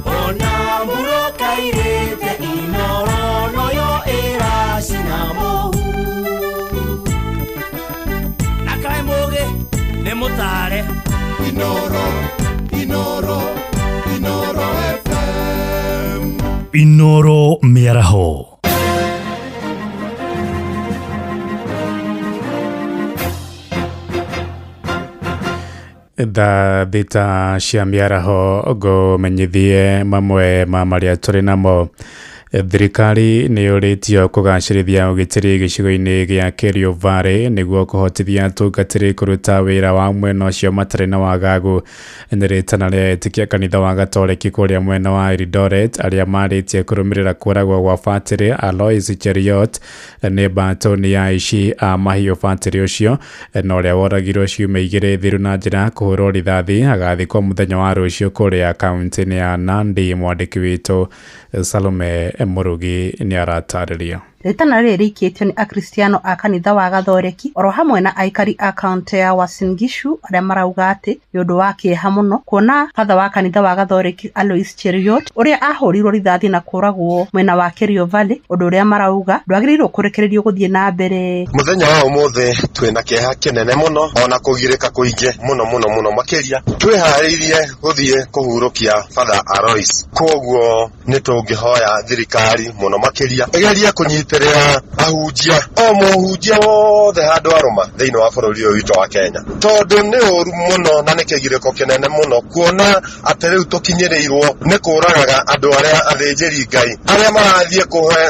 ona mbura kairĩte Inoro noyo ĩracina mũhu. Na kaĩ mũgĩ nĩ mũtare. Inoro, Inoro, Inoro FM. Inoro mĩaraho. Thaa 6 cia mĩaraho, ngũmenyithie mamwe ma marĩa tũrĩ namo. Thirikari nĩ yũrĩtio kũgacĩrithia ũgitĩri gĩcigo-inĩ gĩa Kerio Valley nĩguo kũhotithia atungatĩri kũruta wĩra wa mwena ũcio matarĩ na wagagu. Nĩ rĩtana rĩa etĩkia kanitha wa Gatoreki kũrĩa mwena wa Eldoret arĩa marĩtie kũrũmĩrĩra kũragwo gwa batĩrĩ Alois Cheruiyot nĩ mbatoni ya aici a mahiũ. Batĩrĩ ũcio na ũrĩa woragirwo ciumia 2 thiru na njĩra ya kũhũrwo rithathi agathikwo mũthenya wa rũciũ kũrĩa kaunti-inĩ ya Nandi. Mwandĩki witũ Salome Mũrugi nĩ aratarĩria. Rĩtana rĩrĩ rĩikĩtio nĩ akristiano a kanitha wa Gathoreki oro hamwe na aikari a kaunti ya Uasin Gishu arĩa marauga atĩ nĩ ũndũ wa kĩeha mũno kuona batha wa kanitha wa Gathoreki Alois Cheruiyot ũrĩa ahũrirwo rithathi na kũragwo mwena wa Kerio Valley, ũndũ ũrĩa marauga ndwagĩrĩirwo kũrekererio gũthiĩ na mbere. Mũthenya wa ũmũthĩ twĩna kĩeha kĩnene mũno ona kũgirĩka kũingĩ mũno mũno mũno makĩria Twĩharĩirie gũthiĩ kũhurũkia Father Alois, koguo nĩ tũngĩhoya thirikari mũno makĩria ĩgerie kũnyitĩrĩra ahunjia o mũhunjia wothe handũ arũma thĩinĩ wa bũrũri ũyũ witũ wa Kenya, tondũ nĩ ũru mũno na nĩ kĩgirĩko kĩnene mũno kuona atĩ rĩu tũkinyĩrĩirwo nĩ kũragaga andũ arĩa athĩnjĩri Ngai arĩa marathiĩ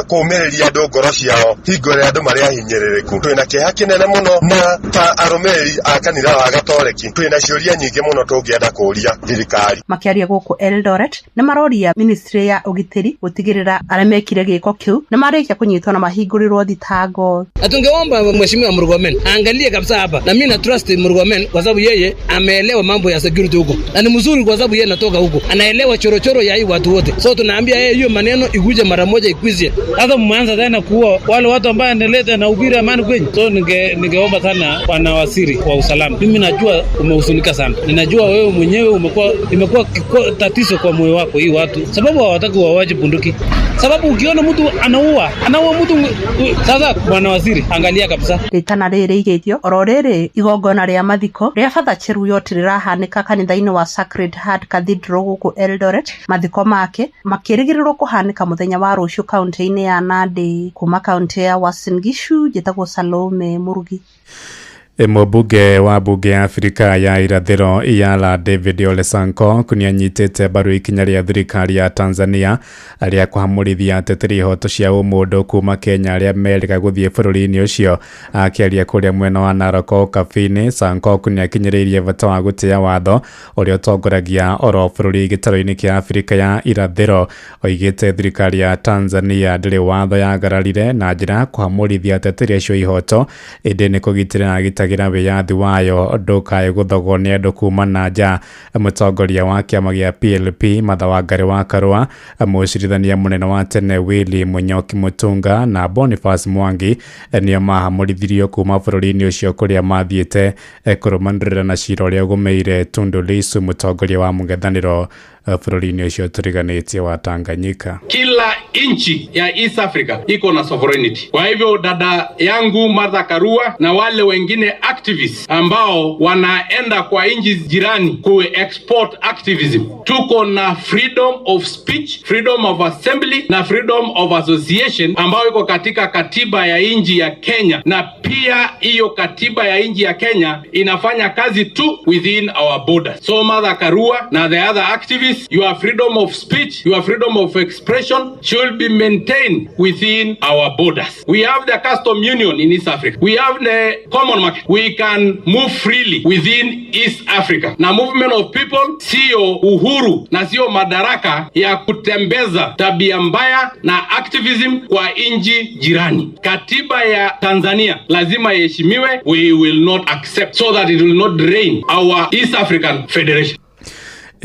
kũũmĩrĩria andũ ngoro ciao hingo ĩrĩa andũ marĩ ahinyĩrĩrĩku. Twĩna kĩeha kĩnene mũno na ta arũmĩrĩri a kanitha wa Gatoreki twĩna ciũria nyingĩ mũno tũngĩenda kũũria thirikari. Makĩaria gũkũ Eldoret nĩ maroria ministry ya ũgitĩri gũtigĩrĩra arĩa mekire gĩko kĩu nĩ marĩkia kũnyitwo na mahingũrĩrwo thitango. Na tungeomba Mheshimiwa Murkomen aangalie kabisa hapa, na mimi na trust Murkomen kwa sababu yeye ameelewa mambo ya security huko, na ni mzuri kwa sababu yeye anatoka huko, anaelewa chorochoro ya hii watu wote. So tunaambia yeye hiyo maneno ikuje mara moja ikwizie. Sasa mmeanza tena kuua wale watu ambao analeta na ubiri amani kwenye. So ningeomba sana bwana waziri wa usalama, mimi najua umehuzunika sana, ninajua wewe mwenyewe imekuwa tatizo kwa moyo wako hii watu, sababu hawataki wawaje bunduki, sababu ukiona mtu anaua mtu. Sasa bwana waziri angalia kabisa. Ritana rĩrĩ igĩtio oro rĩrĩ igongona rĩa mathiko rĩa Father Cheruiyot rĩrahanĩka kanitha-inĩ wa Sacred Heart Cathedral gũkũ Eldoret. Mathiko make makĩrĩgĩrĩrwo kũhanĩka mũthenya wa rũciũ kaunti-inĩ ya Nandi. Kuma kaunti ya Uasin Gishu njĩtagwo Salome Murugi. Mũmbunge wa mbunge ya Afrika ya irathĩro Iyala David Ole Sanko nĩanyitĩte mbaru ikinya rĩa thirikari ya Tanzania rĩa kũhamũrithia ateteri ihoto cia ũmũndũ kuma Kenya arĩa merĩga gũthiĩ bũrũri-inĩ ũcio. Akĩaria kũrĩa mwena wa Narok Kabini, Sanko nĩakinyĩrĩirie bata wa gũtĩa watho ũrĩa ũtongoragia oro bũrũri gĩtarũ-inĩ kĩa Afrika ya irathĩro. Oigĩte thirikari ya Tanzania ndĩrĩ watho yagararire na njĩra ya kũhamũrithia ateteri acio ihoto, ĩndĩ nĩ kũgitĩra agitagĩra wĩyathi wayo ndũkae gũthogwo nĩ andũ kuma na nja. Mũtongoria wa kĩama gĩa PLP Martha Wangari wa Karua, mũcirithania mũnene wa tene Willy Munyoki Mutunga na Boniface Mwangi nĩo mahamũrithirio kuma bũrũri-inĩ ũcio kũrĩa mathiĩte kũrũmanĩrĩra na cira ũrĩa ũgũmĩire Tundu Lissu, mũtongoria wa mũng'ethanĩro bũrũri-inĩ ũcio tũriganĩtie wa Tanganyika. Kila nchi ya East Africa iko na sovereignty. Kwa hivyo dada yangu Martha Karua na wale wengine activists ambao wanaenda kwa nchi jirani ku export activism, tuko na freedom of speech, freedom of assembly na freedom of association ambayo iko katika katiba ya nchi ya Kenya, na pia hiyo katiba ya nchi ya Kenya inafanya kazi tu within our borders. So Martha Karua na the other activists, your freedom of speech, your freedom of expression should be maintained within our borders. We have the custom union in East Africa. We have the common market. We can move freely within East Africa. Na movement of people sio uhuru na sio madaraka ya kutembeza tabia mbaya na activism kwa nchi jirani. Katiba ya Tanzania lazima iheshimiwe. We will not accept so that it will not drain our East African Federation.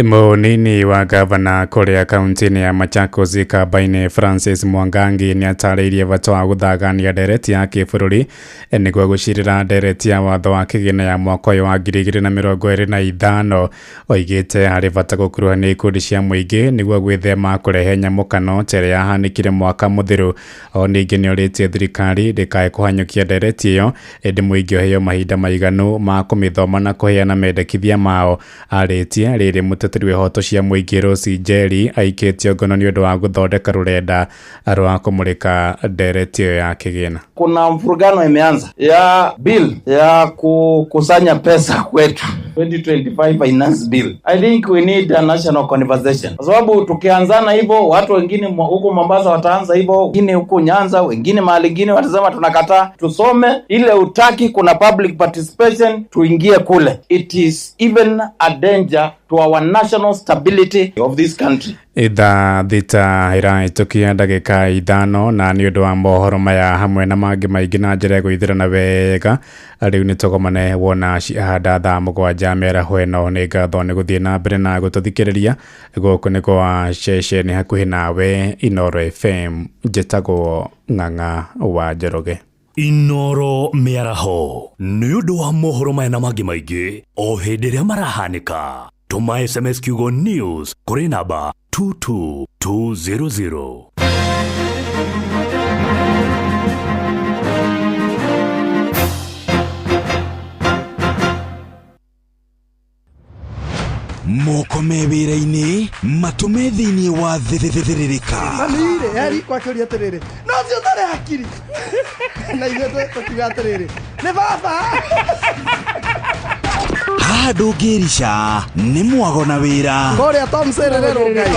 Mũnini wa gavana kũrĩa kaunti-inĩ ya Machakos Kambainĩ Francis Mwangangi nĩatarĩirie bata wa gũthagania ndereti ya kĩbũrũri nĩguo gũcirĩra ndereti ya watho wa kĩgĩna ya mwaka ũyũ wa 2025. Oigĩte harĩ bata gũkuruhania ikundi cia mũingĩ nĩguo gwĩthema kũrehe nyamũkano ta ĩrĩa yahanĩkire mwaka mũthiru. O ningĩ nĩorĩtie thirikari ndĩkae kũhanyũkia ndereti ĩyo, ĩndĩ mũingĩ ũheo mahinda maiganu ma kũmĩthoma na kũheana mendekithia mao. Arĩtie rĩrĩ mũteteri wa ihoto cia mũingĩ Rosi Njeri aikĩtio ngono nĩ ũndũ wa gũthondeka rũrenda rwa kũmũrĩka ndereti ĩyo ya kĩgĩna. Kuna mfurugano imeanza ya bill ya kukusanya pesa kwetu, 2025 finance bill. I think we need a national conversation, kwa sababu tukianzana hivyo watu wengine huko Mombasa wataanza hivyo, wengine huko Nyanza, wengine mahali ngine watasema tunakataa. Tusome ile utaki, kuna public participation, tuingie kule. It is even a danger to our national stability of this country. Ithaa thita ĩrahĩtũkia ndagĩka 5 na nĩ ũndũ wa mohoro maya hamwe na mangĩ maingĩ na njĩra ĩgũithĩrana wega. Rĩu nĩ tũgomane wona cihanda thaa 7 mĩaraho ĩno. Nĩ ngatho nĩ gũthiĩ na mbere na gũtũthikĩrĩria. Gũkũ nĩ kwa ceceni hakuhĩ nawe Inooro FM. Njĩtagwo Ng'ang'a wa Njoroge. Inooro mĩaraho nĩ ũndũ wa mohoro maya na mangĩ maingĩ o hĩndĩ ĩrĩa marahanĩka. Tũma SMS kiugo news kũrĩ namba 22200. Moko me wĩra-inĩ, matũ me thĩinĩ wa thĩrĩrĩka. Mami-rĩ, eri kwakĩũria atĩrĩrĩ, no ũcio ũtarĩ hakiri. Na ithuĩ tũkiuga atĩrĩrĩ, nĩ baba. Haha ndũngĩrica nĩ mwago na wĩra. Kũrĩa Tom Serere Ngai.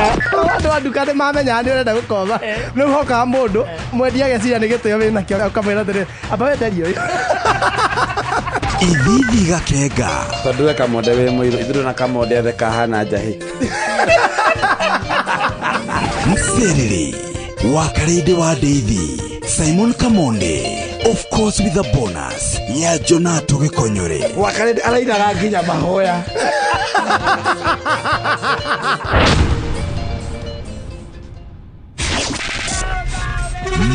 Andũ a nduka nĩ mamenyaga nĩ ũrenda gũkomba. Rĩu hokaga mũndũ mwendia ageciria nĩ gĩtĩo wĩnakĩo ũkamwĩra atĩrĩrĩ, amba wenderie ũyũ. Ithithi gakenga. Tondũ we kamonde wĩ mũirũ, ithuĩ na kamonde othe kahana njahĩ. Mserere wa Karĩndĩ wa Ndeithi, Simon Kamonde, of course with a bonus ya Jonato Gĩkonyore. Wa Karĩndĩ arainaga nginya mahoya.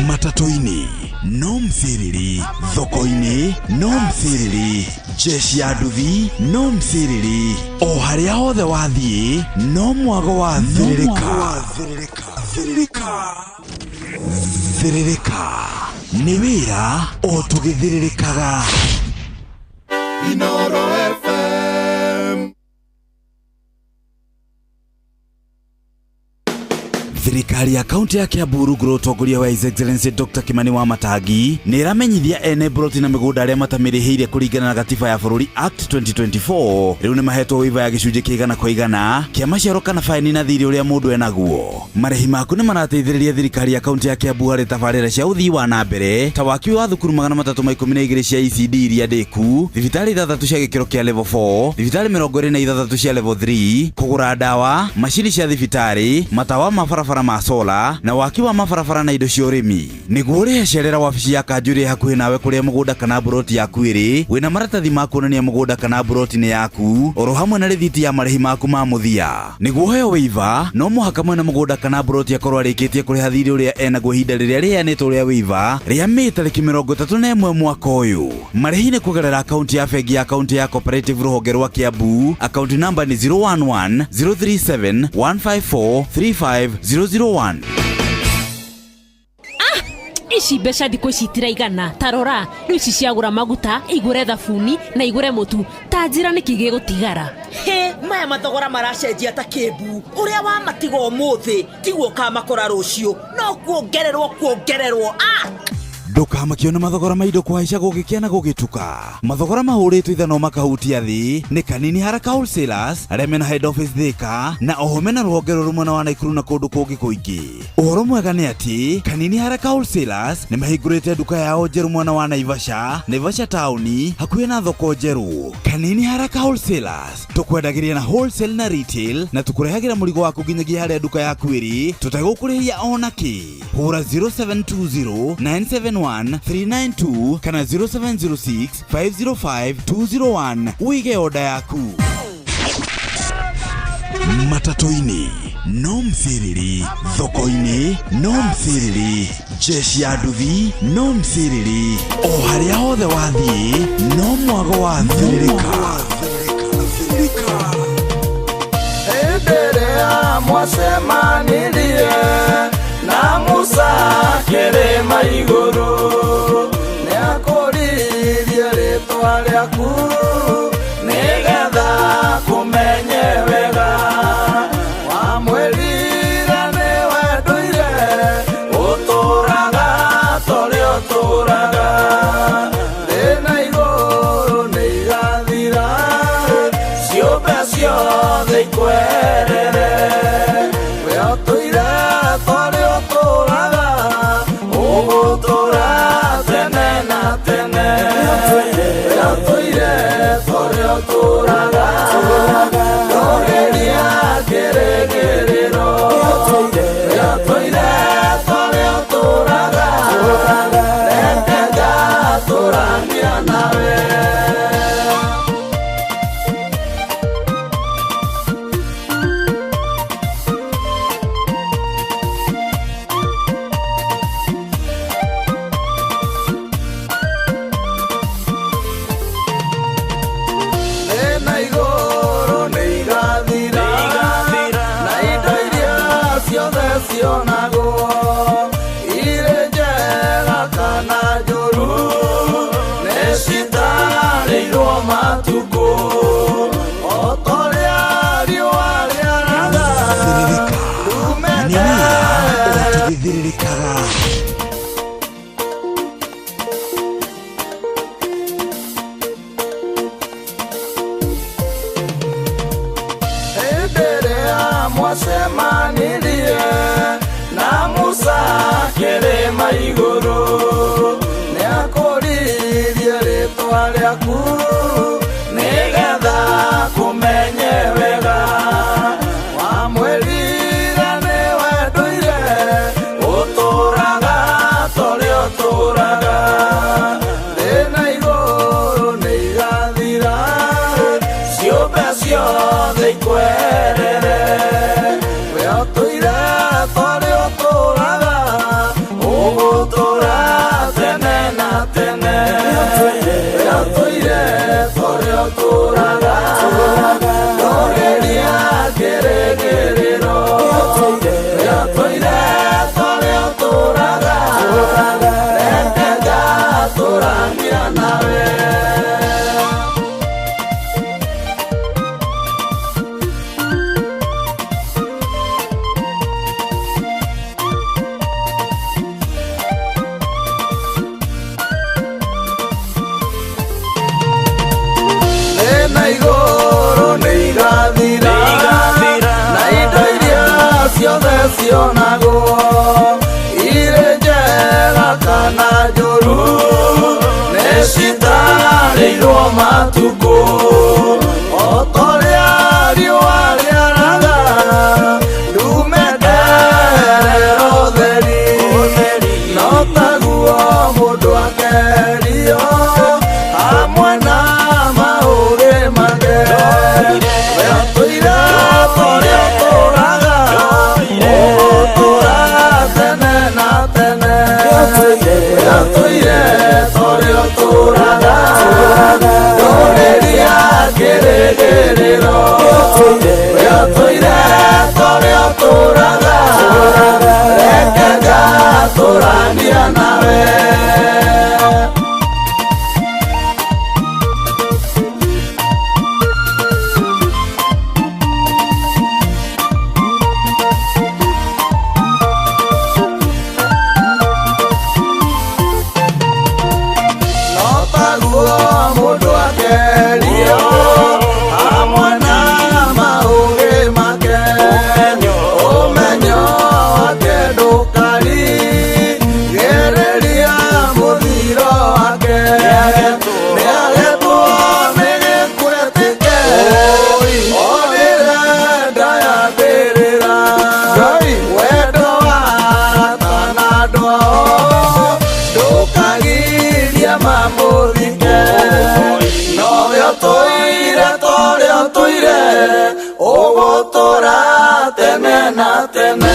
Matatũ-inĩ no msiriri, thoko-inĩ no msiriri, jeshi ya nduthi no msiriri, o harĩa hothe wathiĩ no mwago wa thĩrĩrĩka. Thĩrĩrĩka nĩ wĩra o tũgĩthĩrĩrĩkaga. Inoro FM. Thirikari ya kaunti ya Kiambu rungu rwa ũtongoria wa His Excellency Dr. Kimani Wamatangi nĩ ĩramenyithia ene broti na mĩgũnda arĩa matamĩrĩhĩire kũringana na gatiba ya bũrũri Act 2024. Rĩu nĩ mahetwo waiver ya gĩcunjĩ kĩa 100% kĩa maciaro kana faini na thirĩ ũrĩa mũndũ enaguo. Marĩhi maku nĩ marateithĩrĩria thirikari ya kaunti ya Kiambu harĩ tabarĩra cia ũthii wa na mbere ta waki wa thukuru 312 cia ECD iria ndĩku, thibitarĩ 6 cia gĩkĩro kĩa level 4, thibitarĩ 26 cia level 3, kũgũra ndawa, macini cia thibitarĩ, matawa ma barabara ma sola na waki wa mabarabara na indo cia ũrĩmi. Nĩguo ũrĩhe cerera wabici ya kanjũ ĩrĩa hakuhĩ nawe kũrĩa mũgũnda kana mburoti yaku ĩrĩ, wĩna maratathi ma kuonania mũgũnda kana mburoti nĩ yaku, oro hamwe na rĩthiti ya marĩhi maku ma mũthia. Nĩguo ũheo waiver, no mũhaka mwene mũgũnda kana mburoti akorwo arĩkĩtie kũrĩha thirĩ ũrĩa enaguo ihinda rĩrĩa rĩheanĩtwo rĩa waiver rĩa Mĩĩ tarĩki 31 mwaka ũyũ. Marĩhi nĩ kũgerera akaunti ya bengi ya kaunti ya Cooperative rũhonge rwa Kiambu. Akaunti namba nĩ 011 037 154 35 001. Ici mbeca thikũ ici itiraigana. Ta rora, rĩu ici ciagũra maguta, igũre thabuni na igũre mũtu. Ta njĩra nĩkĩ gĩgũtigara. Hĩ, maya mathogora maracenjia ta kĩmbu. Ũrĩa wamatiga ũmũthĩ tiguo ũkamakora rũciũ, no kuongererwo kuongererwo. Ndũkamakio nĩ mathogora ma indo kũhaica gũgĩkĩa na gũgĩtuka. Mathogora mahũrĩtwo ithanwa makahutia thĩ nĩ Kanini Haraka Wholesalers arĩa mena head office Thika na oho mena rũhonge rũrũ mwena wa Naikuru na kũndũ kũngĩ kũingĩ. Ũhoro mwega nĩ atĩ Kanini Haraka Wholesalers nĩ mahingũrĩte nduka yao njerũ mwena wa Naivasha, Naivasha taũni hakuhĩ na thoko njerũ. Kanini Haraka Wholesalers tũkwendagĩria na wholesale na retail na tũkũrehagĩra mũrigo waku nginyagia harĩa nduka yaku ĩrĩ tũtegũkũrĩhia ona kĩ. Hũra 0720 971 392 kana 0706 505 201 uige oda yaku. Matatũ-inĩ no msiriri, thoko-inĩ no msiriri, jeshi ya nduthi no msiriri, o harĩa hothe wathiĩ no mwago wa thĩrĩrĩka. Hĩndĩ ĩrĩa mwacemanirie na Musa kĩrĩma igũrũ, nĩakũririe rĩtwa rĩaku nĩgetha kũmenye wega. Wamwĩrire nĩwe ndũire ũtũũraga torĩa ũtũũraga, thĩ na igũrũ nĩigathira, ciũmbe ciothe ikwerere. We ũtũire torĩa ũtũũraga, ũgũtũũra tene na tene. We ũtũire torĩa ũtũũraga, ndũgĩria kĩrĩgĩrĩro. We ũtũire torĩa ũtũũraga, reke ngatũrania nawe. Matukũ o torĩa riũa Hĩndĩ ĩrĩa mwacemanirie na Musa kĩrĩma igũrũ, nĩakũririe rĩtwa rĩaku nĩgetha kũmenye wega. Wamwĩrire nĩwe ndũire ũtũũraga torĩa ũtũũraga, thĩ na igũrũ nĩigathira, ciũmbe ciothe ikwerere. We ũtũire torĩa ũtũũraga, ũgũtũũra tene na tene. We ũtũire torĩa ũtũũraga, ndũrĩria kĩrĩgĩrĩro. We ũtũire torĩa ũtũũraga, reke ngatũrania nawe. Thĩ na igũrũ nĩigathira, na indo iria ciothe cionagwo irĩ njega kana njũru nĩcitarĩirwo matukũ. O ta ũrĩa riũa rĩaraga ndumeterera ũtheri, no taguo mũndũ akerio hamwe na maũgĩ make. We ũtũire torĩa ũtũũraga, ũgũtũũra tene na tene. We ũtũire torĩa ũtũũraga, ndũrĩria kĩrĩgĩrĩro. We ũtũire torĩa ũtũũraga, reke ngatũrania nawe. No taguo mũndũ akerio hamwe na maũgĩ make, ũmenyo wake ndũkarigĩrĩria mũthiro wake. Nĩagetwo nĩ gĩkwetĩke, onire nda ya mbĩrĩra. Wendo wa arata na andũ ao ndũkagiria mamũthike. Nowe ũtũire torĩa ũtũire, ũgũtũũra tene na tene.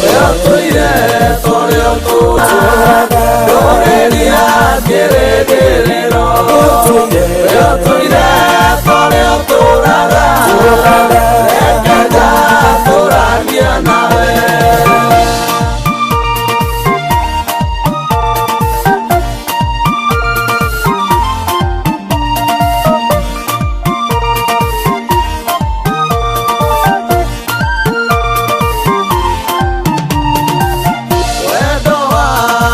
We ũtũire torĩa ũtũũraga, ndũrĩria kĩrĩgĩrĩro. We ũtũire torĩa ũtũũraga, reke ngatũrania nawe. Wendo wa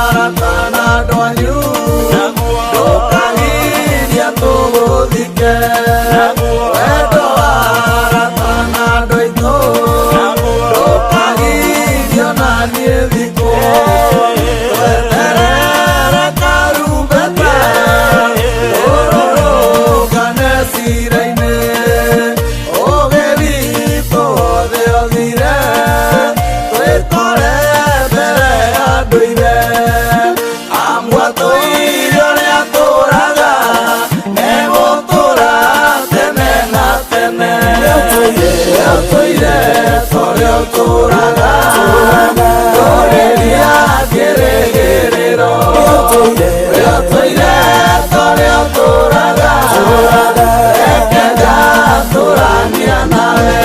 arata na andũ anyu ndũkagiria tũgũthike. Wendo wa arata na andũ aitũ ndũkagirio na niĩ thikwo. Tweterere karumbeta tũrũrũngane cira-inĩ, ũũgĩ witũ wothe ũthire, twĩkore mbere ya ndũire. Amu atũire ũrĩa atũũraga, egũtũũra tene na tene. We ũtũire torĩa ũtũũraga, ndũrĩria kĩrĩgĩrĩro. We ũtũire torĩa ũtũũraga, reke ngatũrania nawe.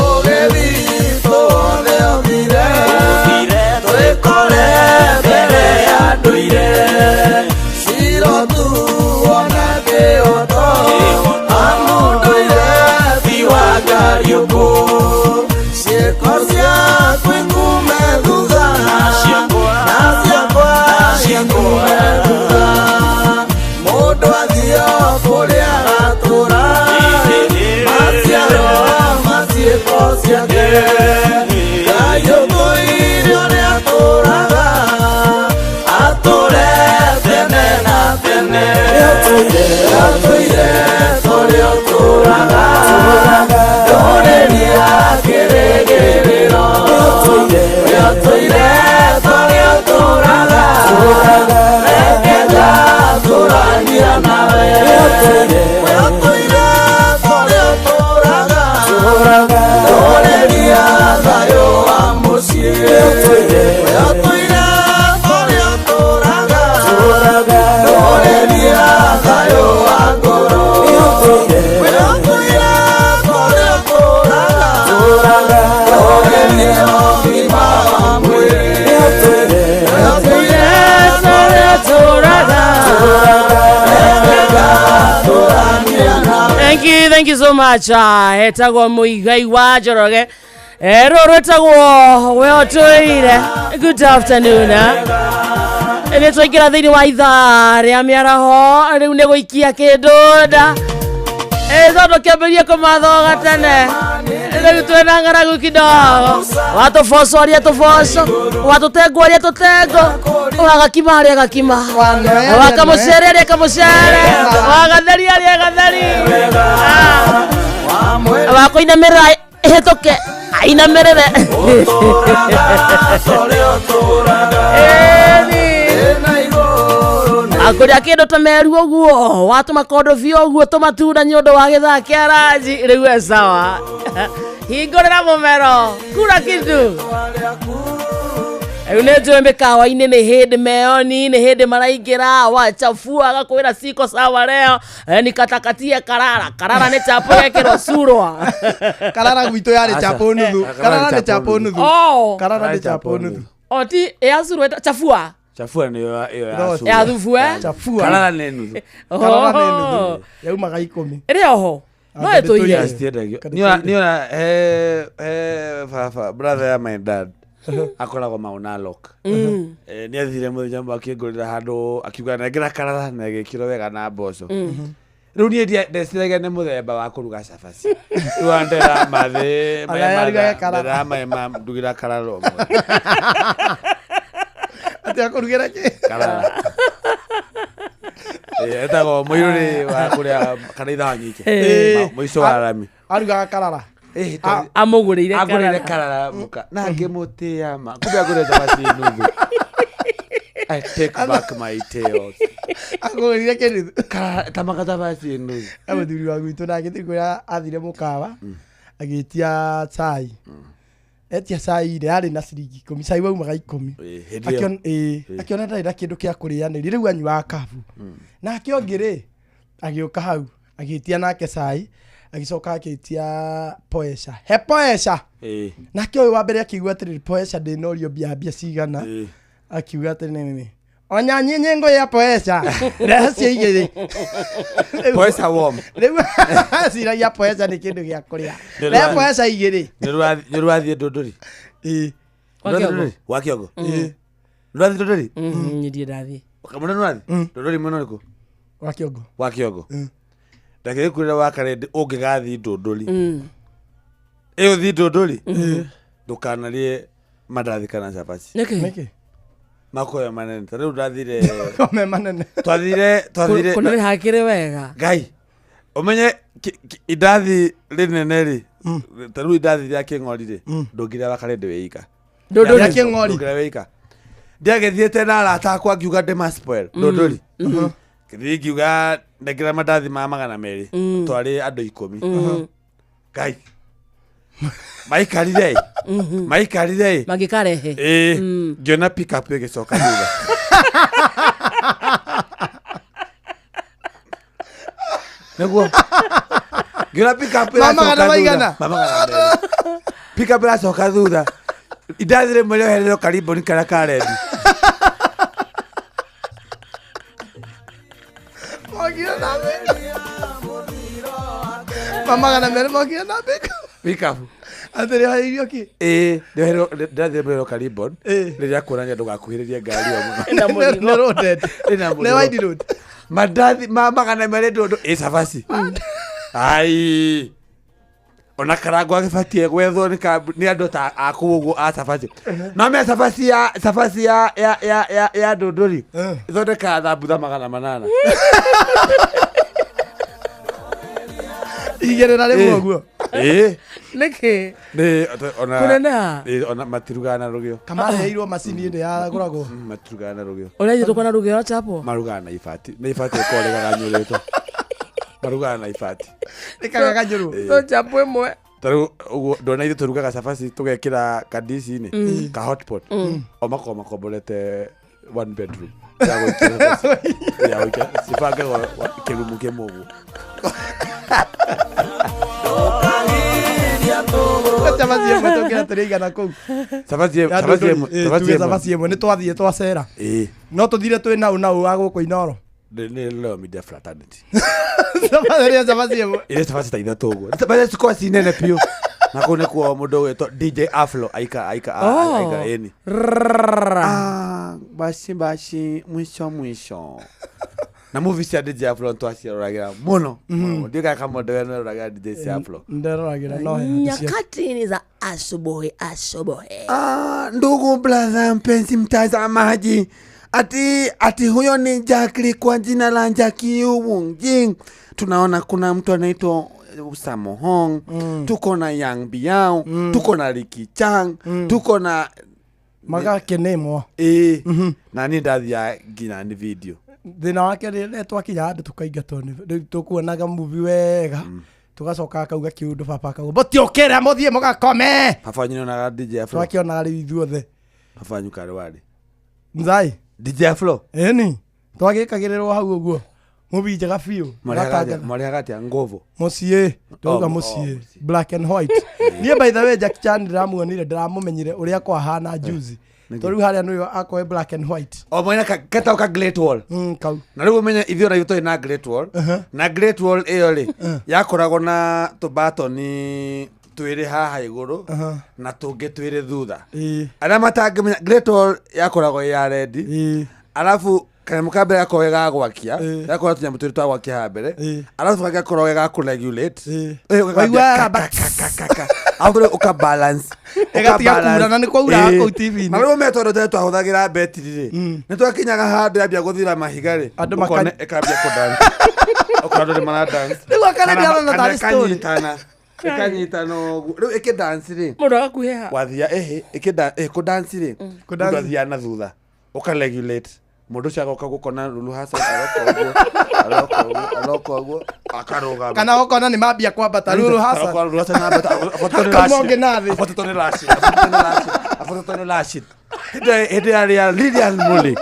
Ũgĩ witũ wothe ũthire, Ũtũire tũrĩa ũtũraga ndũrĩria kĩrĩgĩrĩro Ũtũire tũrĩa ũtũraga reke ngatũrania nawe Ũtũire tũrĩa ũtũraga ndũrĩria thayũ wa mũciĩ Ũtũire tũrĩa ũtũraga ndũrĩria thayũ wa ngoro Ũtũire tũrĩa ũtũraga ndũrĩria ũgima wa mwĩrĩ Ũtũire tũrĩa ũtũraga reke ngatũrania nawe. Thank you so much. Etagwo Muigai wa Njoroge. Rũrũ rwĩtagwo we ũtũire. Good afternoon. Nĩ twaingĩra thĩinĩ wa ithaa rĩa mĩaraho rĩu nĩ gũikia kĩndũ nda. Tondũ kĩambĩrĩrie kũmathoga tene rĩu twĩna ng'aragu kidogo watũboco aria tũboco watũtengo aria tũtengo wagakima aria gakima wakamũcere aria kamũcere wagatheri aria gatheri wakũinamĩrĩra ĩhĩtũke ainamĩrĩre. Akũrĩa kĩndũ ta meru ũguo watũma kondobia ũguo tũmatunda nĩ ũndũ wa gĩthaa kĩa ranji rĩu e sawa. Hingũrĩra mũmero kura kĩndũ rĩu nĩ njũĩ mĩkawa-inĩ nĩ hĩndĩ meoni nĩ hĩndĩ maraingĩra wachafua agakwĩra siko sawa leo nikatakatie karara karara nĩ chapo gekĩrwo surwa Karara gwitũ yarĩ chapo nuthu. Karara nĩ chapo nuthu. Oh. Karara nĩ chapo nuthu. O ti ya surwa chafua Chafua nĩ yo ya No, surwa. ya thubu eh Chafua. Karara nĩ nuthu. Karara nĩ nuthu. Yaumaga 10. Ĩrĩ oho no ĩtũire. Citiendagio. Niona he baba brother ya my dad akoragwo Maunalok. Nĩ athire mũthenya ũmwe akĩngũrĩra handũ akiuga nengera karara na ĩgĩkĩrwo wega na mboco. Rĩu niĩ ndeciragia nĩ mũthemba wa kũruga cabaci. Rĩu andera mathĩ Ona yarugaga karara. ndera maĩ ma ndugĩra karara ũmwe. Atĩ akũrugĩra kĩ? Karara. Etagwo mũirũrĩ wa kũrĩa kanitha wa Nyike. Mũico wa rami. Arugaga karara. Amũgũrĩire Agũrĩire karara mũka na ngĩmũtĩa ma kumbe agũrĩre cabaci nuthu. I take back my tails. Agũrĩire kĩ nuthu? Karara tamaga cabaci nuthu. E mũthuri wa gwitũ nake kwĩra athire mũkawa agĩtia cai. Etia cai rĩ yarĩ na ciringi 10 cai waumaga 10. Hĩndĩ ĩyo. Akĩona ndarĩ na kĩndũ kĩa kũrĩanĩria rĩu anyuaga kabu. Nake ũngĩ rĩ agĩũka hau agĩtia nake cai agĩcoka akĩtia poesha. He poesha. Nake ũyũ wa mbere akiuga atĩrĩrĩ poesha ndĩnorio mbia mbia cigana. Akiuga atĩrĩrĩ onya nyinyi ngũya poesha rehe cio igĩrĩ. Poesha warm. Rĩu ciragia poesha nĩ kĩndũ gĩa kũrĩa. Rehe poesha igĩrĩ. Nĩ rũrathiĩ Ndũndũri? Kwa Kĩongo. Wa Kĩongo. Nĩ rũrathiĩ Ndũndũri? Niĩ ndirĩ ndathiĩ. Mwena nĩ ũrathiĩ? Ndũndũri mwena ũrĩkũ? Wa Kĩongo. Wa Kĩongo. Ndakĩrĩ kwĩra wa Karende ũngĩgathiĩ Ndũndũri. Ĩ ũthiĩ Ndũndũri? Ndũkanarĩe mandathi kana cabaci. Nĩkĩ? Makoya manene. Ta rĩu ndathire. Me manene. Twathire Kũna nĩ hakĩrĩ wega. Ngai. Ũmenye indathi rĩnene rĩ. Ta rĩu indathi rĩa kĩng'ori rĩ. Ndũngĩrĩa wa Karende wĩ ika. Ndũndũri. Rĩa kĩng'ori. Ndũngĩrĩa wĩ ika. Ndiagĩthiĩte na arata akwa ngiuga ndĩmaspoil. Ndũndũri. Ngĩthiĩ ngiuga nengera mandathi ma 200. Twarĩ andũ 10. Ngai. Maikarire. Maikarire. Mangĩkarehe. Ngĩona pick up ĩgĩcoka thutha. Nĩguo. Ngĩona pick up Ma magana ĩracoka thutha. maigana? Ma 200. Pick up ĩracoka thutha. Indathi rĩmwe rĩohererwo kariboni karĩa ka rendi. Mokire na mbĩko. Ma 200 mokire na mbĩko. Pick up. Atĩ rĩohereirio kĩ? Ndĩrathiĩ rĩohererwo kariboni rĩrĩa kuonania ndũgakuhĩrĩrie ngari ĩyo mũno. Ĩna mũrigo. Nĩ road. Ĩna Nĩ mũrigo. wide road. Mandathi ma 200 ndũndũ ĩ cabaci. Ai. Ona karango agĩbatiĩ gwethwo nĩ nĩ andũ ta akũu ũguo a cabaci. No me cabaci ya cabaci ya ya ya ya ya ndũndũri ĩthondekaga thambutha 800. Igĩrĩ na rĩmwe ũguo. Ĩĩ. Nĩkĩ? Nĩ ona Kũneneha? Ĩĩ, ona matirugaga na rũgĩo. Kamareheirwo macini ĩndĩ yagũragwo. Matirugaga na rũgĩo. Ũrĩa ithuĩ tũkona rũgĩo rwa chapo. Marugaga na ibati. Na ibati ĩkoragwo rĩgaganyũrĩtwo. Marugaga na ibati. Rĩkagaganyũrwo. So chapo ĩmwe. Ta rĩu ũguo ndona ithuĩ tũrugaga cabaci tũgekĩra kandici-inĩ ka hotpot. O makoragwo makomborete one bedroom. Ya gũikia cabaci. Ya gũikia cibangagwo kĩrumu kĩmwe ũguo. Cabaci ĩmwe tũngĩra tũrĩ igana kũu. Cabaci Ya cabaci ndũndũri, ĩmwe ĩĩ, cabaci tuge ĩmwe. cabaci ĩmwe nĩ twathiĩ twacera. Ĩĩ. No tũthire twĩ nau nau wa gũkũ Inoro. Nĩ Leo Media Fraternity. Cabaci cabaci ĩmwe. Ĩrĩ cabaci ta ithatũ ũguo. Cabaci cikoragwo ci nene biũ. Na kũu nĩkuo mũndũ ũgwĩtwo DJ Afro aika aika Oh. aika ĩni. Ah, basi basi mwisho mwisho. Na movie cia DJ Afro twaciroragĩra mũno. Ndiũĩ kana kamũndũ we nĩaroragĩra DJ cia Afro. Nderoragĩra no he handũ cia- Nyakati ni za asubuhi asubuhi. Ah, ndugu brother mpenzi mtazamaji, ati huyo ni Jackie kwa jina la Jackie Wungjing. Tunaona kuna mtu anaitwa Samo Hong, tuko na Yang Biao, tuko na Ricky Chang, tuko na Magakenemo. Na niĩ ndathiaga nginya nĩ video. Thĩna wake rĩrĩa twakinya handũ tũkaingatwo nĩ rĩu tũkuonaga movie wega tũgacoka akauga kĩũndũ baba akauga mũtiũkĩre mũthiĩ mũgakome. Baba wanyu nĩonaga DJ Afro? Twakĩonaga rĩu ithuothe. Baba wanyu karĩ warĩ Mzai. DJ Afro? Ĩni twagĩkagĩrĩrwo hau ũguo movie njega biũ. Marĩhaga atĩa ngovo? Mũciĩ twauga Oh, mũciĩ black and white. Niĩ by the way Jackie Chan ndĩramuonire ndĩramũmenyire ũrĩa kwahana juzi. Tondũ rĩu harĩa nĩwe akoe black and white. O mwena ketagwo ka Great Wall. Kau. Na rĩu ũmenye ithuĩ ona ithuĩ tũrĩ na Great Wall. Na Great Wall ĩyo rĩ yakoragwo na tũbatoni twĩrĩ haha igũrũ na tũngĩ twĩrĩ thutha. Arĩa matangĩmenya Great Wall yakoragwo ĩ ya rendi. Arabu kanyamũ ka mbere gakoragwo ga gwakia, gakoragwo tũnyamũ twĩrĩ twa gwakia haha mbere. Arabu kangĩ gakoragwo ge ga kũregulate. Waigua Ka, ka, ka, ka, ka. Arabu rĩu ũka balance. Ĩgatiga Ũka balance. kuura na nĩ kwauraga kũu TV-inĩ. Na rĩu ũmenye tondũ tene twahũthagĩra betiri rĩ, nĩ twakinyaga handũ yambia gũthira mahiga rĩ, Andũ ũkona ĩkambia kũdance. Ũkona andũ nĩ maradance. Rĩu akarĩ Kana ndĩrona kana tarĩ story. ĩkanyitana. Ĩkanyitana ũguo. Rĩu ĩkĩdance rĩ, Mũndũ agakuhĩha. wathia ĩhĩ kũdance rĩ, mũndũ athiaga na thutha ũkaregulate. Mũndũ ũcio agoka gũkona Lulu Hassan aroka ũguo, aroka ũguo, aroka ũguo, akarũgama. Kana ũkona nĩ mambia kwambata Lulu Hassan. Aroka Lulu Hassan ambata, abuatĩtwo nĩ Akauma Rashid. ũngĩ na thĩ. Abuatĩtwo nĩ Rashid, abuatĩtwo nĩ Rashid, abuatĩtwo nĩ Rashid. Hĩndĩ yarĩ ya Lilian Muli.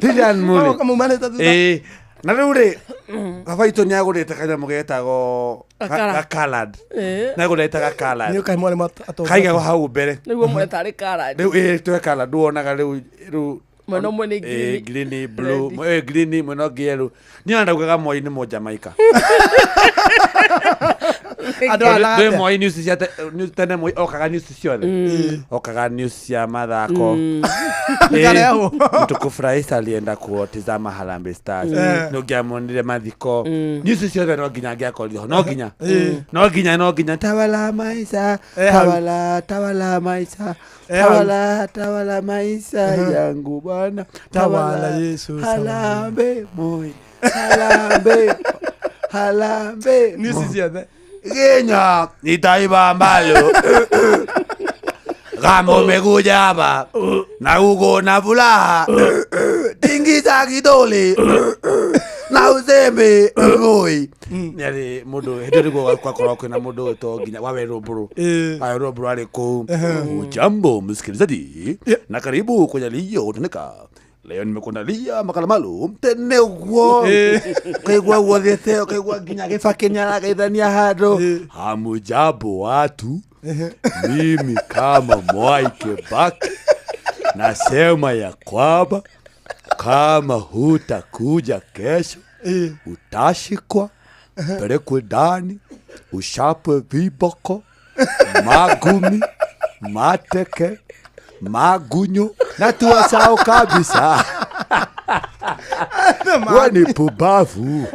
Lilian Muli. Magoka maumanĩte thutha. Ĩĩ. Na rĩu rĩ, baba witũ nĩ agũrĩte kanyamũ getagwo gakalad. Nĩ agũrĩte gakalad. Nĩ ũkahe mwarĩmũ atongoria. Kaigagwo hau mbere. Nĩguo mwene tarĩ karadi. Rĩu ĩĩ twĩ kalad wonaga rĩu rĩu Mwena ũmwe nĩ green. Green, blue, green, mwena ũngĩ yellow. Niĩ ona ndaugaga Moi nĩ Mũjamaika. Andũ aya Ndũĩ Moi news cia news tene Moi okaga news ciothe. Okaga news cia mathako. Nĩkarehwo. Mtukufu rais alienda kuwatizama Harambee Stars. Nĩ ũngĩamuonire mathiko. News ciothe no nginya angĩakorirwo ho. No nginya. No nginya no nginya tawala maisha, Hau. tawala tawala maisha. Hau. Tawala tawala maisha yangu Bwana. Tawala Yesu, Harambee Moi. Harambee. Harambee. News Moi. ciothe. Kenya ni taifa ambalo kama umekuja hapa na uko na furaha, tingiza kidole na useme Moi. Nĩarĩ mũndũ hĩndĩ ĩyo nĩguo gwakoragwo kwĩna mũndũ wĩtwo nginya Wawerũ Mbũrũ. Wawerũ Mbũrũ arĩ kũu. Ujambo msikilizaji na karibu kwenye Yaliyotunika. Leo nimekuandalia makala maalum tene ũguo ũkaigua guothe ũkaigua nginya Gĩbakĩ nĩaragaithania handũ. Hamujambo watu, mimi kama Mwai Kibaki nasema ya kwamba kama hutakuja kesho utashikwa, pelekwe ndani, ushapwe viboko, magumi, mateke, magunyo na tuwasahau kabisa. We ni pumbavu.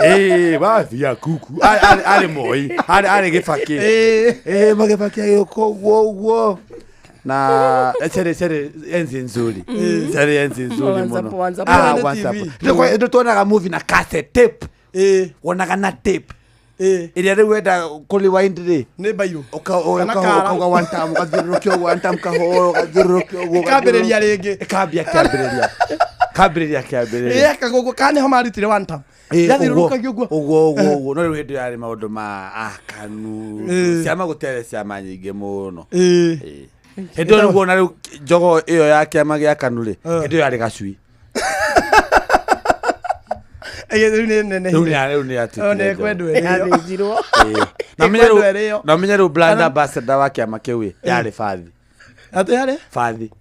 Eh, wabia kuku arĩ Moi arĩ Gĩbakĩ. Eh, magĩbakĩ agĩũka ũguo ũguo na cere enzi nzuri. Cere enzi nzuri muno. Ah, WhatsApp. Ndio tuonaga movie na cassette tape. Wonaga na tape. Ĩrĩa rĩu wenda kũ-rewind rĩ nĩ mbairũ ũkauga one time ũgathiũrũrũkia ũguo one time kahora ũgathiũrũrũkia ũguo ĩkambĩrĩria rĩngĩ ĩkambia kĩambĩrĩria kambĩrĩria kĩambĩrĩria ĩkaga ũguo kana nĩho marutire one time yathiũrũrũkagio ũguo ũguo ũguo ũguo no rĩu hĩndĩ yarĩ maũndũ ma akanu ciama gũtiarĩ ciama nyingĩ mũno. Hĩndĩ ĩyo nĩguo na rĩu njogo ĩyo ya kĩama gĩa KANU rĩ hĩndĩ ĩyo yarĩ gacui. Na menye rĩu brand ambassador wa kĩama kĩu ĩ yarĩ Bathi. Atĩ yarĩ Bathi.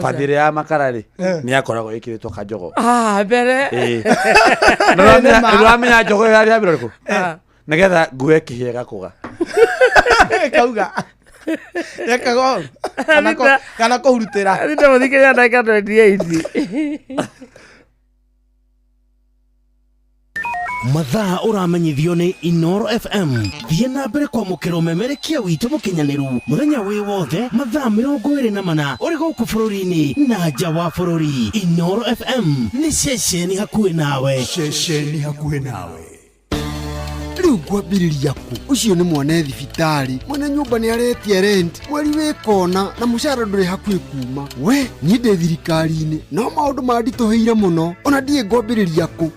Bathi ĩrĩa ya makara rĩ nĩ yakoragwo ĩkĩrĩtwo kanjogo. Ah, mbere. Na ũramenya njogo ĩyo yarĩ ya mbere ũrĩkũ? Nĩgetha ngue kĩhĩa gakũga. Kauga. Yekaga kana kũhurutĩra. Rita mũthikĩrĩria ndagĩka 28. Mathaa ũramenyithio nĩ Inoro FM. Thiĩ na mbere kwamũkĩra ũmemerekia witũ mũkinyanĩru mũthenya wĩ wothe mathaa 24 ũrĩ gũkũ bũrũri-inĩ na nja wa bũrũri. Inoro FM nĩ ceceni hakuhĩ nawe. Ceceni hakuhĩ nawe. Rĩu ngwambĩrĩria kũ? Ũcio nĩ mwana thibitarĩ, mwene nyũmba nĩ aretia rent, mweri wĩ kona na mũcara ndũrĩ hakuhĩ kuma. We niĩ ndĩ thirikari-inĩ no maũndũ manditũhĩire mũno ona ndiĩ ngwambĩrĩria kũ.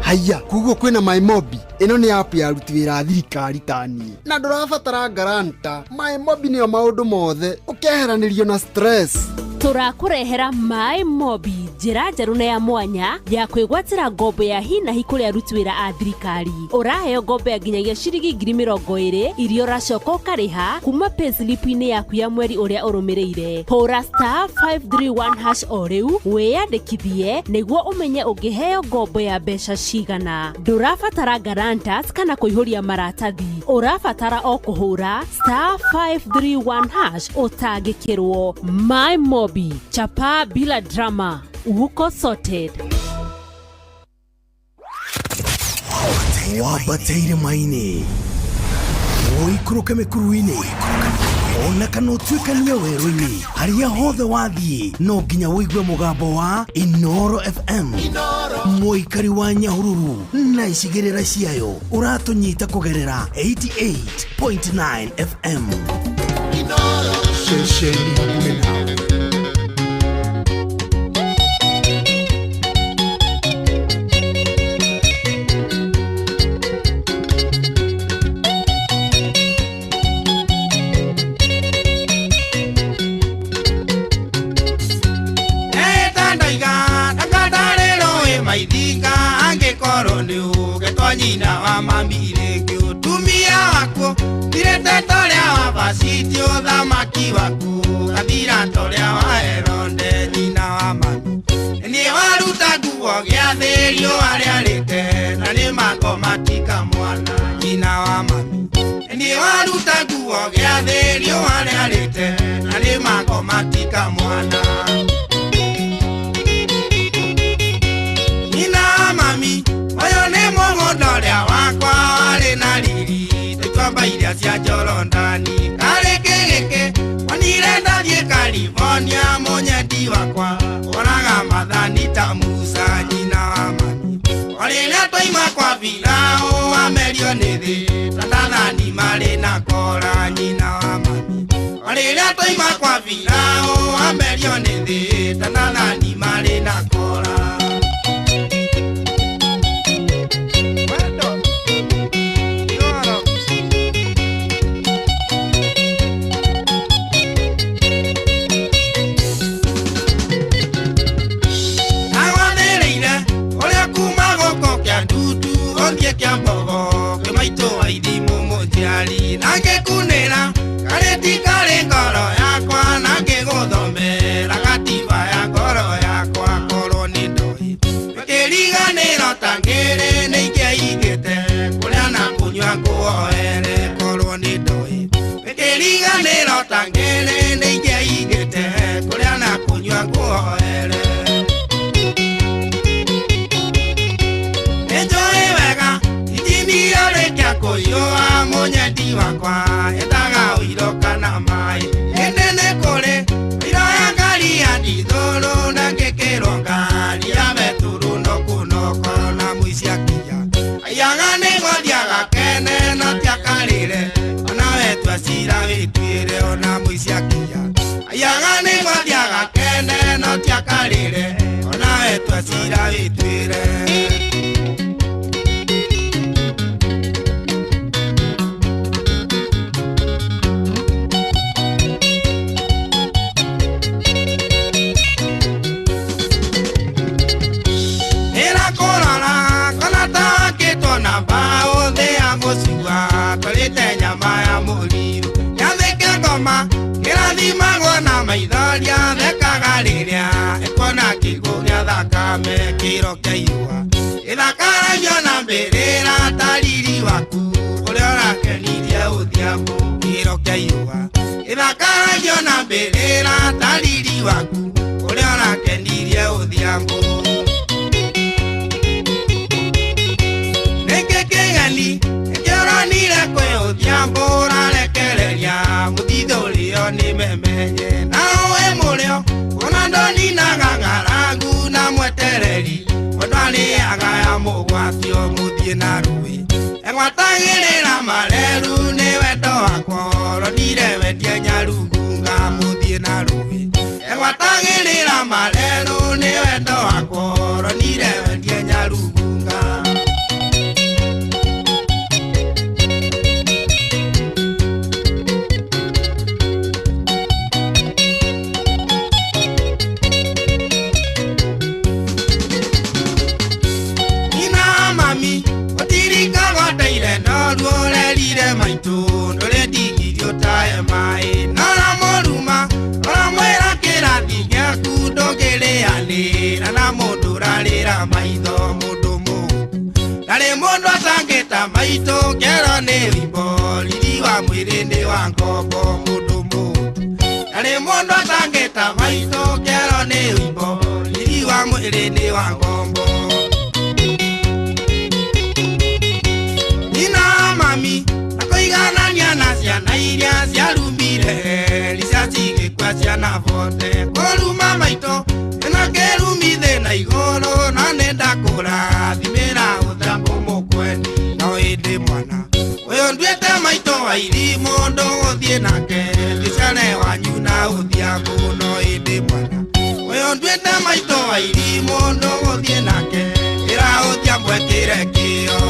Haiya, koguo kwĩna MyMobi. Ĩno nĩ app ya aruti wĩra a thirikari ta niĩ na ndũrabatara guarantor. MyMobi nĩyo maũndũ mothe, ũkeheranĩrio na stress. Tũrakũrehera MyMobi, njĩra njerũ na ya mwanya ya kwĩgwatĩra ngombo ya hi na hi kũrĩ aruti wĩra a thirikari. Ũraheo ngombo ya nginyagia ciringi 20,000 iria ũracoka ũkarĩha kuma payslip-inĩ yaku ya mweri ũrĩa ũrũmĩrĩire. Hũra *531# o rĩu wĩyandĩkithie nĩguo ũmenye ũngĩheo ngombo ya mbeca cigana. Ndũrabatara guarantors kana kũihũria maratathi, ũrabatara o kũhũra *531# ũtangĩkĩrwo. MyMobi, chapa bila drama, uko sorted. Wambateire maini ũikũrũke mĩkuru-inĩ ona kana ũtuĩkanie werũ-inĩ harĩa hothe wathiĩ no nginya ũigue mũgambo wa Inoro FM. Mũikari wa Nyahururu na icigĩrĩra ciayo ũratũnyita kũgerera 88.9 FM. Ceceni hakuhĩ nawe. Nyina wa mami rĩngĩ ũtumia waku thirĩte ta ũrĩa wa Vashiti ũthamaki waku gathira ta ũrĩa wa Herode. Nyina wa mami nĩ waruta nguo gĩathĩ riũa rĩarĩte na nĩ makoma tika mwana. Nyina wa mami nĩ waruta nguo gĩathĩ riũa rĩarĩte na nĩ makoma tika mwana. Nyina wa mami ũyũ nĩ mũgũnda ũrĩa wakwa warĩ na riri tũtwamba iria cia Jorodani karĩ kĩgĩkĩ onire ndathiĩ California mũnyendi wakwa oraga mathani ta Musa. Nyina wa mami o rĩrĩa twaima kwa Firaũ wamerio nĩ thĩ ta tathani marĩ na kora. Nyina wa mami o rĩrĩa twaima kwa Firaũ wamerio nĩ thĩ ta tathani marĩ na kora. Nangĩkunĩra karĩ ti karĩ ngoro yakwa nangĩgũthomera gatiba ya ngoro yakwa korwo nĩ ndoĩ ngĩriganĩro ta ngĩrĩ nĩ ingĩaigĩte kũrĩa na kũnyua nguoere korwo nĩ ndoĩ ngĩriganĩro ta ngĩrĩ nĩ ingĩaigĩte kũrĩa na kũnyua nguoere. Nĩ njũĩ Mũtongoria thekaga rĩrĩa ĩkuona kĩguũ gĩa thakame kĩro kĩa irũa ĩthakaragio na mbĩrĩra ta riri waku ũrĩa ũrakenirie ũthiambo kĩro kĩa irũa ĩthakaragio na mbĩrĩra ta riri waku ũrĩa ũrakenirie ũthiambo. Nĩkĩ kĩgeni nĩkĩoranire kwĩ ũthiambo ũrarekereria mũthithũ ũrĩo nĩ memenye na ũĩ mũrĩo ona ndoninaga ng'aragu na mwetereri mũndũ arĩaga ya mũgwatio mũthiĩ na rũĩ egwatagĩrĩra mareru nĩ wendo wakwa ronire wendie nyarugunga mũthiĩ na rũĩ egwatagĩrĩra mareru nĩ wendo wakwa ronire wendie nyarugunga. Nina mami otirikagoteire no ruorerire maitũ ndũrĩndigirio tae maĩ noramũruma ũramwĩra kĩrathi gĩaku ndũngĩrĩanĩra na mũndũ ũrarĩra maitho mũndũ mũũku ndarĩ mũndũ atangĩta maitũ kĩero nĩ wimbo riri wa mwĩrĩ nĩ wa ngombo mũndũ mũũku ndarĩ mũndũ atangĩta maitũ kĩero nĩ wimbo riri wa mwĩrĩ nĩ wa ngombo. Nina mami akũiganania na ciana iria ciarumire rica cigĩkua ciana bote kũruma maitũ ĩna kĩrumi thĩna igũrũ na nĩ ndakũrathimĩra ũthambo mũkwendi no ĩndĩ mwana ũyũ nduĩte maitũ wa irimũ ndũgũthiĩ nake thicare wanyu na ũthiambu no ĩndĩ mwana ũyũ nduĩte maitũ wa irimũ ndũgũthiĩ nake ĩra ũthiambu ekĩre kĩo.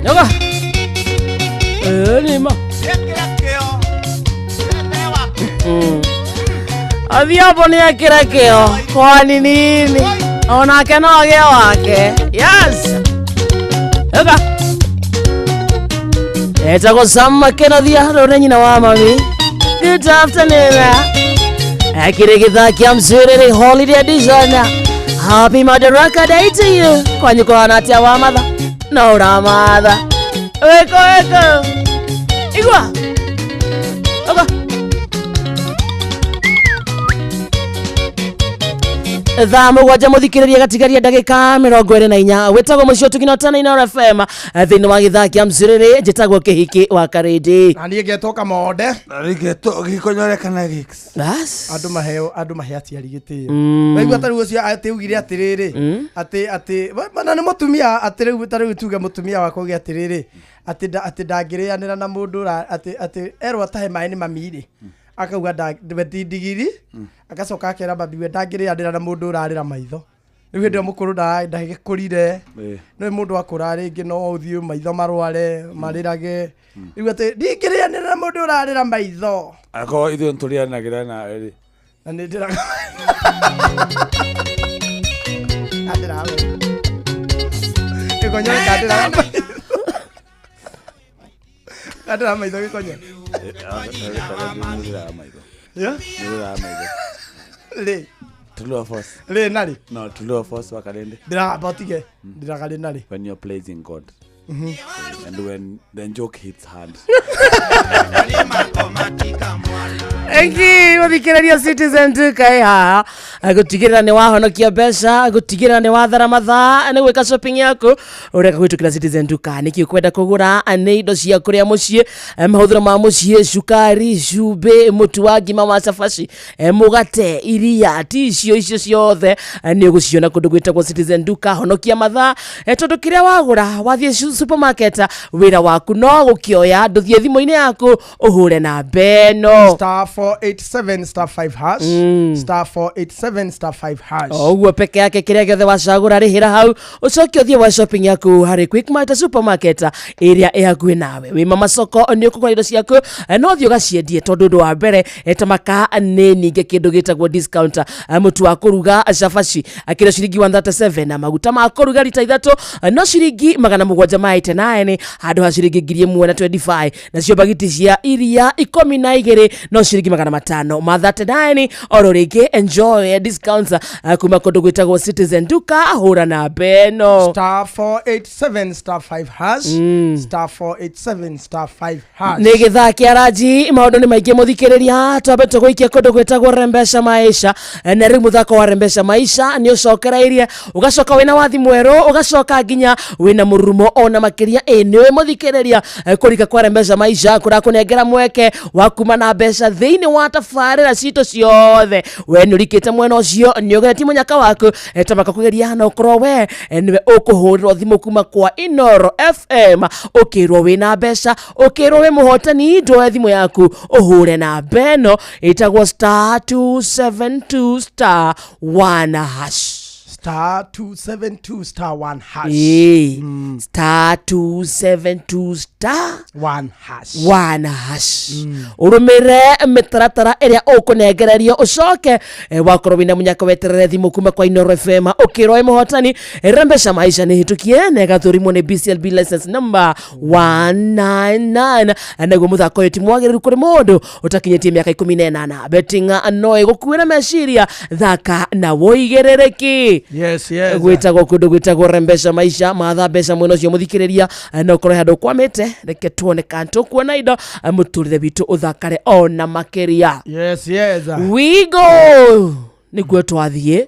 Yoga. Nima. Odhiambo nĩ ekĩre kĩo kwani nini onake no agĩe wake. Yes. Yoga. Etagwo Sam Makenothia rũrĩ nĩ nyina wa mami. Good afternoon. Akĩrĩ gĩthaa kĩa mcũrĩrĩ holiday edition. Happy Madaraka Day to you. Kwanyu kũhana atĩa wa matha? No ũramatha. Wĩko wĩko. Igua. Oga. Thaa mũgwanja mũthikĩrĩria gatigaria ndagĩka 24 wĩtagwo mũciĩ ũtugino tana Inooro FM thĩinĩ wa gĩthaa kĩa mcũrĩrĩ njĩtagwo kĩhiki wa karĩndĩ na niĩ ngetwo kamonde na niĩ ngetwo gĩkonyore kana gĩks. Bas. Andũ maheo andũ mahe aciari gĩtĩo. Waigua ta rĩu ũcio atĩ augire atĩrĩrĩ atĩ atĩ mana nĩ mũtumia atĩ rĩu ta rĩu tuge mũtumia wakwa auge atĩrĩrĩ atĩ atĩ ndangĩrĩanĩra na mũndũ atĩ atĩ erwo atahe maĩ nĩ mami rĩ akauga we ti ndigiri agacoka akera mami we ndangĩrĩanĩra na mũndũ ũrarĩra maitho rĩu hĩndĩ ĩyo mũkũrũ ndagĩkũrire nĩ mũndũ akũra rĩngĩ no ũthiĩ maitho marware marĩrage rĩu atĩ ndingĩrĩanĩra na mũndũ ũrarĩra maitho akorwo ithuĩ nĩtũrĩanagĩra nawe rĩ na nĩ ndĩraga Ndĩraga gĩkonyore kandĩraga maitho kandĩraga maitho gĩkonyore Yeah? Rĩ True or false? Rĩ na rĩ No, true or false wakarende. Ndĩramba ũtige ndĩraga rĩ na rĩ When you're pleasing God. And when the joke hits hard. Engi mũthikĩrĩria Citizen Duka ĩ haha gũtigĩrĩra nĩ wahonokia mbeca gũtigĩrĩra nĩ wathara mathaa nĩ gwĩka shopping yaku ũreka kũhĩtũkĩra Citizen Duka nĩkĩ ũkwenda kũgũra nĩ indo cia kũrĩa mũciĩ mahũthĩro ma mũciĩ cukari cumbĩ mũtu wa ngima wa cabaci mũgate iria tissue icio ciothe nĩ ũgũciona kũndũ gwĩtagwo Citizen Duka honokia mathaa tondũ kĩrĩa wagũra wathiĩ supermarket wĩra waku no gũkĩoya ndũthiĩ thimũ-inĩ yaku ũhũre namba ĩno star 487 star 5 hash star 487 star 5 hash o ũguo peke yake kĩrĩa gĩothe wacagũra rĩhĩra hau ũcoke ũthiĩ wa shopping yaku harĩ Quickmart supermarket ĩrĩa ĩ hakuhĩ nawe wĩ mama soko nĩ ũkũgũra indo ciaku no ũthiĩ ũgaciendie tondũ ũndũ wa mbere ta maka nĩ ningĩ kĩndũ gĩtagwo discount mũtu wa kũruga cabaci kĩro ciringi 137 na maguta ma kũruga rita ithatũ no ciringi 789 Handũ ha ciringi 1000 na 25, nacio bagiti cia iria 12 no ciringi 500 ma 39. Oro rĩngĩ enjoy discounts kuma kũndũ gwĩtagwo Citizen Duka. Hũra namba ĩno. Star 487 star 5 hash, star 487 star 5 hash. Nä gä thaa kä aranji, maå ndå nä maingä må thikä rä ria. Twambe tå gå ikia kå ndå gwä tagwo Rembesha Maisha. Na rä u må thako wa Rembesha Maisha nä å cokereirie, å gacoka wä na wathi mwerå, å gacoka nginya wä na må rurumo ona makä ria. Ä nä å må thikä rä ria, kå rika kwa Rembesha Maisha kå rakå nengera mweke wa kuma na mbeca thä inä wa tabarä ra citå ciothe. We nä å rikä te mwena å cio, nä å geretie mũnyaka waku, tamaka kũgeria na ũkorwo we nĩwe ũkũhũrĩrwo thimũ kuma kwa Inoro FM, ũkĩrwo wĩna mbeca, ũkĩrwo wĩ mũhotani. Ndoe thimũ yaku ũhũre namba ĩno ĩtagwo star 272 star 1 hash. Star 272 star 1 hash. Ĩĩ, star 272 star 1 hash. 1 hash. Ũrũmĩrĩre mĩtaratara ĩrĩa ũkũnengererio, ũcoke wakorwo wĩna mũnyaka weterere thimũ kuma kwa Inoro FM ũkĩrwo wĩ mũhotani. Rembesha Maisha nĩ hĩtũkie na ĩgathũrimwo nĩ BCLB license number 199. Naguo mũthako ũyũ ti mwagĩrĩru kũrĩ mũndũ ũtakinyĩtie mĩaka 18. Betting no ĩgũkuĩra meciria, thaka na wũigĩrĩrĩki. Yes. Gwĩtagwo kũndũ gwĩtagwo Rembesha Maisha. Matha mbeca mwena ũcio, mũthikĩrĩria, no ũkorwo handũ ũkwamĩte. Reke tuone kana tũkuona indo, mũtũrĩre witũ ũthakare ona makĩria. Yes. Wigo nĩguo twathiĩ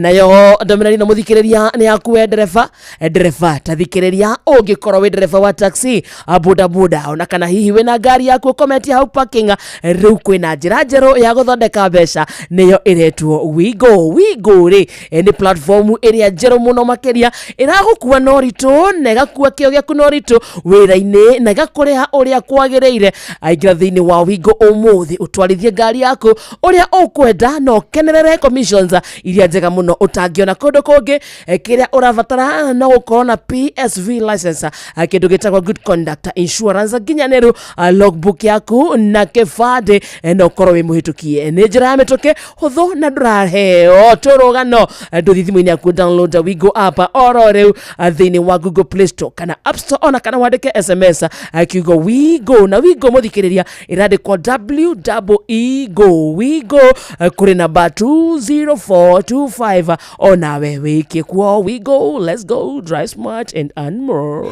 nayo ndũmĩrĩri no mũthikĩrĩria nĩ yaku we ndereba. Ndereba ta thikĩrĩria, ũngĩkorwo wĩ ndereba wa taxi, boda boda, ona kana hihi wĩna ngari yaku ũkometie hau parking, rĩu kwĩna njĩra njerũ ya gũthondeka mbeca, nĩyo ĩretwo Wigo. Wigo rĩ, nĩ platform ĩrĩa njerũ mũno makĩria ĩragũkua na ũritũ na ĩgakua kĩo gĩaku na ũritũ wĩra-inĩ na ĩgakũrĩha ũrĩa kwagĩrĩire. Aingĩra thĩinĩ wa Wigo ũmũthĩ, ũtwarithie ngari yaku ũrĩa ũkwenda na ũkenerere commissions iria njega mũno ũtangĩona kũndũ kũngĩ. Kĩrĩa ũrabatara no gũkorwo na PSV license, kĩndũ gĩtagwo good conduct insurance nginyanĩru, logbook yaku na kĩbandĩ, na ũkorwo wĩ mũhĩtũkie. Nĩ njĩra ya mĩtũkĩ, hũthũ na ndũraheo tũrũgano. Ndũthiĩ thimũ-inĩ yaku, download Wigo app oro rĩu, thĩinĩ wa Google Play Store kana App Store, ona kana wandĩke SMS kiugo Wigo. Na Wigo, mũthikĩrĩria, ĩrandĩkwo W double E go, Wigo, kũrĩ namba 20425. Onawe wĩkie kuo Wigo. Let's go, drive smart and earn more.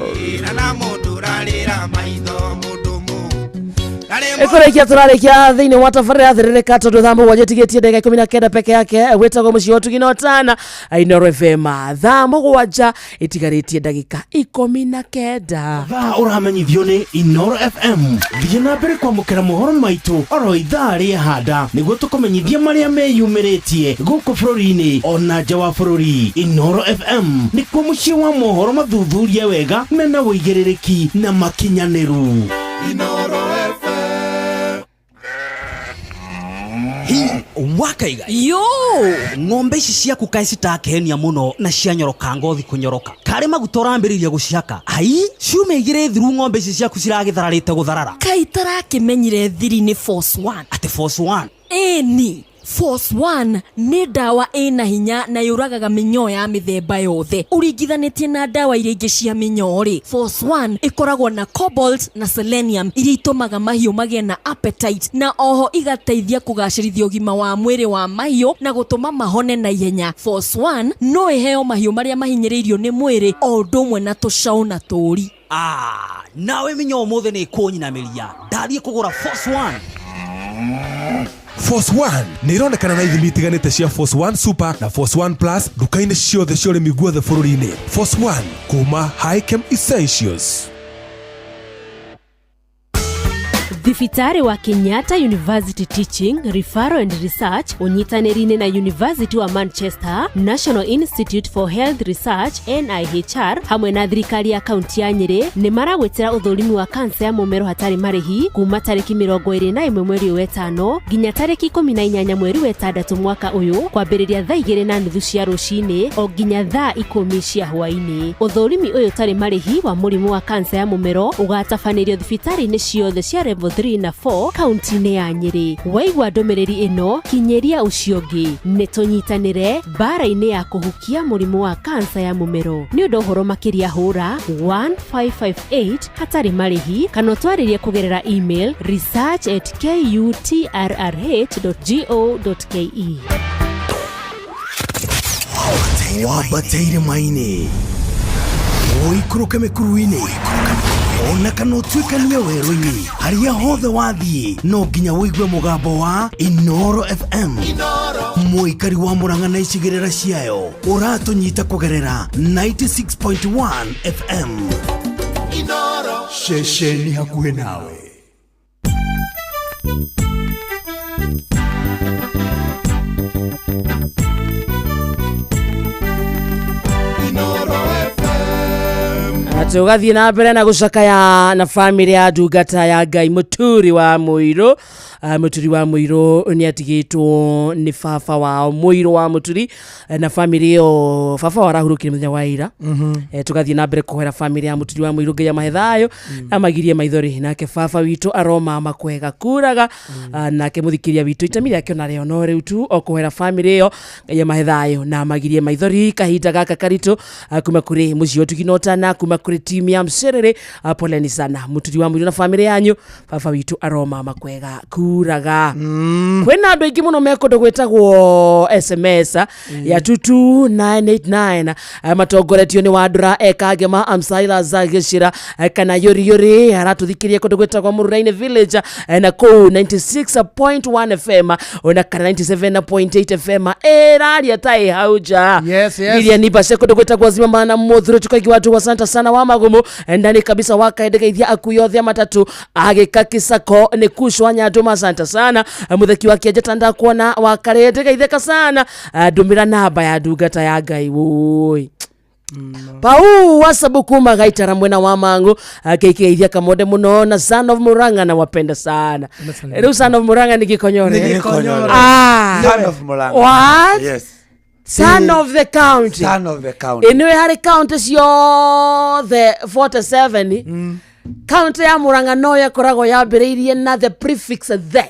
Na mũndũ ũrarĩra maitho mũndũ mũ Ĩkũrĩkia tũrarĩkia thĩinĩ wa tabarĩra ya Thĩrĩrĩka, tondũ thaa 7 tigĩtie ndagĩka 19 peke yake. Gwĩtagwo mũciĩ wa ũtugi na ũtana, Inoro FM. Thaa 7 ĩtigarĩtie ndagĩka 19. Thaa ũramenyithio nĩ Inoro FM. Thiĩ na mbere kwamũkĩra mohoro maitũ oro ithaa rĩa handa nĩguo tũkũmenyithia marĩa meyumĩrĩtie gũkũ bũrũri-inĩ ona nja wa bũrũri. Inoro FM nĩkuo mũciĩ wa mohoro mathuthurie wega, mena wũigĩrĩrĩki na makinyanĩru. Inoro FM. Hi wakaiga Yo. Ng'ombe ici ciaku kaĩ citakenia mũno na cianyoroka ngothi kũnyoroka, karĩ maguta ũrambĩrĩria gũcihaka? Ai, ciumia 2 thiru ng'ombe ici ciaku ciragĩthararĩte gũtharara. Kaĩ tarakĩmenyire thiri nĩ Force One? Atĩ Force One? Ĩni, Force One nĩ ndawa ĩna hinya na yũragaga mĩnyoo ya mĩthemba yothe. Ũringithanĩtie na ndawa iria ingĩ cia mĩnyoo rĩ, Force One ĩkoragwo na cobalt na selenium iria itũmaga mahiũ magĩe na appetite, na oho igateithia kũgacĩrithia ũgima wa mwĩrĩ wa mahiũ na gũtũma mahone na ihenya. Force One no ĩheo mahiũ marĩa mahinyĩrĩirio nĩ mwĩrĩ o ũndũ ũmwe na tũcaũ na tũri. Ah, nawe mĩnyoo ũmũthĩ nĩ ĩkũnyinamĩria, ndathiĩ kũgũra Force One. Force One nĩ ironekana na ithimi itiganĩte cia Force One Super na Force One Plus nduka-inĩ ciothe cia ũrĩmi guothe bũrũri-inĩ. Force One kuma Hikem Essentials. Thibitarĩ wa Kenyatta University Teaching, Referral and Research ũnyitanĩri-inĩ na University wa Manchester, National Institute for Health Research NIHR, hamwe na thirikari ya kaunti ya Nyĩrĩ nĩ maragwĩtĩra ũthũrimi wa kansa ya mũmero hatarĩ marĩhi kuma tarĩki 21 mweri ũyũ wetano nginya tarĩki 18 mweri wetandatũ mwaka ũyũ, kwambĩrĩria thaa 2:30 cia rũcinĩ o nginya thaa 10 cia hwaĩ-inĩ. Ũthũrimi ũyũ ũtarĩ marĩhi wa mũrimũ wa kansa ya mũmero ũgatabanĩrio thibitarĩ-inĩ ciothe cia level 3 na 4 kaunti-inĩ ya Nyĩrĩ. Waigua ndũmĩrĩri ĩno, kinyĩria ũcio ũngĩ. Nĩ tũnyitanĩre mbara-inĩ ya kũhukia mũrimũ wa kansa ya mũmero. Nĩ ũndũ ũhoro makĩria hũra 1558 hatarĩ marĩhi kana ũtwarĩrie kũgerera email research@kutrrh.go.ke. Wambate irĩma-inĩ, ũikũrũke mĩkuru-inĩ, ona kana ũtuĩkanie werũ-inĩ, harĩa hothe wathiĩ no nginya ũigue mũgambo wa Inoro FM. Mũikari wa Murang'a na icigĩrĩra ciayo ũratũnyita kũgerera 96.1 FM. Ceceni hakuhĩ nawe. Tũgathiĩ na mbere na gũcakaya na bamĩrĩ ya ndungata ya Ngai Mũturi wa Mũirũ. Mũturi wa Mũirũ nĩ atigĩtwo nĩ baba wao Mũirũ wa Mũturi, na bamĩrĩ ĩyo baba wao arahurũkire mũthenya wa ira. Tũgathiĩ na mbere kũhoera bamĩrĩ ya Mũturi wa Mũirũ Ngai amahe thayũ amagirie maithori, nake baba witũ aromama kwega kuraga. Nake mũthikĩria witũ itemi rĩake onarĩo no rĩu tu o kũhoera bamĩrĩ ĩyo Ngai amahe thayũ na amagirie maithori kahinda gaka karitũ, kuma kũrĩ mũciĩ ũtugi na ũtana, kuma kũrĩ timu ya Mcerere. Poleni sana Mũturi wa Mũirũ na bamĩrĩ yanyu, baba witũ aromama kwega kuraga. Kwĩna andũ aingĩ mũno me kũndũ gwĩtagwo SMS ya 22989, matongoretio nĩ Wandũra Ekangema Amsaila Zagĩcĩra, kana Yũri Yũri aratũthikĩria kũndũ gwĩtagwo Mũrurainĩ Village, na kũu 96.1 FM ona kana 97.8 FM ĩraria ta ĩ hau nja. Yes, yes. Lilian Ibase kũndũ gwĩtagwo Zimamana Mũthuru tukaigi watu wa santa sana wa magumu ndani kabisa wakaendegeithia akui othe a matatu agĩka kĩcako nĩ kucwa nyandũ santa sana. Mũtheki wa kĩenjeta ndakuona wakarendegeithĩka sana. Ndũmĩra namba ya ndungata ya Ngai wũi Pau wasabu kuma gaitara mwena wa mangu akeikigeithia kamonde muno na son of Murang'a na wapenda sana. Rĩu son of Murang'a nĩ Gĩkonyore. Nĩ Gĩkonyore. Ah. Son of Murang'a. What? Yes. Son of the county. Son of the county. Ĩnĩwe harĩ county ciothe 47, county ya Murang'a no ĩkoragwo yambĩrĩirie na the prefix the.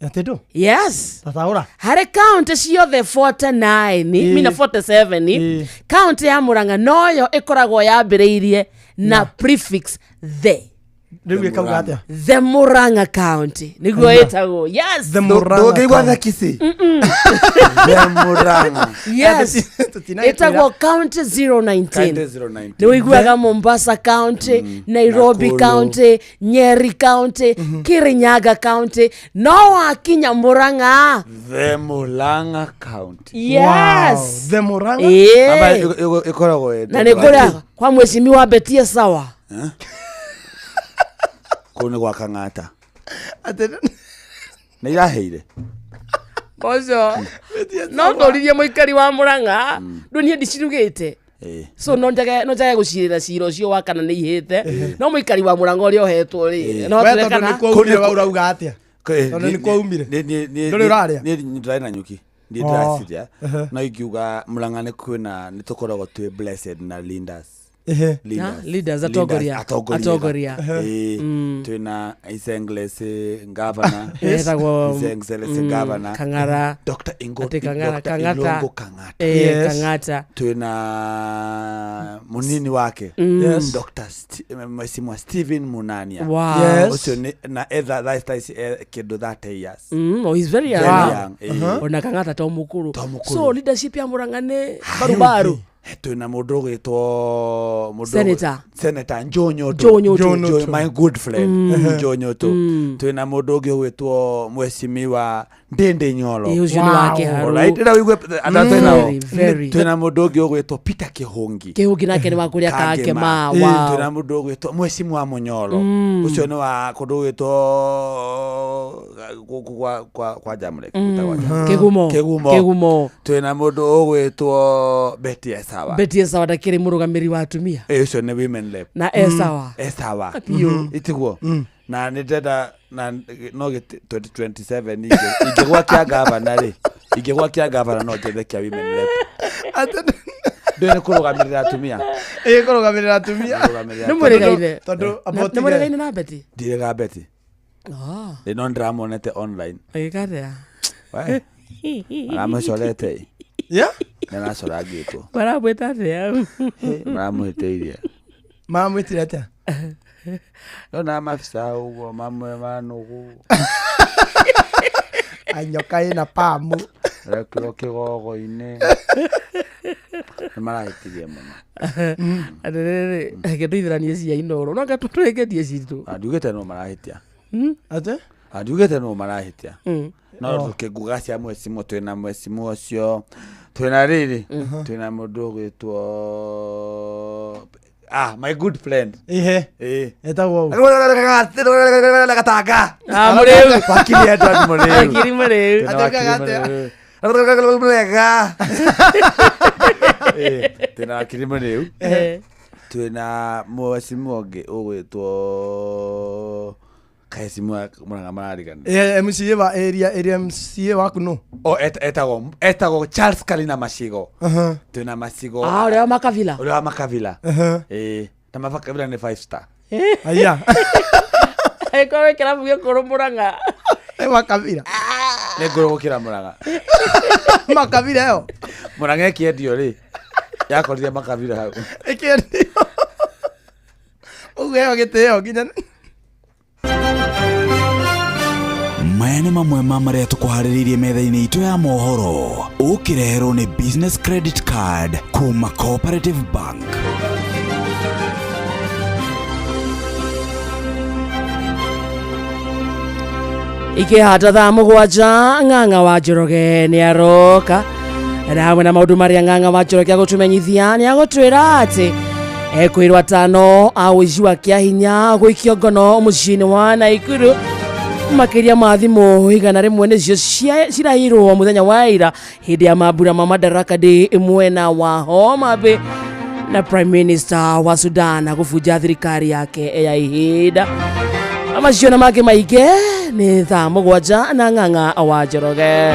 Atĩ ndũ? Yes. Tataũra. Harĩ county ciothe 49, mina 47, county ya Murang'a noyo ĩkoragwo yambĩrĩirie na prefix the. Rĩu ĩkauga atĩa? The Murang'a County nĩguo ĩtagwo. Yes. The Murang'a Ndũngĩigua County. Thekisi? The Murang'a. Yes. Ĩtagwo county 019. County 019. Nĩ ũiguaga Mombasa County, Nairobi Nakuru. County, Nyeri County, Kirinyaga County, no wakinya Murang'a. The Murang'a County. Yes. The Murang'a? Amba Ĩĩ. ĩkoragwo Na nĩ kũrĩa kwa mheshimiwa Betie Sawa. Kũu nĩ gwa Kang'ata. Nĩ iraheire. Ũcio no ndũririe mũikari wa Murang'a ndũ niĩ ndicirugĩte, so no njage gũcirĩra cira ũcio wa kana nĩ ihĩte, no mũikari wa Murang'a ũrĩa ũhetwo rĩ no We tũre tondũ kana nĩ kwaumire wau ũrauga atĩa? Tondũ nĩ kwaumire. Ndũrĩ ũrarĩa? Niĩ ndĩrarĩ na nyuki. Niĩ Oh. ndĩraciria. Ehe. No ingiuga Murang'a nĩ kwĩna nĩ tũkoragwo twĩ blessed na leaders. Ehe. Leaders. Ah, leaders, atongoria. Atongoria. Atongoria. Ĩĩ. Twĩna His Excellency Governor. Etagwo, His Excellency Governor. Kang'ara. Dr. Ingo, Ati Kang'ara, Dr. Kang'ata. Ilongo Kang'ata. Yes. Kang'ata. Twĩna munini wake. Yes. Dr. Mheshimiwa Stephen Munania. Wow. Yes. Ũcio nĩ na etha thaa ici kĩndũ 30 years. Oh, he's very young. Very young, ĩĩ. Ona Kang'ata to mũkũrũ. Mũkũrũ. So leadership ya Murang'a nĩ barubaru. Twĩna mũndũ ũgwĩtwo mũndũ Senator. Senator Joe Nyoto. Joe Nyoto. Joe, my good friend Joe Nyoto. Mm. Twĩna mũndũ ũngĩ ũgwĩtwo Mheshimiwa Ndindi Nyoro. Ĩĩ, ũcio nĩ wa Kĩharũ. Alright, rĩu ũigue andũ aya twĩnao. Very, very. Twĩna mũndũ ũngĩ ũgwĩtwo Peter Kĩhũngi. Kĩhũngi nake nĩ wa kũrĩa Kangema. Ĩĩ, Wow. twĩna mũndũ ũgwĩtwo Mheshimiwa Mũnyoro. Ũcio nĩ wa kũndũ gũgwĩtwo gũkũ kwa Jamrek. Kĩgumo. Kĩgumo. Kĩgumo. Twĩna mũndũ ũgwĩtwo Betty Esawa. Betty Esawa ndakĩrĩ mũrũgamĩrĩri wa atumia. Ĩĩ, ũcio nĩ women rep. Na Esawa. Esawa. Biũ. Itiguo. Na nĩ ndĩrenda na no gĩti 2027 ingĩgwa kĩa gavana rĩ, ingĩgwa kĩa gavana no njethe kĩa women rep. Ndũĩ nĩ kũrũgamĩrĩra atumia. Ĩ kũrũgamĩrĩra atumia. Kũrũgamĩrĩra Nĩ mũrĩgaine. Tondũ Nĩ mũrĩgaine na Betty? Ndirĩga Betty. Oh. Ĩ no ndĩramuonete online. Agĩka atĩa? We, aramũcorete. Yeah? Nĩ aracorangĩtwo. Maramwĩta atĩa? Maramwĩtĩirie. Maramwĩtire atĩa? Ndona mabica ũguo mamwe manũgũ. Anyoka ĩna pamu. Rekirwo kĩgogo-inĩ. Nĩ marahĩtirie mũno. Atĩrĩrĩ, reke tũithĩranie cia Inooro. No anga tũrĩkĩtie citũ. Na ndiugĩte no marahĩtia. Atĩ? Na ndiugĩte no marahĩtia. No Oh. tũkĩnguga cia mwecimu twĩna mwecimu ũcio twĩna rĩrĩ twĩna mũndũ ũgwĩtwo ah my good friend Ihe. Ĩ. Etagwo ũ? Gatanga. Ah, Mũrĩu. Wakiri Edward Mũrĩu. Wakiri Mũrĩu. Twĩna wakiri Atekaga atĩa? Mũrĩu. Mwega. Ĩ, twĩna wakiri Mũrĩu. Eh. Twĩna mwecimu ũngĩ ũgwĩtwo kahecimu mũrang'a mararigana. Ĩ, MCA wa area area MCA waku nũ? O etagwo etagwo Charles Kalina Macigo. Aha. Twĩna Macigo. Ah, ũrĩa wa Makabila. Ũrĩa wa Makabila. Aha. Ĩ, na Makabila nĩ five star. Aya. Angĩkorwo wĩ kĩrabu gĩkũrũ Mũrang'a. Ĩ Makabila. Nĩ ngũrũ gũkĩra Mũrang'a. Makabila ĩyo. Mũrang'a ĩkĩendio rĩ yakorire Makabila hau. Ĩkĩendio. Ũguo ĩyo gĩtĩo nginya Maya nĩ mamwe ma marĩa tũkũharĩrĩirie metha-inĩ itũ ya mohoro ũkĩreherwo nĩ business credit card kuma Cooperative Bank. Ikĩhata thaa mũgwanja Ng'ang'a wa Njoroge nĩ aroka na hamwe na maũndũ marĩa Ng'ang'a wa Njoroge agũtũmenyithia nĩ agũtwĩra atĩ ekwĩrwo atano a ũici wa kĩahinya gũikio ngono mũciĩ-inĩ wa Naikuru makĩria ma thimũ 100 nĩcio cirahirwo mũthenya wa ira hĩndĩ ya mambura ma Madaraka Day mwena wa Homa Bay na Prime Minister wa Sudan gũbunja thirikari yake ya ihinda. Macio na mangĩ maingĩ nĩ thaa mũgwanja na Ng'ang'a wa Njoroge.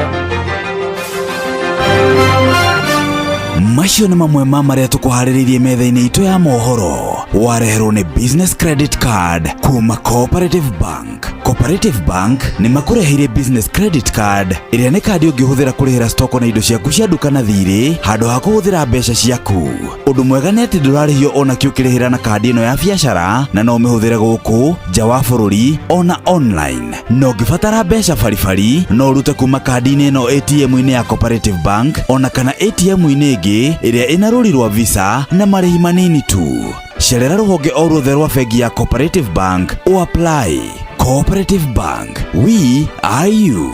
Macio nĩ mamwe ma marĩa tũkũharĩrĩirie metha-inĩ itũ ya mohoro wareherwo nĩ business credit card kuma Cooperative Bank. Cooperative Bank nĩ makũreheire business credit card ĩrĩa nĩ kandi ũngĩhũthĩra kũrĩhĩra stoko na indo ciaku cia nduka na thirĩ handũ ha kũhũthĩra mbeca ciaku. Ũndũ mwega nĩ atĩ ndũrarĩhio ona kĩ ũkĩrĩhĩra na kandi ĩno ya biacara na no ũmĩhũthĩre gũkũ nja wa bũrũri ona online. Na ũngĩbatara mbeca baribari no ũrute kuma kandi-inĩ ĩno ATM-inĩ ya Cooperative Bank ona kana ATM-inĩ ĩngĩ ĩrĩa ĩna rũri rwa Visa na marĩhi manini tu. Cerera rũhonge o ruothe rwa bengi ya Cooperative Bank o apply. Cooperative Bank, we are you.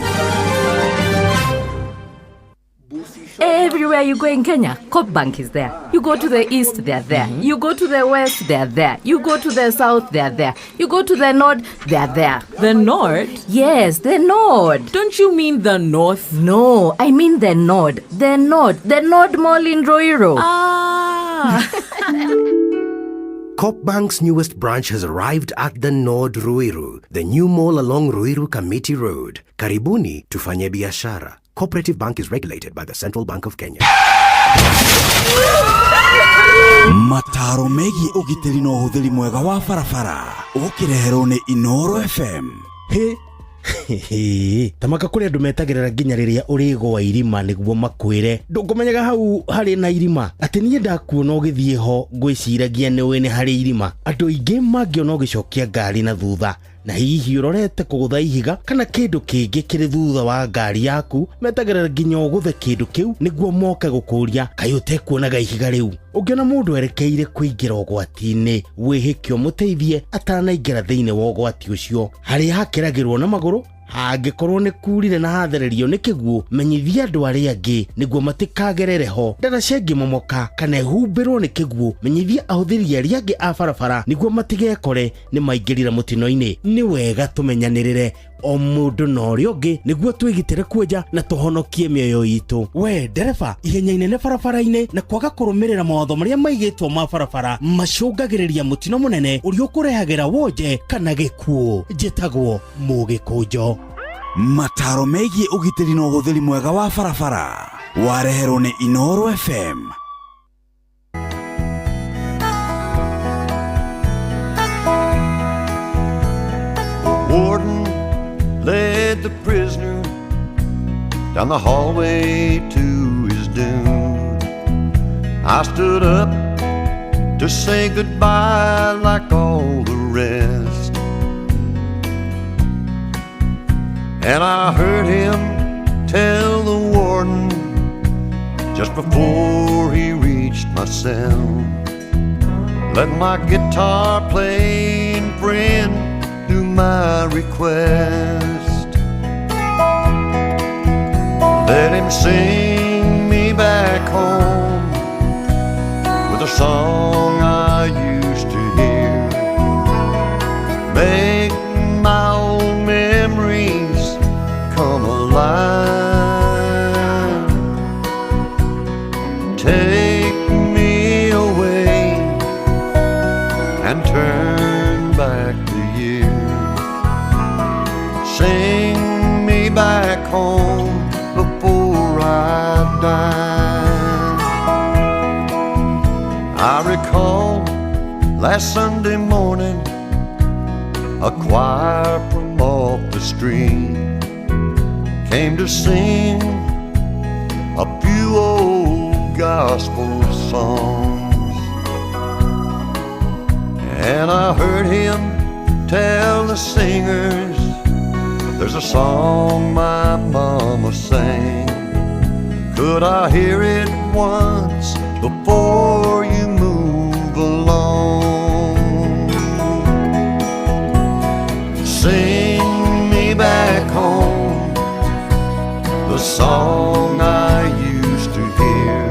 Everywhere you go in Kenya, Coop Bank is there. You go to the east, they're there. You go to the west, they're there. You go to the south, they're there. You go to the north, they're there. The north? Yes, the north. Don't you mean the north? No, I mean the north. The north. The North Mall in Ruiru. Ah. Coop Bank's newest branch has arrived at the Nord Ruiru, the new mall along Ruiru Committee Road. Karibuni tufanye biashara. Cooperative Bank is regulated by the Central Bank of Kenya. Mataro megiĩ ũgitĩri na ũhũthĩri mwega wa barabara ũkĩreherwo nĩ Inooro FM. Hĩ tamaka kũrĩ andũ metagĩrĩra nginya rĩrĩa ũrĩgũa irima nĩguo makwĩre ndũkũmenyaga hau harĩ na irima atĩ niĩ ndakuona ũgĩthiĩ ho ngwĩciragia nĩ ũĩ nĩ harĩ irima andũ aingĩ mangĩona ũgĩcokia ngari na thutha na hihi ũrorete kũgũtha ihiga kana kĩndũ kĩngĩ kĩrĩ thutha wa ngari yaku metagĩrĩra nginya ũgũthe kĩndũ kĩu nĩguo moke gũkũria kaĩ ũtekuonaga ihiga rĩu ũngĩona mũndũ erekeire kũingĩra ũgwati-inĩ wĩhĩke ũmũteithie atanaingĩra thĩinĩ wa ũgwati ũcio harĩa hakĩragĩrwo na magũrũ hangĩkorwo nĩ kurire na hathererio nĩ kĩguũ menyithia andũ arĩa angĩ nĩguo matikagerere ho ndaraca ĩngĩmomoka kana ĩhumbĩrwo nĩ kĩguũ menyithia ahũthĩri arĩa angĩ a barabara nĩguo matigekore nĩ maingĩrire mũtino-inĩ nĩ wega tũmenyanĩrĩre o mũndũ na ũrĩa ũngĩ nĩguo twĩgitĩre kuonja na tũhonokie mĩoyo itũ we ndereba ihenya inene barabara-inĩ na kwaga kũrũmĩrĩra mawatho marĩa maigĩtwo ma barabara macũngagĩrĩria mũtino mũnene ũrĩa ũkũrehagĩra wonje kana gĩkuũ njĩtagwo mũgĩkũnjo Mataro megiĩ ũgitĩri na ũhũthĩri mwega wa barabara wareherwo nĩ Inooro FM. the prisoner down the hallway to his doom. I stood up to say goodbye like all the rest. And I heard him tell the warden just before he reached my cell, let my guitar playing friend do my request. Let him sing me back home with a song I used to hear. Make my old memories come alive. Take me away and turn back the years. Sing me back home before I die. I recall last Sunday morning, a choir from off the street came to sing a few old gospel songs. And I heard him tell the singers, there's a song my mama sang. Could I hear it once before you move along? Sing me back home, the song I used to hear.